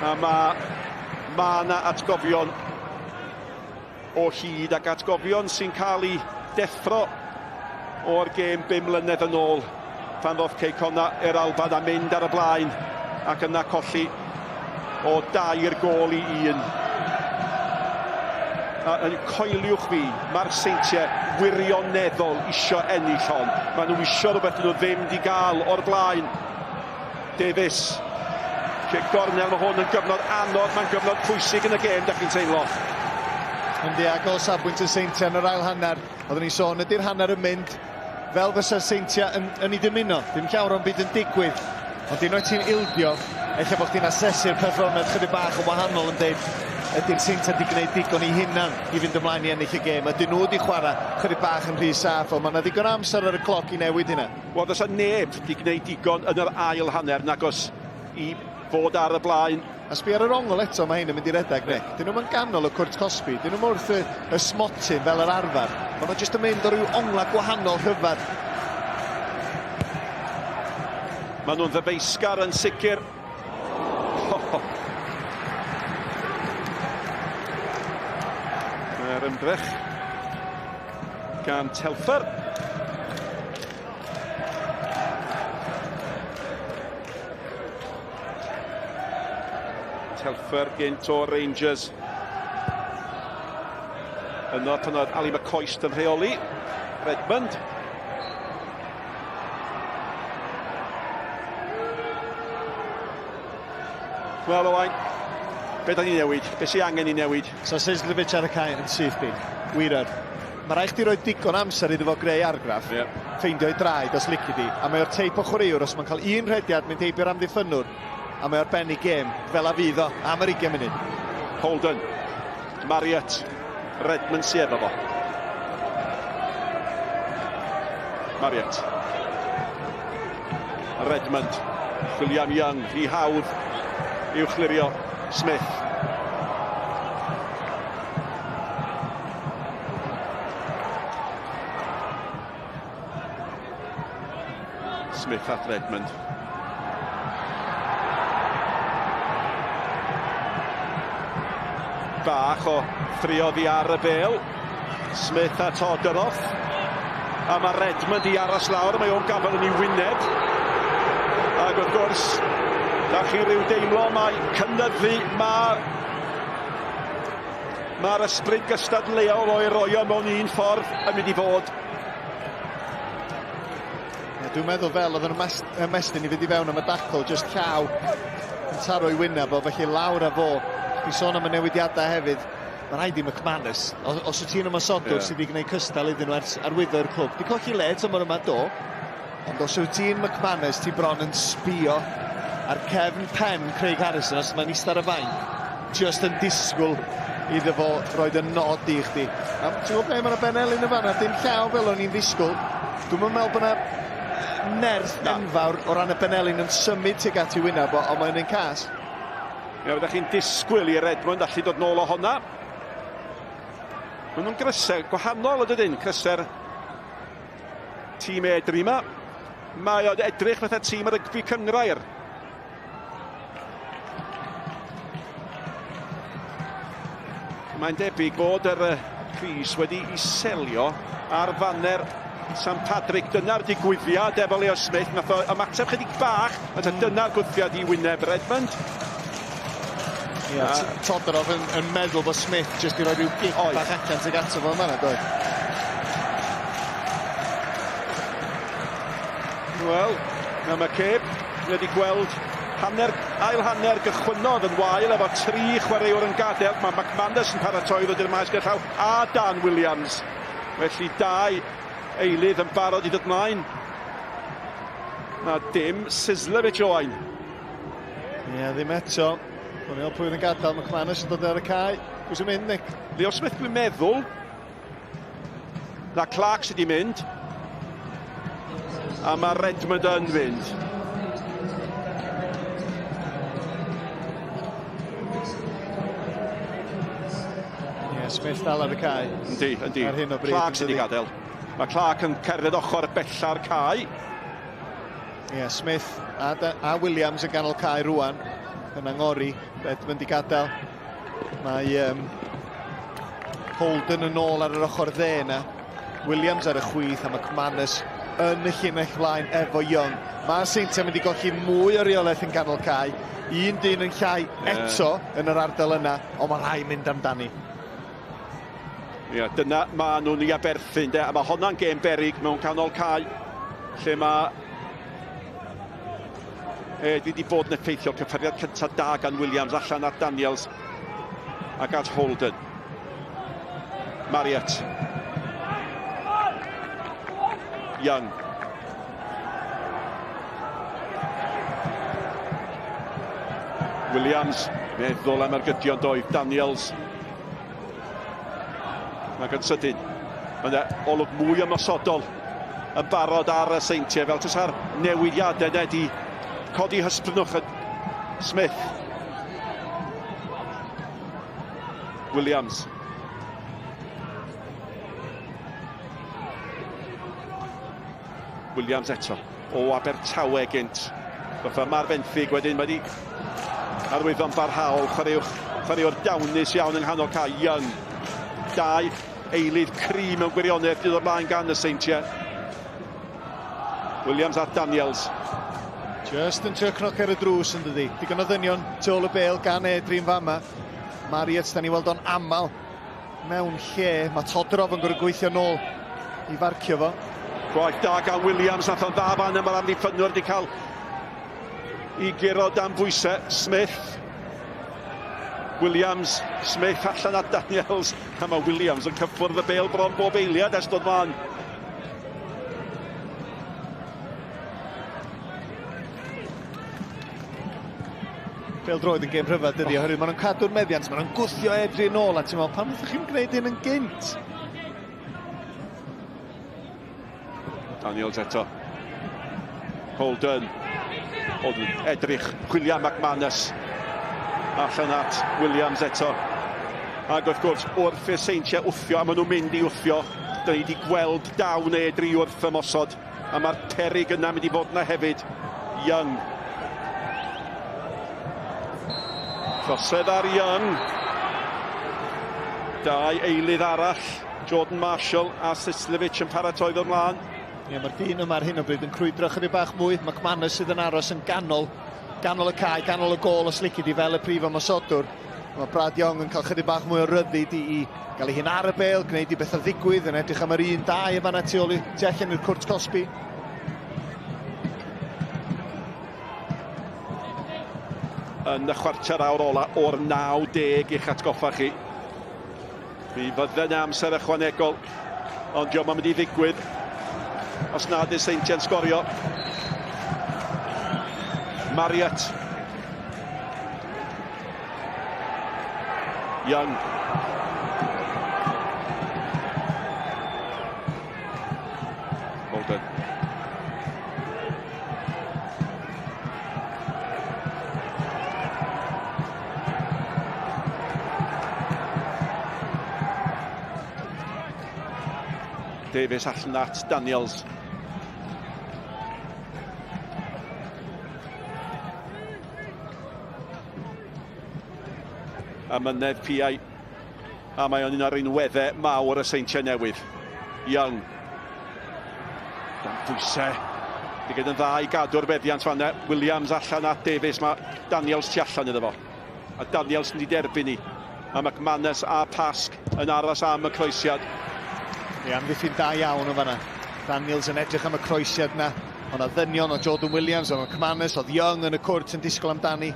[SPEAKER 2] A ma 'na atgofion o hyd, ac atgofion sy'n cael eu deffro o'r gêm 5 mlynedd yn ôl. pan ddoth Cei Connah i'r Alban a mynd ar y blaen ac yna colli o dair gôl i un. A, coeliwch fi, mae'r Seintiau wirioneddol isio ennill hon. Maen nhw isio rhywbeth nhw ddim di gael o'r blaen. Davies. Cic gornel, mae hwn yn gyfnod anodd, mae'n gyfnod pwysig yn y gêm, da chi'n teimlo.
[SPEAKER 8] Yndi, ac o safbwynt y Seintiau yn yr ail hanner, oeddwn ni'n sôn, ydy'r hanner yn mynd fel fysa'r Seintiau yn, yn ei dymuno. Dim llawer o'n byd yn digwydd. Ond unwaith ti'n ildio, ella bod chdi'n asesu'r perfformiad chydig bach yn wahanol yn deud, ydy'r Seintiau wedi gwneud digon i hunan i fynd ymlaen i ennill y gêm? Ydyn nhw wedi chwarae chydig bach yn rhy saff? Wel, mae yna ddigon amser ar y cloc i newid hynna.
[SPEAKER 2] Wel, does 'na neb 'di gwneud digon yn yr ail hanner nagos i fod ar y blaen.
[SPEAKER 8] A sbia ar yr ongl eto, mae hyn yn mynd i redeg, Nick. Dyn nhw'm yn ganol y cwrt cosbi, dyn nhw'm wrth y, y smotyn fel yr arfer. Maen nhw jyst yn mynd o ryw ongla gwahanol rhyfedd.
[SPEAKER 2] Maen nhw'n ddyfeisgar yn sicr. Mae'r ymdrech gan Telfer. Telfer gynt o Rangers. Yno pan oedd Ali McCoist yn rheoli. Redmond. Wel, Owain, be da ni newid? Be sy'n angen i newid?
[SPEAKER 8] So Sislevic ar y cae yn syth bin. Wir yr. Mae rhaid chdi roi digon amser iddo fo greu argraff, yeah. ffeindio'i draed os lici di, a mae o'r teip o chwaraewr os mae'n cael un rhediad mynd heibio'r amddiffynnwr, a mae o'r ben i gêm, fel a fydd o, am yr 20 munud.
[SPEAKER 2] Holden, Marriott, Redmond sy efo fo. Marriott. Redmond. William Young, rhy hawdd i'w chlirio. Smith. Smith at Redmond. Bach o ffrio ddi ar y bel. Smith a Todoroff. A mae Redmond i aros lawr, mae o'n gafel yn ei wyneb. Ac wrth gwrs, da chi rhyw deimlo mae cynyddu, mae Mae'r ysbryd gystadleuol o'i roio mewn un ffordd yn mynd i fod.
[SPEAKER 8] Ja, dwi'n meddwl fel oedd yn ymestyn i fynd i fewn am y dacl, just llaw yn taro i wyneb o, felly lawr â fo. Dwi'n sôn am y newidiadau hefyd. Mae rhaid i McManus, os, os wyt ti'n ymosodwr yeah. sydd wedi gwneud cystal iddyn nhw ers arwyddo i'r clwb, di colli le tymor yma do, ond os wyt ti'n McManus, ti bron yn sbio ar cefn pen Craig Harrison os mae'n eistedd ar y fainc, just yn disgwyl iddo fo roed y nod i chdi. A ti'n gwybod be, mae'n Ben Elin yn fanna, dim llaw fel o'n i'n ddisgwyl. Dwi'n meddwl bod yna nerth enfawr o ran y Benelin yn symud tuag at ei wyneb o, ond mae'n un cas.
[SPEAKER 2] Ie, fyddech chi'n disgwyl i Redmond allu dod nôl o honna. Maen nhw'n grysau gwahanol ydyn, crysau'r tîm Edri yma. Mae o'n edrych fatha tîm rygbi cyngrair. Mae'n debyg bod yr crys wedi i selio ar faner San Padrig. Dyna'r digwyddiad efo Leo Smith. Nath o ymateb chydig bach, ond mm. dyna'r gwthiad i wyneb Redmond.
[SPEAKER 8] Ie, yeah, Todorov yn, yn meddwl bod Smith jyst i roi rhyw gic bach allan tuag ato fo yma, doedd?
[SPEAKER 2] Wel, mae McCabe wedi gweld hanner, ail hanner gychwynnodd yn wael efo tri chwaraewr yn gadael. Mae McManus yn paratoi ddod i'r maes gyda llaw a Dan Williams. Felly dau eilydd yn barod i ddod mlaen. Na dim Sislevic Owain.
[SPEAKER 8] Ie, yeah, ddim eto. O'n i'n pwy oedd yn gadael, McManus yn dod ar y cae. Pwy sy'n mynd, Nick?
[SPEAKER 2] Leo Smith dwi'n meddwl. Na Clark sydd wedi mynd. A mae Redmond yn fynd.
[SPEAKER 8] Ie, yeah, Smith dal ar y cae.
[SPEAKER 2] Yndi, yndi.
[SPEAKER 8] Ar hyn o bryd.
[SPEAKER 2] Clark sydd wedi gadael. Mae Clark yn cerdded ochr bella'r cae.
[SPEAKER 8] Ie, yeah, Smith a, a Williams yn ganol cae rwan. Yn angori. Redmond i gadael. Mae um, Holden yn ôl ar yr ochr dde yna. Williams ar y chwith a McManus yn y llinell flaen efo Young. Mae'r Seintiau'n mynd i golli mwy o reolaeth yn ganol cae. Un dyn yn llai eto yn yr ardal yna, ond mae rhai mynd amdani.
[SPEAKER 2] Ia, dyna maen nhw'n ei aberthu, de. A mae honna'n gêm berig mewn canol cae, lle mae e, dwi wedi bod yn effeithiol. Cyffyrddiad cyntaf da gan Williams allan at Daniels ac at Holden. Marriott. Young. Williams, meddwl am ergydion doedd. Daniels. Ac yn sydyn, mae yna olwg mwy ymosodol yn barod ar y Seintiau, fel tasa'r newidiadau yna di codi hysbrynwch yn Smith. Williams. Williams eto, o Abertawe gynt. Fatha mae'r fenthyg wedyn wedi arwyddo'n barhaol, chwaraewch, chwaraewr dawnus iawn yng nghanol cae, Young. Dau eilydd cry mewn gwirionedd, dydd o'r blaen gan y Seintiau. Williams a Daniels.
[SPEAKER 8] Just yn trio cnoc ar y drws yn dydi. Digon o ddynion tu ôl y bêl gan Edri yn fama. Marriott, da ni weld o'n aml mewn lle. Mae Todorov yn gorfod gweithio nôl i farcio fo.
[SPEAKER 2] Gwaith da gan Williams, nath o'n dda fan yma'r amddiffynwr wedi cael i guro dan bwysau. Smith. Williams, Smith allan at Daniels. A mae Williams yn cyffwrdd y bêl bron bob eiliad ers dod mlaen.
[SPEAKER 8] Pêl-droed yn gêm rhyfedd dydy, oherwydd maen nhw'n cadw'r meddiant, maen nhw'n gwthio Edri yn ôl, a ti'n meddwl, pam ydych chi'n gwneud hyn yn gynt?
[SPEAKER 2] Daniels eto. Holden. Holden edrych, chwilio am McManus. Allan at Williams eto. Ac wrth gwrs, wrth i'r Seintiau wthio, a maen nhw'n mynd i wthio, da ni wedi gweld dawn Edri wrth ymosod. A mae'r perig yna mynd i fod yna hefyd. Young. Trosedd ar Young. Dau eilydd arall. Jordan Marshall a Sislevic yn paratoi ddod mlaen.
[SPEAKER 8] Ie, mae'r dyn yma ar hyn o bryd yn crwydro chydig bach mwy. McManus sydd yn aros yn ganol, ganol y cae, ganol y gôl os lici di fel y prif ymosodwr. Mae Brad Young yn cael chydig bach mwy o ryddid i, i gael ei hun ar y bêl, gwneud i bethau ddigwydd, yn edrych am yr un dau yn fanna tu ôl i tu allan i'r cwrt cosbi.
[SPEAKER 2] Yn y chwarter awr ola o'r 90 i'ch atgoffa chi. Mi fydde yna amser ychwanegol, ond diolch yn mynd i ddigwydd os nad yw Seintiau'n sgorio. Marriott. Young. Holden. Davies allan at Daniels. A mynedd piau. A mae o'n un o'r unweddau mawr y Seintiau Newydd. Young. Dan bwysau. Digon yn dda i gadw'r feddiant fanna. Williams allan at Davies. Mae Daniels tu allan iddo fo. A Daniels yn derbyn i. A McManus a Pasg yn aros am y croesiad.
[SPEAKER 8] Ie, amddiffyn da iawn o fanna. Daniels yn edrych am y croesiad na. O'na ddynion o Jordan Williams, o McManus, oedd Young yn y cwrt yn disgwyl amdani.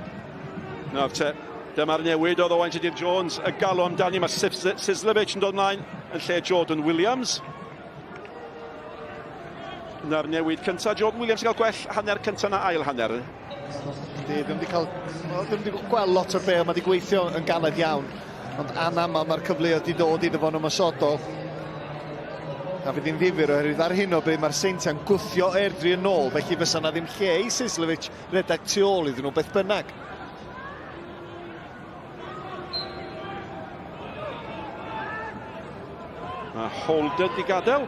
[SPEAKER 2] Nawr te, dyma'r newid oedd Owain Tudur Jones y galw amdani. Mae Sislevic yn dod mlaen yn lle Jordan Williams. Na'r newid cyntaf, Jordan Williams yn cael gwell hanner cyntaf na ail hanner.
[SPEAKER 8] Yndi, ddim wedi cael, ddim wedi gweld lot o'r bêl, mae wedi gweithio yn galed iawn. Ond anaml mae'r cyfleoedd wedi dod iddo fo'n ymosodol. A fydd hi'n ddifyr oherwydd ar hyn o bryd mae'r Seintiau'n gwthio Airdrie yn ôl, felly fysa na ddim lle i Sislevic redeg tu ôl iddyn nhw beth bynnag.
[SPEAKER 2] Mae Holden di gadael,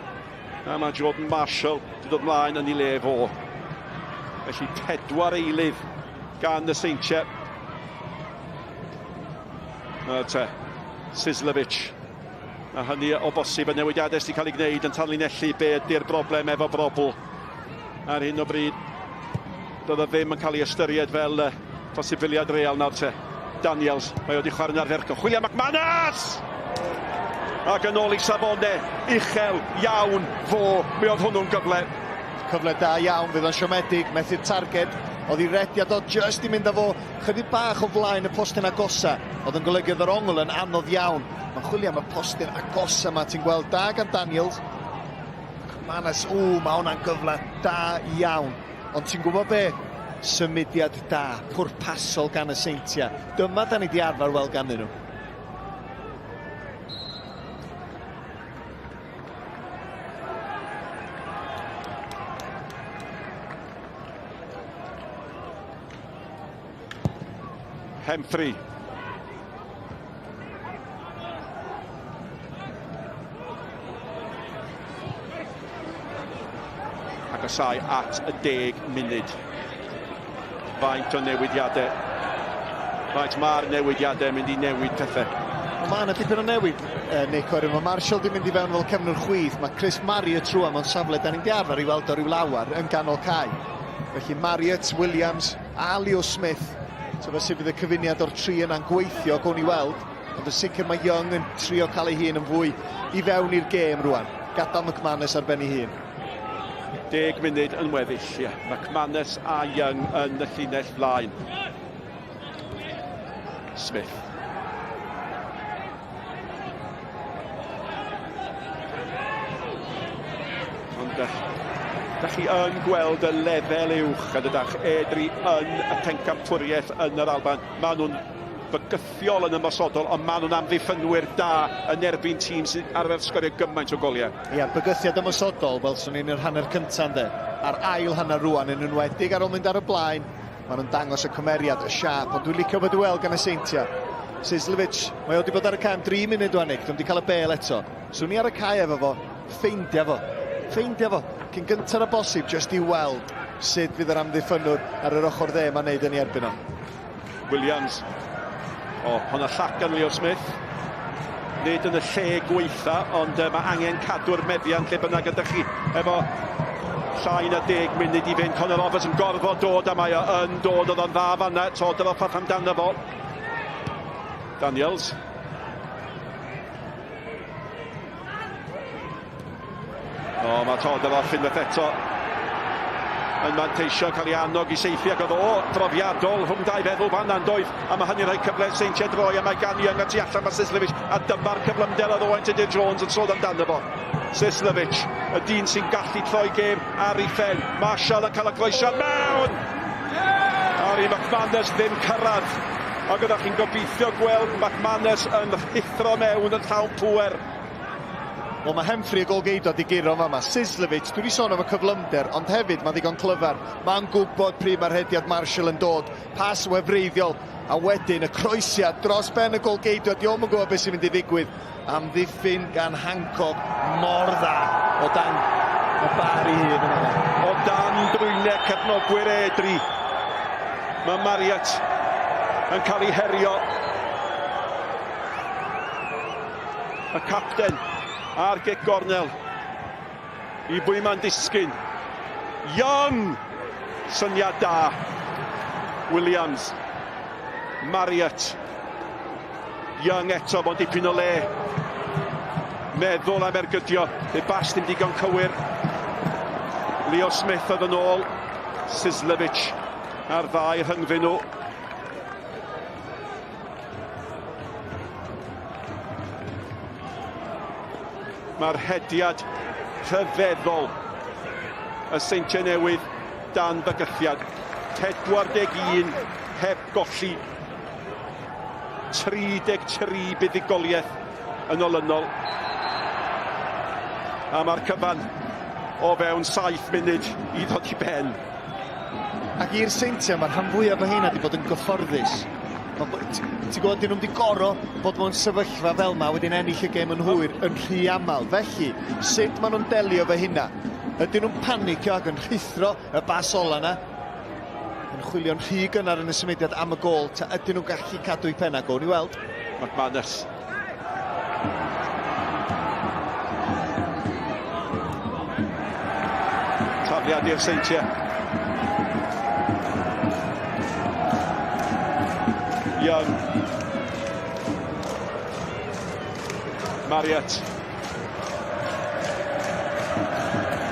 [SPEAKER 2] a mae Jordan Marshall di dod mlaen yn ei le fo. Felly pedwar eilydd gan y Seintiau. Nawr te, Sislevic. A hynny o bosib y newidiadau sydd wedi cael ei gwneud yn tanlinellu be ydy'r broblem efo Brobl. Ar hyn o bryd, doedd o ddim yn cael ei ystyried fel posibiliad real nawr te. Daniels, mae o wedi chwarae'n ardderchog. Chwilio McManus! Ac yn ôl i safone, uchel iawn fo. Mi oedd hwnnw'n gyfle.
[SPEAKER 8] Cyfle da iawn, fydd o'n siomedig, methu'r targed. Oedd ei rediad o jyst i mynd â fo chydig bach o flaen y postyn agosa. Oedd yn golygu oedd yr ongl yn anodd iawn. Mae'n chwilio am y postyn agosa yma, ti'n gweld da gan Daniels. McManus, ww, mae hwnna'n gyfle da iawn. Ond ti'n gwybod be? Symudiad da, pwrpasol gan y Seintiau. Dyma da ni di arfer weld ganddyn nhw.
[SPEAKER 2] Hemphrey. Agosau at y 10 munud. Faint o newidiadau. Faint mae'r newidiadau yn mynd i newid pethau.
[SPEAKER 8] Mae yna dipyn o newid, Nick, oherwydd mae Marshall di mynd i fewn fel cefnwr chwith. Mae Chris Marriott rŵan mewn safle da ni'n di arfer i weld o ryw lawar yn ganol cae. Felly Marriott, Williams a Leo Smith, so sut fydd y cyfuniad o'r tri yna'n gweithio, gawn ni weld. Ond yn sicr mae Young yn trio cael ei hun yn fwy i fewn i'r gêm rŵan. Gadael McManus ar ben ei hun.
[SPEAKER 2] 10 munud yn weddill, ie. McManus a Young yn y llinell flaen. Smith. Ond da chi yn gweld y lefel uwch a dydach Airdrie yn y pencampwriaeth yn yr Alban. Maen nhw'n bygythiol yn ymosodol, ond maen nhw'n amddiffynwyr da yn erbyn tîm sydd arfer sgorio gymaint o goliau.
[SPEAKER 8] Ia, bygythiad ymosodol, fel swn i'n yr hanner cyntaf de. A'r ail hanner rwan yn enwedig ar ôl mynd ar y blaen, maen nhw'n dangos y cymeriad, y siâp, ond dwi'n licio beth dwi'n weld gan y Seintiau. Sislevic, mae o wedi bod ar y cae am 3 munud wan, Nick, dwi'n wedi cael y bel eto. Swn i ar y cae efo fo, ffeindia fo, ffeindia fo, cyn gyntaf â bosib, jyst i weld sut fydd yr amddiffynnwr ar yr ochr dde ma'n neud yn ei erbyn o.
[SPEAKER 2] Williams. O, hwnna llac gan Leo Smith. Nid yn y lle gweitha, ond mae angen cadw'r meddiant lle bynnag ydych chi efo llai na 10 munud i fynd. Conor Roberts yn gorfod dod, a mae o yn dod, oedd o'n dda fanna, Todoroff amdano fo. Daniels. O, mae Todoroff unwaith eto yn manteisio, cael ei annog i seithi, ac oedd o brofiadol rhwng dau feddwl fan na'n doedd, a mae hynny'n rhoi cyfle Seintiau droi, a mae gan Young a tu allan mae Sislevic, a dyma'r cyflymder oedd Owain Tudur Jones yn sôn amdano fo. Sislevic, y dyn sy'n gallu troi gêm ar ei phen. Marshall yn cael y groesiad mewn! Harry McManus ddim cyrraedd. Ac oeddech chi'n gobeithio gweld McManus yn rhuthro mewn yn llawn pŵer.
[SPEAKER 8] Wel, mae Hemphrey y golgeidwad i guro fama. Sislevic, dwi wedi sôn am y cyflymder, ond hefyd mae'n ddigon clyfar. Mae'n gwybod pryd mae'r rhediad Marshall yn dod. Pas wefreiddiol, a wedyn y croesiad dros ben y golgeidwad. Dio'm yn gwybod beth sy'n mynd i ddigwydd. Amddiffyn gan Hancock mor dda o dan y bar ei hun yma.
[SPEAKER 2] O dan drwynau cefnogwyr Airdrie. Mae Marriott yn cael ei herio. Y capten ar gic gornel. I bwy mae'n disgyn. Young! Syniad da. Williams. Marriott. Young eto, mae'n dipyn o le. Meddwl am ergydio. Fe bas ddim digon cywir. Leo Smith oedd yn ôl. Sislevic a'r ddau rhyngddyn nhw. Mae'r hediad rhyfeddol y Seintiau Newydd dan fygythiad. 41 heb golli. 33 buddugoliaeth yn olynol. A mae'r cyfan o fewn 7 munud i ddod i ben.
[SPEAKER 8] Ac i'r Seintiau, mae'r rhan fwyaf o heina wedi bod yn gyfforddus. Ti'n gwybod, dyn nhw'n wedi goro bod mewn sefyllfa fel yma wedyn ennill y gêm yn hwyr yn rhy aml. Felly, sut maen nhw'n delio efo hynna? Ydyn nhw'n panicio ac yn rhuthro y bas ola yna? Yn chwilio'n rhy gynnar yn y symudiad am y gôl, ta ydyn nhw'n gallu cadw eu penna? Gawn ni weld.
[SPEAKER 2] McManus. Profiad i'r Seintiau. Young. Marriott.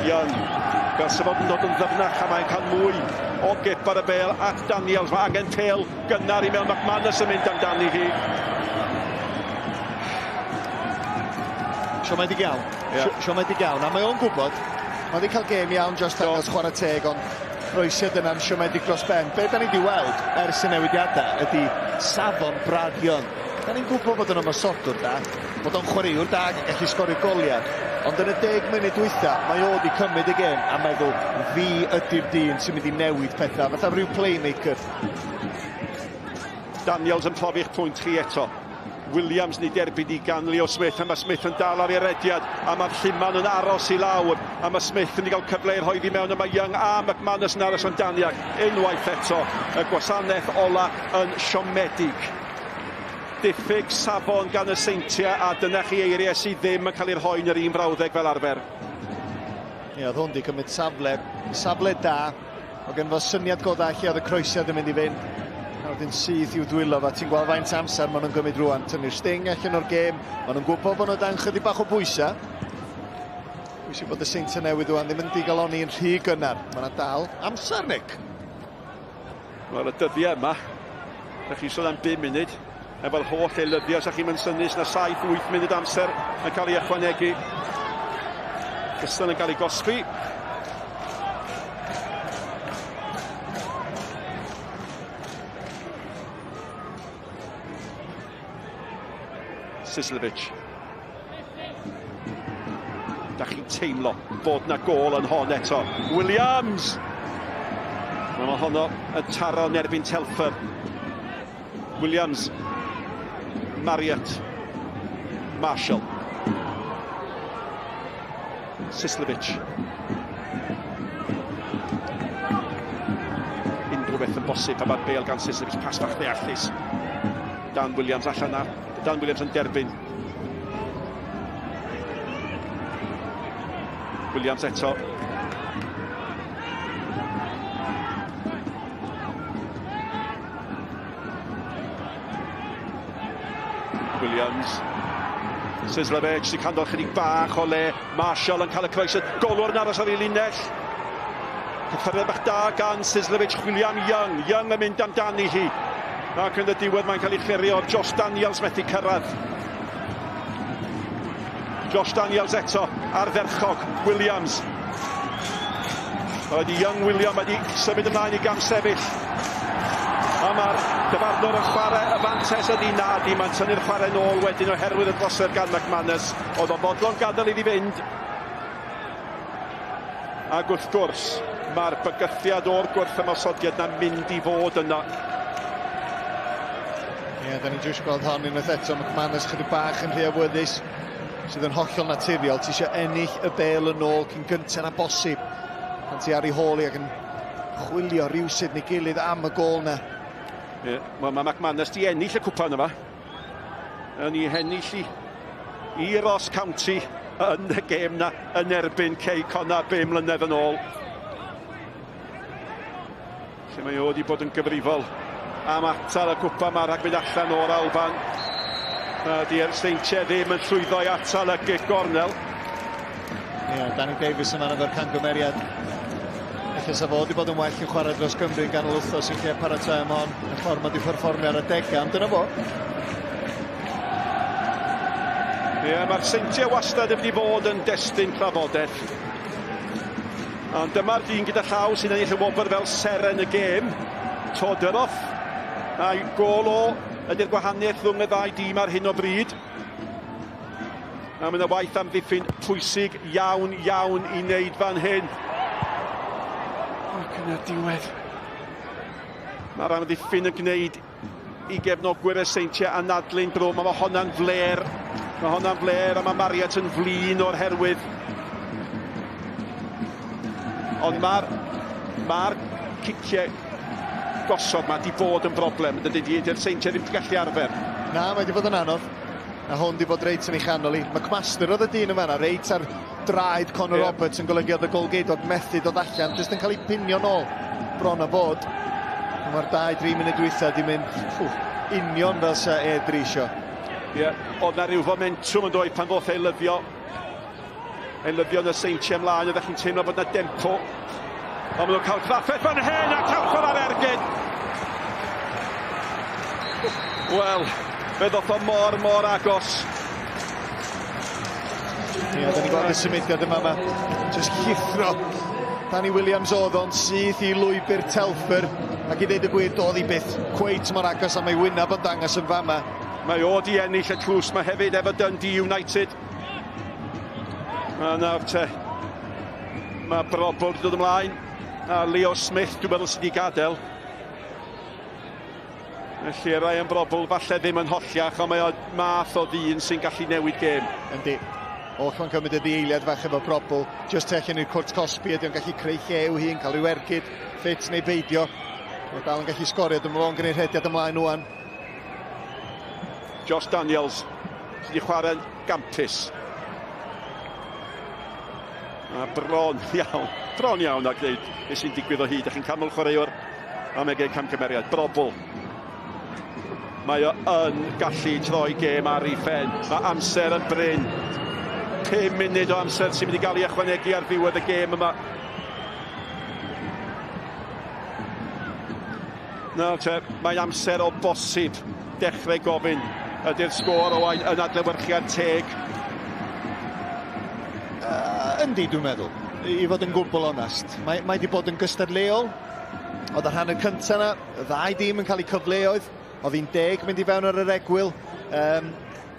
[SPEAKER 2] Young. Fel sef fod yn dod yn ddyfnach a mae'n cael mwy o gip ar y bel at Daniels. Mae angen pel gynnar i mewn. McManus yn mynd amdani hi.
[SPEAKER 8] Siomedig iawn. Yeah. Siomedig iawn. A mae o'n gwybod, mae wedi cael gêm iawn dros dangos chwarae teg, ond croesiad yna'n siomedig dros ben. Be da ni wedi weld ers y newidiadau ydy safon Brad Young. Da ni'n gwybod bod yn ymosodwr da, bod o'n chwaraewr da ac yn gallu sgorio goliau. Ond yn y 10 munud dwytha, mae o wedi cymryd y gêm a meddwl, fi ydy'r dyn sy'n mynd i newid pethau, fatha rhyw playmaker.
[SPEAKER 2] Daniels yn profi'ch pwynt chi eto. Williams ni derbyn i gan Leo Smith, a mae Smith yn dal ar ei rediad, a mae'r lluman yn aros i lawr, a mae Smith yn cael cyfle i rhoi i mewn, a mae Young a McManus yn aros amdani, ac unwaith eto, y gwasanaeth ola yn siomedig. Diffyg safon gan y Seintiau, a dyna chi eiriau sydd ddim yn cael ei rhoi yn yr un frawddeg fel arfer.
[SPEAKER 8] Ie, oedd hwn wedi cymryd safle, safle da. Oedd gen fo syniad go dda lle oedd y croesiad yn mynd i fynd. A wedyn syth i'w dwylo fo. Ti'n gweld faint amser maen nhw'n gymryd rwan. Tynnu'r sting allan o'r gêm. Maen nhw'n gwybod bod nhw dan chydig bach o bwysau. Pwysig bod y Seintiau Newydd rwan ddim yn digalonni yn rhy gynnar. Mae yna dal amser, Nick.
[SPEAKER 2] Wel, y dyddiau yma, da chi'n sôn am 5 munud, efo'r holl eilyddiau, sa chi'n mynd synnu na 7-8 munud amser yn cael ei ychwanegu. Gystal yn cael ei gosbi. Sislevic. Da chi'n teimlo bod na gôl yn hon eto. Williams! Mae honno yn taro yn erbyn Telfer. Williams. Marriott. Marshall. Sislevic. Unrhyw beth yn bosib pan mae'r bêl gan Sislevic. Pas bach ddeallus. Dan Williams allan na. Dan Williams yn derbyn. Williams eto. Williams. Sislevic sy'n candol chydig bach o le. Marshall yn cael y croesiad. Golwr yn aros ar ei linell. Cyffyrddiad bach da gan Sislevic. Chwilio am Young. Young yn mynd amdani hi. Ac yn y diwedd mae'n cael ei chlirio. Josh Daniels methu cyrraedd. Josh Daniels eto ardderchog. Williams. Mae wedi Young William wedi symud ymlaen i gam sefyll. A mae'r dyfarnwr yn chwarae y fantes ydi na di. Mae'n tynnu'r chwarae nôl wedyn oherwydd y drosedd gan McManus. Oedd o'n fodlon gadael iddi fynd. Ac wrth gwrs, mae'r bygythiad o'r gwrthymosodiad na'n mynd i fod yna.
[SPEAKER 8] Ie, yeah, da ni'n jyst gweld hon unwaith eto. McManus chydig bach yn rhy awyddus, sydd yn hollol naturiol. Ti eisiau ennill y bêl yn ôl cyn gyntaf na bosib. Pan ti ar ei hôl i ac yn chwilio rhywsut neu gilydd am y gôl na.
[SPEAKER 2] Ie, yeah, mae McManus di ennill y cwpan yma. Yn ei hennill i i Ross County yn y gêm na yn erbyn Cei Connah 5 mlynedd yn ôl. Lle mae o wedi bod yn gyfrifol am atal y cwpan yma rhag mynd allan o'r Alban. A di'r Seintiau ddim yn llwyddo i atal y gic gornel.
[SPEAKER 8] Ie, yeah, Danny Davies yma efo'r cangymeriad. Ella sa fo wedi bod yn well yn chwarae dros Gymru yn ganol wythnos yn lle paratoi am hon. Y ffordd mae wedi perfformio ar adegau, ond dyna fo.
[SPEAKER 2] Ie, yeah, mae'r Seintiau wastad yn mynd i fod yn destun trafodaeth. Ond dyma'r dyn gyda llaw sy'n ennill y wobr fel seren y gêm. Todorov. A'i gôl o ydy'r gwahaniaeth rhwng y ddau dîm ar hyn o bryd. A mae yna waith amddiffyn pwysig iawn, iawn i wneud fan hyn. Ac yn y diwedd, mae'r amddiffyn yn gwneud i gefnogwyr y Seintiau anadlu'n drwm. A mae honna'n fler. Mae honna'n fler a mae Marriott yn flin o'r herwydd. Ond mae'r ma ciciau gosod ma di bod yn broblem. Dydy dydy'r Seintiau ddim wedi gallu arfer.
[SPEAKER 8] Na, mae wedi bod yn anodd. A hwn wedi bod reit yn ei chanol i. McMaster oedd y dyn yma, reit ar draed Conor yeah. Roberts yn golygu oedd y golgeidwad methu dod allan, jyst yn cael ei pinio nôl bron a bod. Mae'r 2-3 munud dwytha di mynd ffw, union fel sa Airdrie isio.
[SPEAKER 2] Ie, yeah, oedd na rhyw fomentwm yn dod pan ddoth ei lyddio. Ei lyddio yn y seintiau ymlaen, oeddech chi'n teimlo bod na dempo. Ond maen nhw'n cael trafferth fan hyn a Telford ar ergyd. Wel, fe ddoth o mor, mor agos.
[SPEAKER 8] Ie, yeah, da ni'n gweld y symudiad yma, ma. Just llithro. Danny Williams oedd o'n syth i lwybr Telfer. Ac i ddeud y gwir, doedd hi byth cweit mor agos am ei wyneb yn dangos yn fama.
[SPEAKER 2] Mae o di ennill y tlws ma hefyd efo Dundee United. A nawr te, mae Brobbel wedi dod ymlaen. A Leo Smith, dwi'n meddwl sydd wedi gadael. Felly Ryan Brobbel falle ddim yn holliach, ond mae o math o ddyn sy'n gallu newid gêm.
[SPEAKER 8] Yndi. Oll mae'n cymryd ydi eiliad fach efo Brobbel. Just tu allan i'r cwrt cosbi, ydy o'n gallu creu lle i'w hun, cael rhyw ergyd, ffit neu beidio. Mae dal yn gallu sgorio, dwi'n meddwl o'n gwneud rhediad ymlaen wan.
[SPEAKER 2] Josh Daniels sydd wedi chwarae'n gampus. A bron iawn, bron iawn a gwneud beth sy'n digwydd o hyd. Ydych chi'n canmol chwaraewr am ei camgymeriad. Brobbel. Mae o yn gallu troi gêm ar ei phen. Mae amser yn brin. 5 munud o amser sy'n mynd i gael ei ychwanegu ar ddiwedd y gêm yma. Nawr te, mae'n amser o bosib dechrau gofyn. Ydy'r sgôr Owain yn adlewyrchiad teg?
[SPEAKER 8] Yndi, dwi'n meddwl. I fod yn gwbl onest. Mae, mae wedi bod yn gystadleuol. Oedd y rhan y cyntaf yna, y ddau dîm yn cael eu cyfleoedd. Oedd hi'n deg mynd i fewn ar yr egwyl.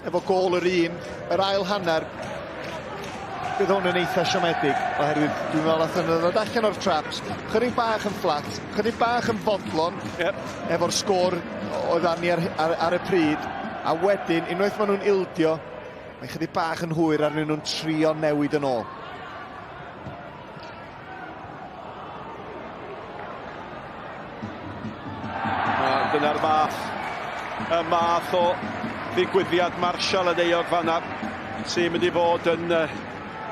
[SPEAKER 8] Efo gôl yr un. Yr ail hanner, bydd hwn yn eitha siomedig, oherwydd dwi'n meddwl nath nhw ddod allan o'r traps, chydig bach yn fflat, chydig bach yn fodlon,
[SPEAKER 2] yep.
[SPEAKER 8] Efo'r sgôr oedd arni ar, ar, ar y pryd, a wedyn, unwaith maen nhw'n ildio, mae chydig bach yn hwyr arnyn nhw'n trio newid yn ôl.
[SPEAKER 2] A dyna'r math, y math o ddigwyddiad Marshall yn euog fanna, sy'n mynd i fod yn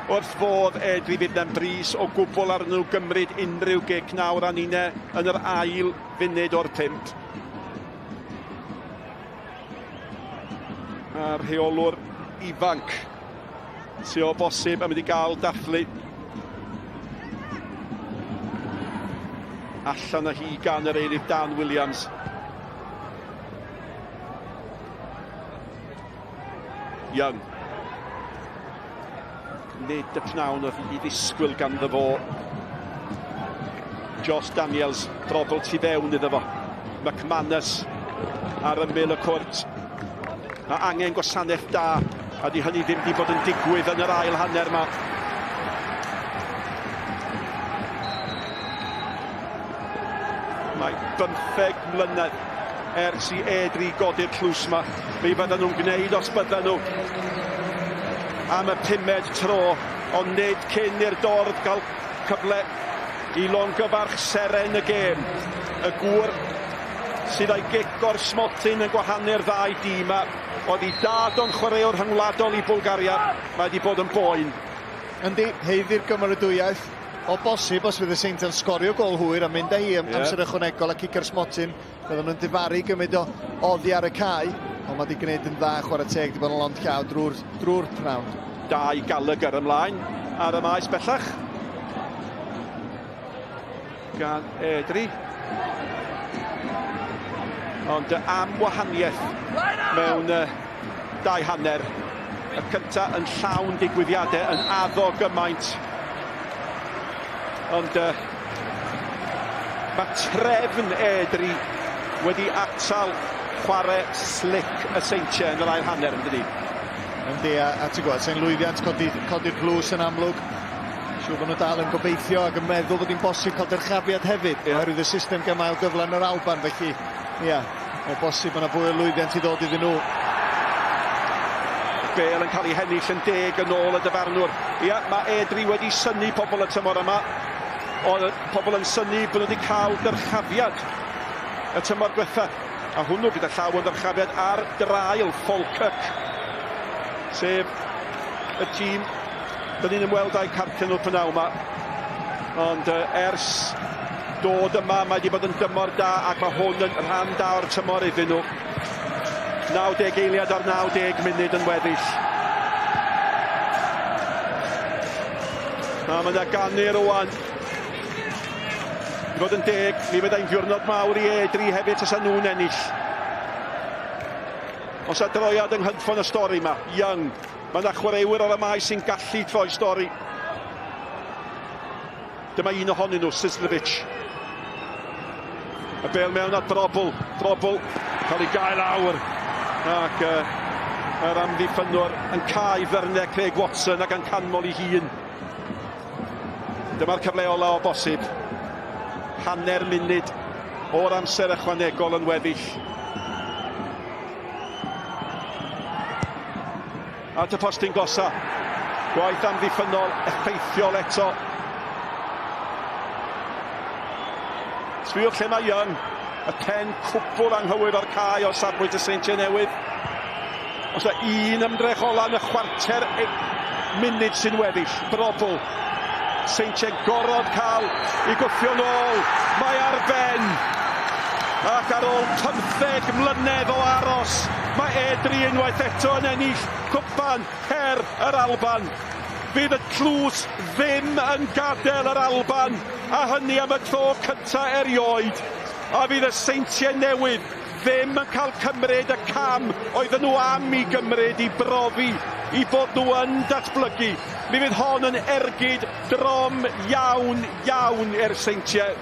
[SPEAKER 2] wrth fodd Airdrie fydd na'n bris o gwbl ar nhw gymryd unrhyw gic nawr a nine yn yr ail funud o'r 5. A'r rheolwr ifanc sy'n o bosib yn mynd i gael dathlu. Allan â hi gan yr eilydd Dan Williams. Young. Nid y pnawn oedd i ddisgwyl ganddo fo. Josh Daniels, Brobbel tu fewn iddo fo. McManus ar ymyl y cwrt. Mae angen gwasanaeth da, a di hynny ddim di bod yn digwydd yn yr ail hanner yma. Mae 15 mlynedd ers i Airdrie godi'r tlws yma. Be fydden nhw'n gwneud os bydden nhw am y pumed tro, ond nid cyn i'r dorf gael cyfle i longyfarch seren y gêm. Y gŵr sydd â'i gic o'r smotyn yn gwahanu'r ddau dîm a oedd ei dad o'n chwaraewr rhyngwladol i Bwlgaria. Mae wedi bod yn boen.
[SPEAKER 8] Yndi, haeddu'r gymeradwyaeth. O bosib, os fydd y Seintiau'n sgorio gol hwyr a mynd â hi am yeah. amser ychwanegol a cicio'r smotyn, bydden nhw'n difaru gymryd o oddi ar y cae, ond mae wedi gwneud yn dda chwarae teg, wedi bod yn lond llaw drwy'r drwy'r pnawn.
[SPEAKER 2] Dau Gallagher ymlaen ar y maes bellach. Gan Airdrie. Ond am wahaniaeth mewn 2.5. Y cynta yn llawn digwyddiadau, yn addo gymaint. Ond mae trefn Airdrie wedi atal chwarae slick y Seintiau yn yr ail hanner, yn dydi?
[SPEAKER 8] Yndi, a ti'n gwybod, sy'n lwyddiant codi'r codi tlws yn amlwg. Siŵr bod nhw dal yn gobeithio ac yn meddwl bod hi'n bosib cael dyrchafiad hefyd, yeah. Oherwydd y system gem ail gyfle yn yr Alban, felly, ia, o bosib bod yna fwy o lwyddiant i ddod iddyn nhw.
[SPEAKER 2] Bale yn cael ei hennill yn deg yn ôl y dyfarnwr. Ia, mae Airdrie wedi synnu pobl y tymor yma. Oedd pobl yn synnu bod nhw wedi cael dyrchafiad y tymor diwetha. A hwnnw gyda llaw yn ddyrchafiad ar draul Falkirk, sef y tîm Dyn ni'n ymweld â'u cartre nhw prynawn yma. Ond ers dod yma, mae wedi bod yn dymor da ac mae hwn yn rhan da o'r tymor iddyn nhw. 90 eiliad ar 90 munud yn weddill. A mae yna ganu rwan. I fod yn deg, mi fyddai'n ddiwrnod mawr i Airdrie hefyd tasa nhw'n ennill. Oes 'na droiad yng nghynffon y stori yma, Young. Mae yna chwaraewyr ar y maes sy'n gallu troi stori. Dyma un ohonyn nhw, Sislevic. Y bêl mewn at Brobbel. Brobbel cael ei gael awr. Ac yr amddiffynwr yn cau fyrnau Craig Watson ac yn canmol ei hun. Dyma'r cyfle ola o bosib. Hanner munud o'r amser ychwanegol yn weddill. At y postyn gosa. Gwaith amddiffynnol effeithiol eto. Sbiwch lle mae Young. Y pen cwbl anghywir o'r cae o safbwynt y Seintiau Newydd. Oes 'na un ymdrech ola yn y chwarter munud sy'n weddill. Brobbel. Seintiau gorod cael i gwthio nôl. Mae ar ben. Ac ar ôl 15 mlynedd o aros, mae Airdrie unwaith eto yn ennill cwpan Her yr Alban. Fydd y tlws ddim yn gadael yr Alban, a hynny am y tro cynta erioed. A fydd y Seintiau Newydd ddim yn cael cymryd y cam oedden nhw am i gymryd i brofi i bod nhw yn datblygu. Mi fydd hon yn ergyd drom iawn, iawn i'r Seintiau.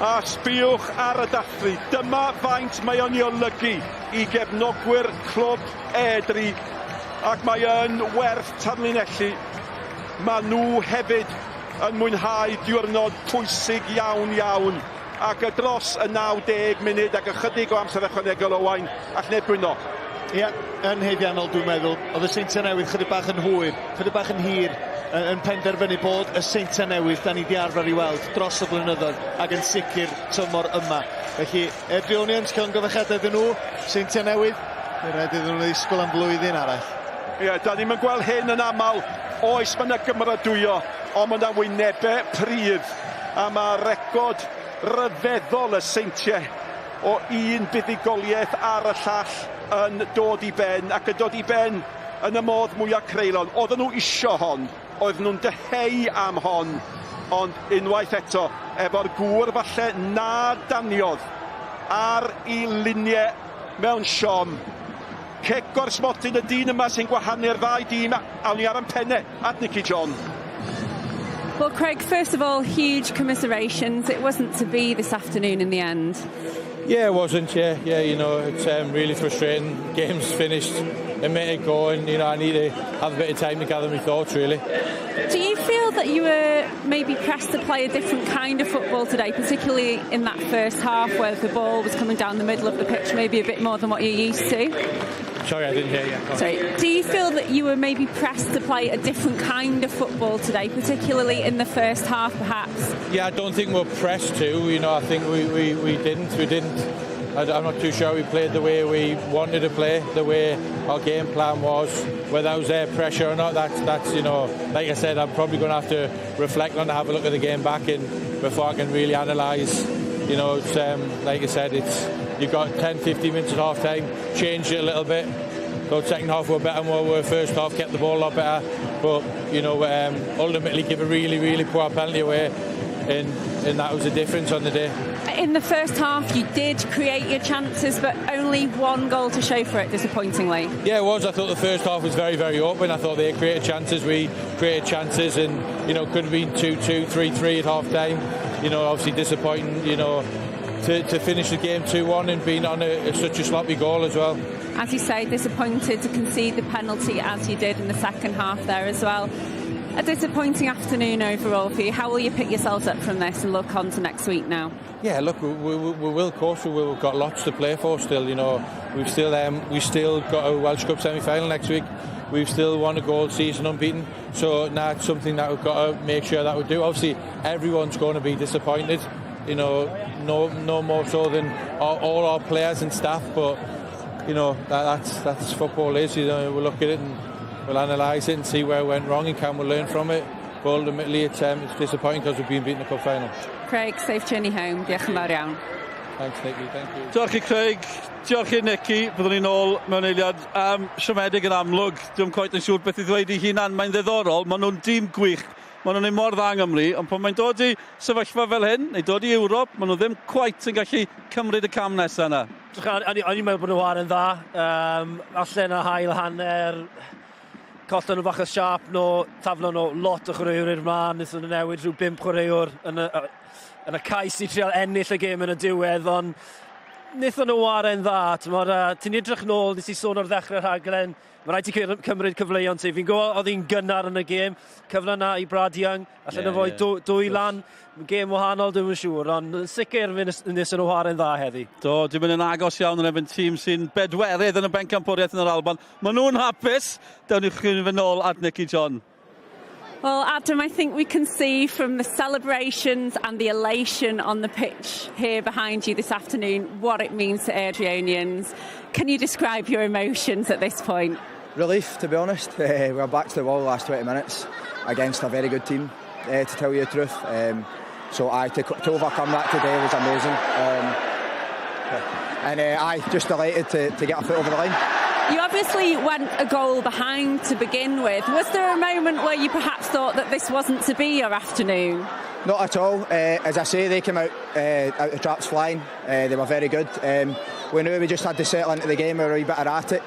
[SPEAKER 2] A sbiwch ar y dathlu. Dyma faint mae o'n ei olygu i gefnogwyr clwb Airdrie, ac mae yn werth tanlinellu. Mae nhw hefyd yn mwynhau diwrnod pwysig iawn iawn ac y dros y 90 munud ac ychydig o amser ychwanegol, Owain, all neb gwyno.
[SPEAKER 8] Ie, yeah, yn haeddiannol dwi'n meddwl. Oedd y Seintiau Newydd chydig bach yn hwyr, chydig bach yn hir yn penderfynu bod y Seintiau Newydd da ni di arfer i weld dros y blynyddoedd ac yn sicr tymor yma. Felly, Airdrieonians, llongyfarchiadau iddyn nhw, Seintiau Newydd, fe rhaid iddyn nhw ddisgwyl am flwyddyn arall.
[SPEAKER 2] Ie, yeah, da ni'n gweld hyn yn aml. Oes, mae yna gymeradwyo, ond mae yna wynebau prudd, a mae record ryfeddol y Seintiau o un buddugoliaeth ar y llall yn dod i ben, ac yn dod i ben yn y modd mwyaf creulon. Oedden nhw isio hon, oedden nhw'n dyheu am hon, ond unwaith eto, efo'r gŵr falle na daniodd ar ei liniau mewn siom. Cic o'r smotyn, y dyn yma sy'n gwahanu'r ddau dîm, awn ni ar ein pennau at Nicky John.
[SPEAKER 5] Well, Craig, first of all, huge commiserations. It wasn't to be this afternoon in the end.
[SPEAKER 6] Yeah, it wasn't. Yeah, it's really frustrating. Game's finished a minute ago, and I need to have a bit of time to gather my thoughts, really.
[SPEAKER 5] Do you feel that you were maybe pressed to play a different kind of football today, particularly in that first half where the ball was coming down the middle of the pitch, maybe a bit more than what you're used to?
[SPEAKER 6] Sorry, I didn't hear you.
[SPEAKER 5] Sorry. Do you feel that you were maybe pressed to play a different kind of football today, particularly in the first half, perhaps?
[SPEAKER 6] Yeah, I don't think we're pressed to. I think we didn't. We didn't. I'm not too sure we played the way we wanted to play, the way our game plan was. Whether that was their pressure or not, that's, like I said, I'm probably going to have to reflect on and have a look at the game back and before I can really analyse. It's, like I said, it's you got 10, 15 minutes at half time, changed it a little bit. Thought second half were better than we were first half, kept the ball a lot better, but ultimately give a really, really poor penalty away, and that was the difference on the day.
[SPEAKER 5] In the first half, you did create your chances, but only one goal to show for it, disappointingly.
[SPEAKER 6] Yeah, it was. I thought the first half was very, very open. I thought they created chances, we created chances, and could have been 2-2, 3-3 at half time. Obviously disappointing. To finish the game 2-1 and being on such a sloppy goal as well.
[SPEAKER 5] As you say, disappointed to concede the penalty as you did in the second half there as well. A disappointing afternoon overall for you. How will you pick yourselves up from this and look on to next week now?
[SPEAKER 6] Yeah, look, we will, of course, we will. We've got lots to play for still. We've still got a Welsh Cup semi-final next week. We've still won a goal season unbeaten. So now it's something that we've got to make sure that we do. Obviously, everyone's going to be disappointed. No more so than all our players and staff. But that's football is. We look at it and We'll analyse it and see where it went wrong and can we learn from it. But ultimately, it's, it's disappointing because we've been beaten in the cup final.
[SPEAKER 5] Craig, safe journey home. Diolch yn fawr iawn.
[SPEAKER 6] Thanks, Nicky. Thank you.
[SPEAKER 3] Diolch i Craig, diolch i Nicky. Byddwn ni'n ôl mewn eiliad. Siomedig yn amlwg, dwi'n quite yn siŵr beth i ddweud i hunan. Mae'n ddiddorol, maen nhw'n dîm gwych. Maen nhw'n ei mor dda yng Nghymru, ond pan mae'n dod i sefyllfa fel hyn, neu dod i Ewrop, maen nhw ddim quite yn gallu cymryd y cam nesaf yna.
[SPEAKER 4] O'n i'n meddwl bod nhw war yn dda. Allan y hail hanner, collon nhw bach o siap nhw, taflon nhw lot o chwaraewyr i'r mlaen, wnaethon nhw newid rhyw bump chwaraewr yn y cais i trial ennill y gêm yn y diwedd, ond wnaethon nhw ware'n dda. T'mod, ti'n edrych nôl, nes i sôn o'r ddechrau'r rhaglen, mae rhaid ti cymryd cyfleon ti. Fi'n gwybod oedd hi'n gynnar yn y gêm, cyfle na i Brad Young, allan yeah, fwy dwy lan, gêm wahanol dwi'n siŵr, ond yn sicr fe nes nhw ware'n dda heddi.
[SPEAKER 3] Do, dwi'n mynd yn agos iawn yn erbyn tîm sy'n bedwerydd yn y bencampwriaeth yn yr Alban. Maen nhw'n hapus. Dewn ni chi'n fynd nôl at Nicky John.
[SPEAKER 5] Well, Adam, I think we can see from the celebrations and the elation on the pitch here behind you this afternoon what it means to Airdrieonians. Can you describe your emotions at this point?
[SPEAKER 10] Relief, to be honest. We were back to the wall the last 20 minutes against a very good team, to tell you the truth. So to overcome that today was amazing. And I just delighted to get a foot over the line.
[SPEAKER 5] You obviously went a goal behind to begin with. Was there a moment where you perhaps thought that this wasn't to be your afternoon?
[SPEAKER 10] Not at all. As I say, they came out the traps flying. They were very good. We knew we just had to settle into the game. We were a wee bit erratic.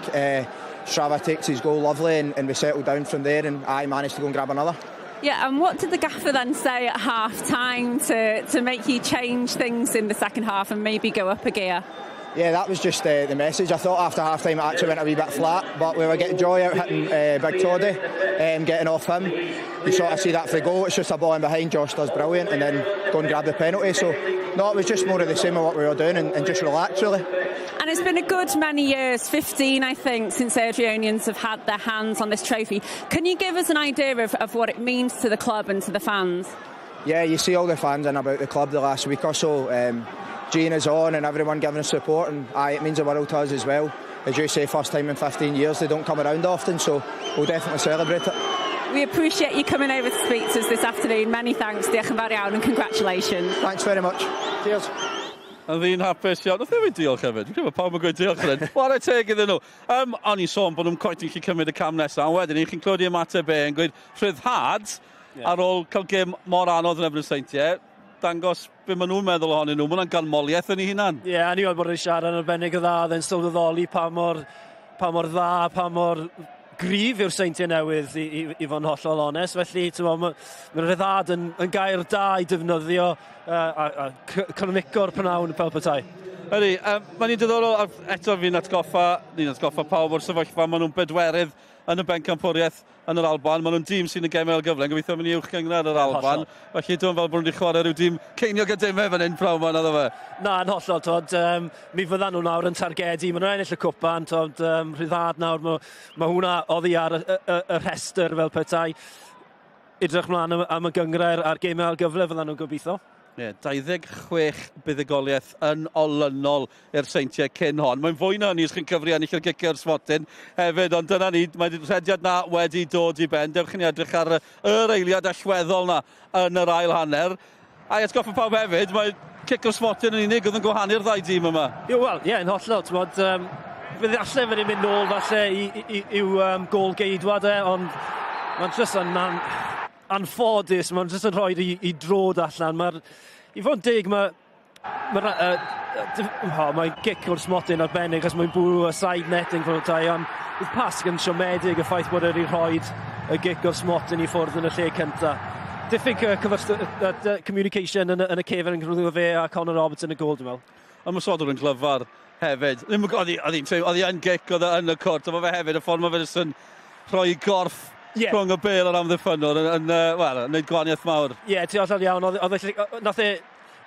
[SPEAKER 10] Strava takes his goal lovely, and we settled down from there. And I managed to go and grab another.
[SPEAKER 5] Yeah, and what did the gaffer then say at half time to make you change things in the second half and maybe go up a gear?
[SPEAKER 10] Yeah, that was just the message. I thought after half time it actually went a wee bit flat, but we were getting joy out hitting Big Toddy, getting off him. You sort of see that for the goal. It's just a ball in behind. Josh does brilliant, and then go and grab the penalty. So, no, it was just more of the same of what we were doing, and just relax really.
[SPEAKER 5] And it's been a good many years, 15 I think, since Airdrieonians have had their hands on this trophy. Can you give us an idea of what it means to the club and to the fans?
[SPEAKER 10] Yeah, you see all the fans in about the club the last week or so. Gene is on and everyone giving us support, and aye, it means the world to us as well. As you say, first time in 15 years, they don't come around often, so we'll definitely celebrate it.
[SPEAKER 5] We appreciate you coming over to speak to us this afternoon. Many thanks, diolch yn fawr iawn and congratulations.
[SPEAKER 10] Thanks very much. Cheers.
[SPEAKER 3] Yn ddyn hapus iawn. Nath hefyd diolch hefyd. Dwi'n credu pawb yn gweud diolch yn. Chwarae teg iddyn nhw. O'n i'n sôn bod nhw'n quite yn gallu cymryd y cam nesaf. Ond wedyn, chi'n clywed i ymateb e yn gweud rhyddhad ar ôl cael gêm mor anodd yn erbyn y Seintiau. Dangos be maen nhw'n meddwl ohonyn nhw. Mae hwnna'n ganmoliaeth yn ei hunan.
[SPEAKER 4] Ie, yeah, a ni wedi bod yn siarad yn arbennig o dda, oedd e'n sylweddoli pa mor dda, pa mor gryf yw'r Seintiau Newydd i fod yn hollol onest. Felly, mae ma rhyddhad yn gair da i defnyddio a cronico'r prynawn fel petai.
[SPEAKER 3] Ydy, mae'n un diddorol, a eto ni'n atgoffa pawb o'r sefyllfa, maen nhw'n bedwerydd yn y bencampwriaeth yn yr Alban. Maen nhw'n dîm sy'n y gemau gyfle, yn gobeithio mynd i uwch gynghrair yr Alban. Felly dwi'n fel bod nhw wedi chwarae rhyw dîm ceiniog a dim fan hyn prawn ma, naddo fe.
[SPEAKER 4] Na, yn hollol, tod, mi fyddan nhw nawr yn targedu, maen nhw'n ennill y cwpan, tod, rhyddhad nawr, ma hwnna oddi ar y rhestr fel petai. Edrych mlaen am y gynghrair a'r gemau ail gyfle fyddan nhw'n gobeithio.
[SPEAKER 3] Ie, 26 buddugoliaeth yn olynol i'r Seintiau cyn hon. Mae'n fwy na hynny os chi'n cyfri ennill y gic o'r smotyn hefyd, ond dyna ni, mae'r rhediad na wedi dod i ben. Dewch i ni edrych ar yr eiliad allweddol na yn yr ail hanner. A i atgoffa pawb hefyd, mae cic o'r smotyn yn unig oedd yn gwahanu'r ddau dîm yma.
[SPEAKER 4] Ie, wel, ie, yn hollol, t'mod, fydd alle fe mynd nôl falle i'w gôl geidwad e, ond mae'n jyst yn anffodus, mae'n jyst yn rhoi i drod allan. I fod yn deg, mae gic o'r smotyn arbennig, achos mae'n bwrw y side netting fel tai, ond bydd Pasg yn siomedig y ffaith bod e wedi rhoi y gic o'r smotyn i ffwrdd yn y lle cynta. Diffyg communication yn y cefn yn rhwng fe a Conor Roberts yn y gôl, dwi'n meddwl.
[SPEAKER 3] Ond mae Sodwr yn glyfar hefyd. Ddim yn- Oedd hi yn gic, oedd e yn y cwrt, ond mae fe hefyd, y ffordd mae fe jyst yn rhoi gorff rhwng y bêl a'r amddiffynnwr yn, wel, yn neud gwahaniaeth mawr.
[SPEAKER 4] Ie, yeah, ti hollol iawn. Nath e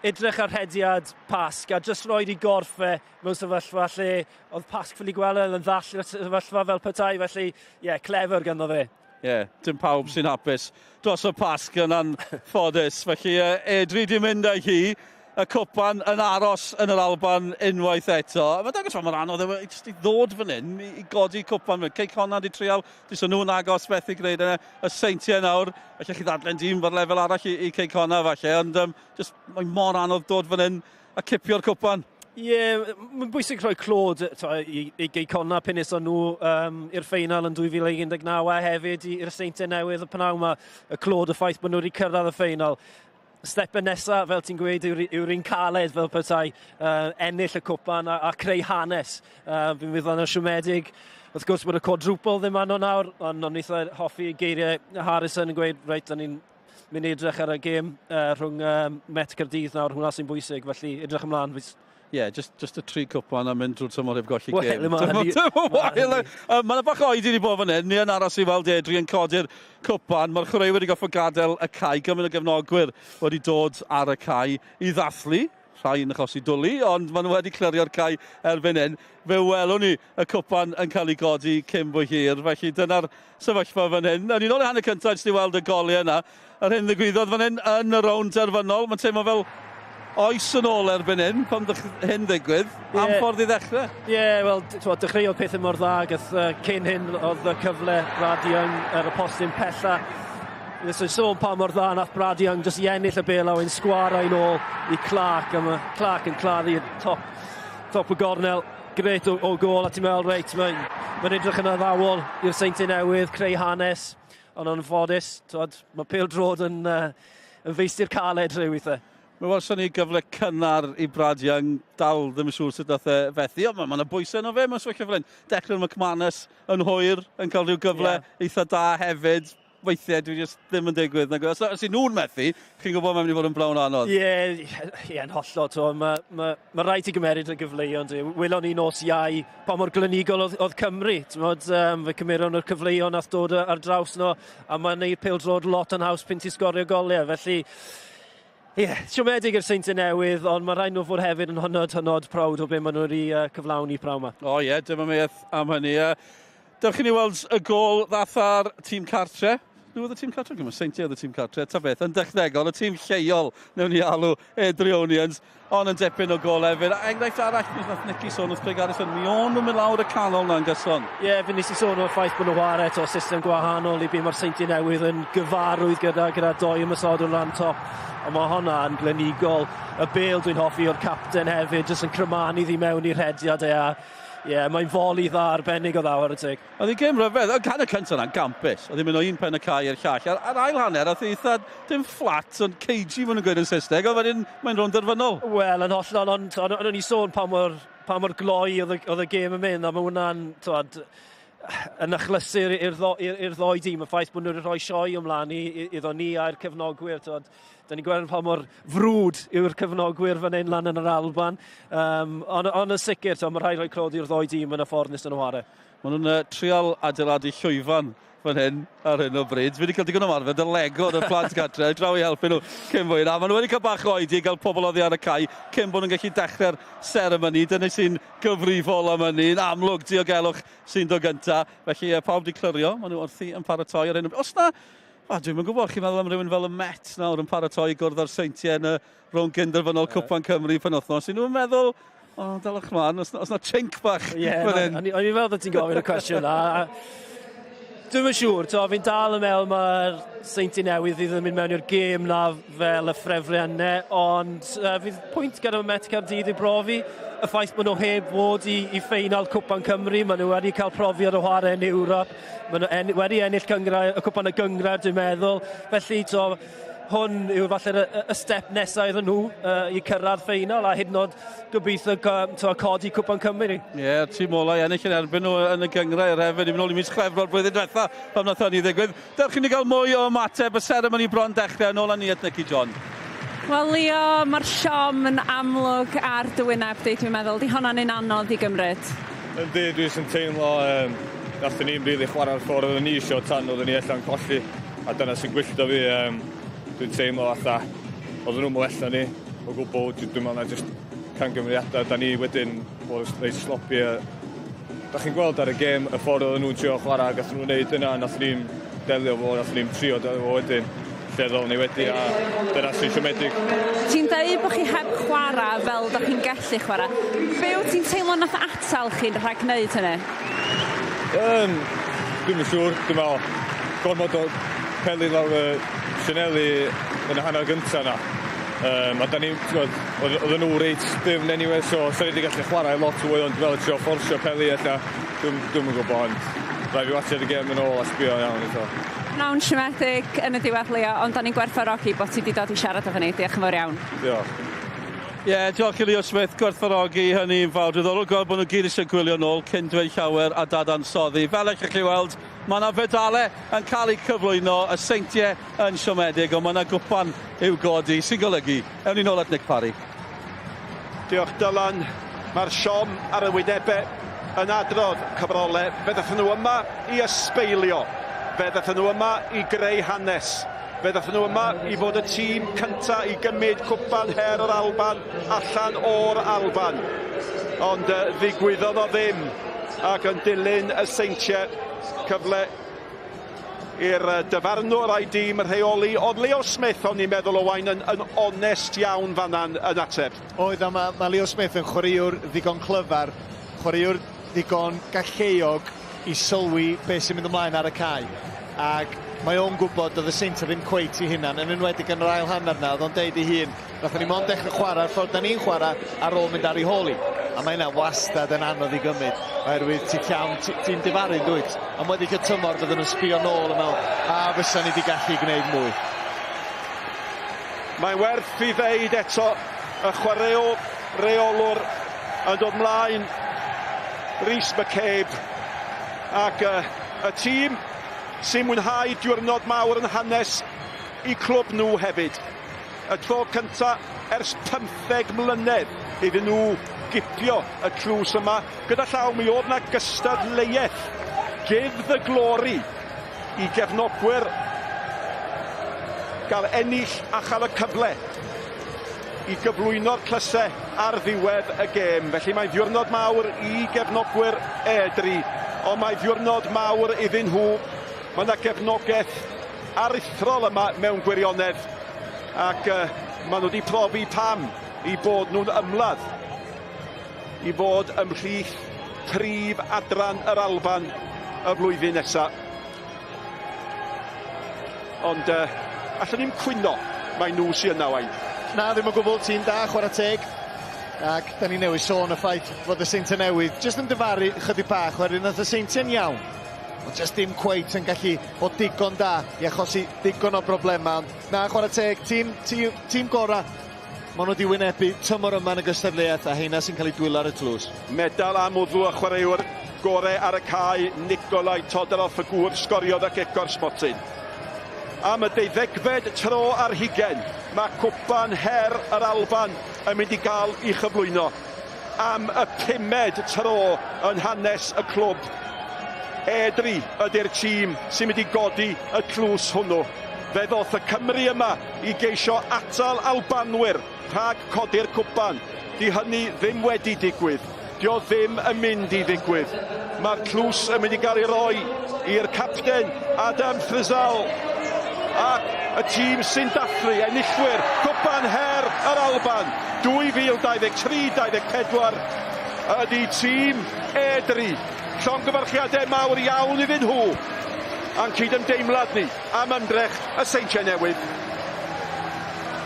[SPEAKER 4] edrych ar rhediad Pasg a jyst roed i gorff e mewn sefyllfa lle oedd Pasg ffili gweld e yn ddall i'r sefyllfa fel petai, felly ie, yeah, clever ganddo fe.
[SPEAKER 3] Ie, yeah, dim pawb sy'n hapus dros y Pasg yn anffodus. Felly, Airdrie di mynd â hi. Y cwpan yn aros yn yr Alban unwaith eto. Mae'n dangos pa mor anodd yw e jyst i ddod fan hyn i godi cwpan. Cei Connah 'di trial, 'di nhw'n agos methu gwneud yna. Y Seintiau nawr, felly chi ddadlen dîm fod lefel arall i Cei Connah falle, ond just, mae'n mor anodd dod fan hyn a cipio'r cwpan.
[SPEAKER 4] Ie, yeah, mae'n bwysig rhoi clod to, i Gei Connah pan aethon nhw i'r ffeinal yn 2019 a hefyd i'r Seintiau Newydd y pnawn yma, y clod y ffaith bod nhw wedi cyrraedd y ffeinal. Stepau nesaf, fel ti'n gweud, yw'r un caled fel petai, ennill y cwpan a creu hanes. Fi'n meddwl yn siomedig. Wrth gwrs bod y quadruple ddim arno nawr, ond o'n eitha hoffi geiriau Harrison yn gweud, reit, o'n i'n mynd i edrych ar y gêm rhwng Met Caerdydd nawr, hwnna sy'n bwysig, felly edrych ymlaen.
[SPEAKER 3] Ie, yeah, just y tri cwpan a mynd drwy'r tymor heb golli
[SPEAKER 4] gêm.
[SPEAKER 3] Wel, mae yna bach o oedi wedi bod fan hyn. Ni yn aros i weld Edri yn codi'r cwpan. Mae'r chwaraewyr wedi goffo gadael y cae. Gymaint o gefnogwyr wedi dod ar y cae i ddathlu. Rhai yn achosi dwlu, ond maen nhw wedi clirio'r cae erbyn hyn. Fe welwn ni y cwpan yn cael ei godi cyn bo hir. Felly dyna'r sefyllfa fan hyn. A ni'n ôl i hanner cyntaf jyst i weld y goliau yna. Yr hyn ddigwyddodd fan hyn yn y rownd terfynol. Mae'n teimlo fel oes yn ôl erbyn hyn, pan hyn ddigwydd, am ffordd i ddechrau.
[SPEAKER 4] Ie, yeah, wel, dechreuodd pethau mor dda, gath, cyn hyn oedd y cyfle Brad Young ar y postyn pella. Nes i sôn pa mor dda nath Brad Young jyst i ennill y bêl a wedyn sgwara i'n ôl i Clark, a mae Clark yn claddu top y gornel. Grêt o gôl, a ti'n meddwl, reit, mae'n ma edrych yn addawol i'r Seintiau Newydd, creu hanes, ond yn ffodus, mae pêl-droed yn feistr caled rhyw weithiau.
[SPEAKER 3] Mae welson ni gyfle cynnar i Brad Young, dal ddim yn siŵr sut nath e fethu, ond mae yna bwysau yno fe, mae'n sefyllfa fel hyn. Declan McManus yn hwyr, yn cael rhyw gyfle eitha da hefyd. Weithiau dwi jyst ddim yn digwydd. Nag, os y'n nhw'n methu, chi'n gwybod mae'n mynd i fod yn blawn anodd.
[SPEAKER 4] Ie, yeah, yn hollol. Mae ma, ma rhaid i gymeryd y gyfleoedd. Welon ni nos Iau pa mor glinigol oedd Cymru. T'mod, fe cymeron nhw'r cyfleoedd nath dod ar draws nhw, a mae'n neud pêl-droed lot yn haws pan ti'n sgorio goliau. Felly, ie, yeah, siomedig i'r Seintiau Newydd, ond mae rhaid nhw fod hefyd yn hynod, hynod proud o be maen nhw wedi cyflawni prawn yma.
[SPEAKER 3] O ie, yeah, dyma meeth am hynny. Dewch i ni weld y gôl ddath ar tîm cartre. Nhw oedd y tîm cartre? Mae Seintiau oedd y tîm cartre. Ta beth, yn dechnegol, y tîm lleol, newn ni alw Airdrieonians, ond yn dipyn o gôl hefyd. A enghraifft arall, mis nath Nicky sôn wrth Craig Harrison, mi o'n nhw'n mynd lawr y canol na'n gyson.
[SPEAKER 4] Ie, yeah, fe nes i sôn o'r ffaith bod nhw'n chwarae eto system gwahanol i be mae'r Seintiau Newydd yn gyfarwydd gyda doi ymosodwr lan top. Ond mae hwnna yn glinigol. Y bêl dwi'n hoffi o'r capten hefyd, jyst yn crymanu ddi mewn i'r rhediad e. Ie, yeah, mae'n foli dda arbennig o dda ar y teg.
[SPEAKER 3] Oedd hi'n gêm ryfedd. Oedd hanner cyntaf yna'n gampus. Oedd hi'n mynd o un pen y cae i'r llall. Ar ail hanner, oedd hi eitha, dim flat, ond cagey maen nhw'n gweud yn Saesneg. Oedd wedyn, mae'n rownd derfynol.
[SPEAKER 4] Wel, yn hollol, ond o'n i sôn pa mor gloi oedd y gêm yn mynd, a mae hwnna'n, t'wod, yn achlysur i'r ddoi dîm, y ffaith bod nhw wedi rhoi sioe ymlaen iddo ni a'r cefnogwyr. T'wod, da ni'n gweld pa mor frwd yw'r cefnogwyr fan hyn lan yn yr Alban. Ond yn sicr, t'wod, mae rhaid rhoi clod i'r ddoi dîm yn y ffordd nes nhw chwarae.
[SPEAKER 3] Maen nhw'n trial adeiladu llwyfan fan hyn ar hyn o bryd. Fi wedi cael digon o marfer, dy Lego yn y plant gatre, draw i helpu nhw cyn fwy. Na, maen nhw wedi cael bach o oedi i gael pobl oddi ar y cae cyn bod nhw'n gallu dechrau'r seremoni. Dyna sy'n gyfrifol am hynny. Yn amlwg diogelwch sy'n dod gynta. Felly pawb wedi clirio, maen nhw wrthi yn paratoi ar hyn o bryd. Os na, o, dwi'm yn gwybod, chi'n meddwl am rhywun fel y Met nawr yn paratoi i gwrdd â'r Seintiau yn y rownd gynderfynol Cwpan Cymru penwthnos. Y'n nhw'n meddwl, o, dalwch mlaen, os na chink bach
[SPEAKER 4] Ie,
[SPEAKER 3] fan hyn.
[SPEAKER 4] O'n i'n meddwl bod ti'n gofyn y cwestiwn na. Dwi'm yn siŵr, to, fi'n dal yn meddwl mae'r Seintiau Newydd fydd yn mynd mewn i'r gêm na fel y ffefrynnau, ond fydd pwynt gyda Met Caerdydd i brofi. Y ffaith bod nhw heb fod i ffeinal Cwpan Cymru, maen nhw wedi cael profiad o chwarae yn Ewrop, maen nhw wedi ennill cyngrair, y Cwpan y Gyngrair, dwi'n meddwl. Felly, to, hwn yw falle y step nesaf iddyn nhw i cyrraedd ffeinal a hyd yn oed gobeithio to, codi Cwpan Cymru.
[SPEAKER 3] Ie, yeah, tîm ola i ennill yn erbyn nhw yn y gyngrair hefyd. Ni'n mynd ôl i mis Chwefror blwyddyn diwetha pan nath hynny ddigwydd. Dewch i ni gael mwy o ymateb y seremoni bron dechrau. Yn ôl â ni at Nicky John.
[SPEAKER 5] Wel, Leo, mae'r siom yn amlwg ar dy wyneb di, dwi'n meddwl. Di honna'n un anodd i gymryd.
[SPEAKER 11] Yndi, dwi jyst yn teimlo nathon ni'n rili chwarae'r ffordd oedden ni isio tan oedden ni allan colli. A dyna sy'n gwyllto fi. Dwi'n teimlo fatha oedden nhw'n well na ni o gwbl. Dwi'n meddwl na jyst camgymeriadau. Da ni wedyn bod reit sloppy. A da chi'n gweld ar y gêm y ffordd oedden nhw'n trio chwarae, gath nhw'n neud yna, nath ni'n delio fo, nath ni'n trio delio fo wedyn. lle ddylen ni wedi a dyna sy'n siomedig.
[SPEAKER 5] Ti'n deud bod chi heb chwarae fel da chi'n gallu chwarae. Be wyt ti'n teimlo nath atal chi rhag gwneud hynny?
[SPEAKER 11] Um, dwi'm yn siŵr. Dwi'n meddwl gormod o peli lawr y sianeli yn y hanner gyntaf na. Um, a da ni, oedden nhw reit dyfn anyway, so sa ni wedi gallu chwarae lot fwy, ond dwi'n meddwl trio fforsio peli ella, dwi'm dwi'm yn gwybod, ond rhaid fi watsiad y gêm yn ôl a sbio iawn eto.
[SPEAKER 5] Pnawn siomedig yn y diwedd Leo, ond da ni'n gwerthfawrogi bod ti wedi dod i siarad efo ni. Diolch yn fawr iawn.
[SPEAKER 11] Diolch.
[SPEAKER 3] Ie, yeah, diolch i Leo Smith, gwerthfawrogi hynny'n fawr. Diddorol gweld bod nhw gyd eisiau gwylio nôl cyn dweud llawer a dadansoddi. Fel eich chi weld, mae yna fedalau yn cael eu cyflwyno, y seintiau yn siomedig, ond mae yna gwpan i'w godi, sy'n golygu. Ewn ni nôl at Nick Parry.
[SPEAKER 2] Diolch Dylan. Mae'r siom ar y wynebau yn adrodd cyfrolau. Fe ddathon nhw yma i ysbeilio. Fe ddathon nhw yma i greu hanes. Fe ddathon nhw yma i fod y tîm cynta i gymryd cwpan her yr Alban allan o'r Alban. Ond ddigwyddodd o ddim ac yn dilyn y seintiau cyfle i'r dyfarnwr a'i dîm rheoli. Oedd Leo Smith, o'n i'n meddwl Owain, yn, yn onest iawn fanna'n yn ateb.
[SPEAKER 8] Oedd, a mae, ma Leo Smith yn chwaraewr ddigon clyfar, chwaraewr ddigon galluog i sylwi beth sy'n mynd ymlaen ar y cae. Ac mae o'n gwybod oedd y Seintiau ddim cweit i hunan, yn enwedig yn yr ail hanner na, oedd o'n deud ei hun, nathon ni mond dechrau chwarae'r ffordd da ni'n chwarae ar ôl mynd ar ei hôl i. A mae hynna wastad yn anodd i gymryd, oherwydd ti'n llawn, ti'n difaru, dwyt? Ond wedi y tymor fydden nhw'n sbio nôl yn meddwl, a fysa ni wedi gallu gwneud mwy.
[SPEAKER 2] Mae'n werth i ddeud eto, y chwaraewr reolwr yn dod mlaen, Rhys McCabe, ac y tîm sy'n mwynhau diwrnod mawr yn hanes i clwb nhw hefyd. Y tro cynta ers 15 mlynedd iddyn nhw gipio y tlws yma. Gyda llaw mi oedd na gystadleuaeth. Give the glory i gefnogwyr gael ennill a chael y cyfle i gyflwyno'r tlysau ar ddiwedd y gêm. Felly mae ddiwrnod mawr i gefnogwyr Airdrie, ond mae ddiwrnod mawr iddyn nhw. Mae yna gefnogaeth aruthrol yma mewn gwirionedd, ac maen nhw wedi profi pam i bod nhw'n ymladd i fod ymhlith prif adran yr Alban y flwyddyn nesaf. Ond allwn ni'm cwyno, mae nhw sy'n yna wain.
[SPEAKER 8] Na, ddim o gwbl, tîm da, chwarae teg. Ac da ni newydd sôn y ffaith fod y Seintiau Newydd jyst yn dyfaru chydig bach, oherwydd nath y Seintiau'n iawn. Ond jyst dim cweit yn gallu bod digon da i achosi digon o broblemau. Ond na, chwarae teg, tîm, tîm, tîm gorau maen nhw wedi wynebu tymor yma yn y gystadleuaeth a heina sy'n cael ei dwylo ar y tlws.
[SPEAKER 2] Medal am wddw y chwaraewr gore ar y cae, Nikolai Todorov, y gŵr sgoriodd ac ego'r smotyn. Am y deuddegfed tro ar hugen, mae cwpan her yr Alban yn mynd i gael ei chyflwyno. Am y pumed tro yn hanes y clwb. Airdrie ydy'r tîm sy'n mynd i godi y tlws hwnnw. Fe ddoth y Cymru yma i geisio atal Albanwyr rhag codi'r cwpan. Di hynny ddim wedi digwydd. Dio ddim yn mynd i ddigwydd. Mae'r tlws yn mynd i gael ei roi i'r capten Adam Frizzell ac y tîm sy'n dathlu enillwyr Cwpan Her yr Alban 2023-24 ydy tîm Airdrie. Llongyfarchiadau mawr iawn iddyn nhw a'n cydymdeimlad ni am ymdrech y Seintiau Newydd.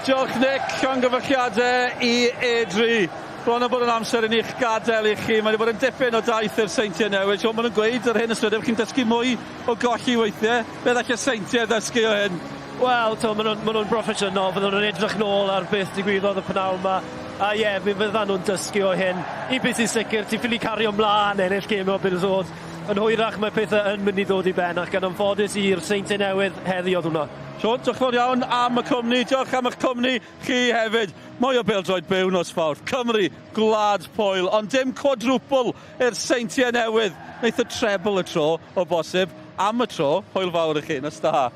[SPEAKER 3] Diolch Nick, llongyfarchiadau i Airdrie. Bron o bod yn amser i ni'ch gadael i chi. Mae wedi bod yn dipyn o daith i'r Seintiau Newydd. Siôn, maen nhw'n gweud yr hyn ystrydeb, chi'n dysgu mwy o golli weithiau. Beth all y Seintiau ddysgu o hyn?
[SPEAKER 4] Wel, to, maen nhw'n ma nhw broffesiynol, fydden nhw'n edrych nôl ar beth digwyddodd y pnawn yma. A ie, yeah, mi fyddan nhw'n dysgu o hyn. Un peth sy'n sicr, ti'n ffili cario ymlaen ennill gêm o bêl-droed. Yn hwyrach mae pethau yn mynd i ddod i ben ac yn anffodus i'r Seintiau Newydd heddi oedd hwnna.
[SPEAKER 3] Siôn, diolch yn fawr iawn am y cwmni. Diolch am eich cwmni chi hefyd. Mwy o bêl-droed byw nos Fawrth. Cymru, Gwlad Pwyl, ond dim quadruple i'r Seintiau Newydd. Wneith y treble y tro, o bosib. Am y tro, hwyl fawr i chi. Nos da.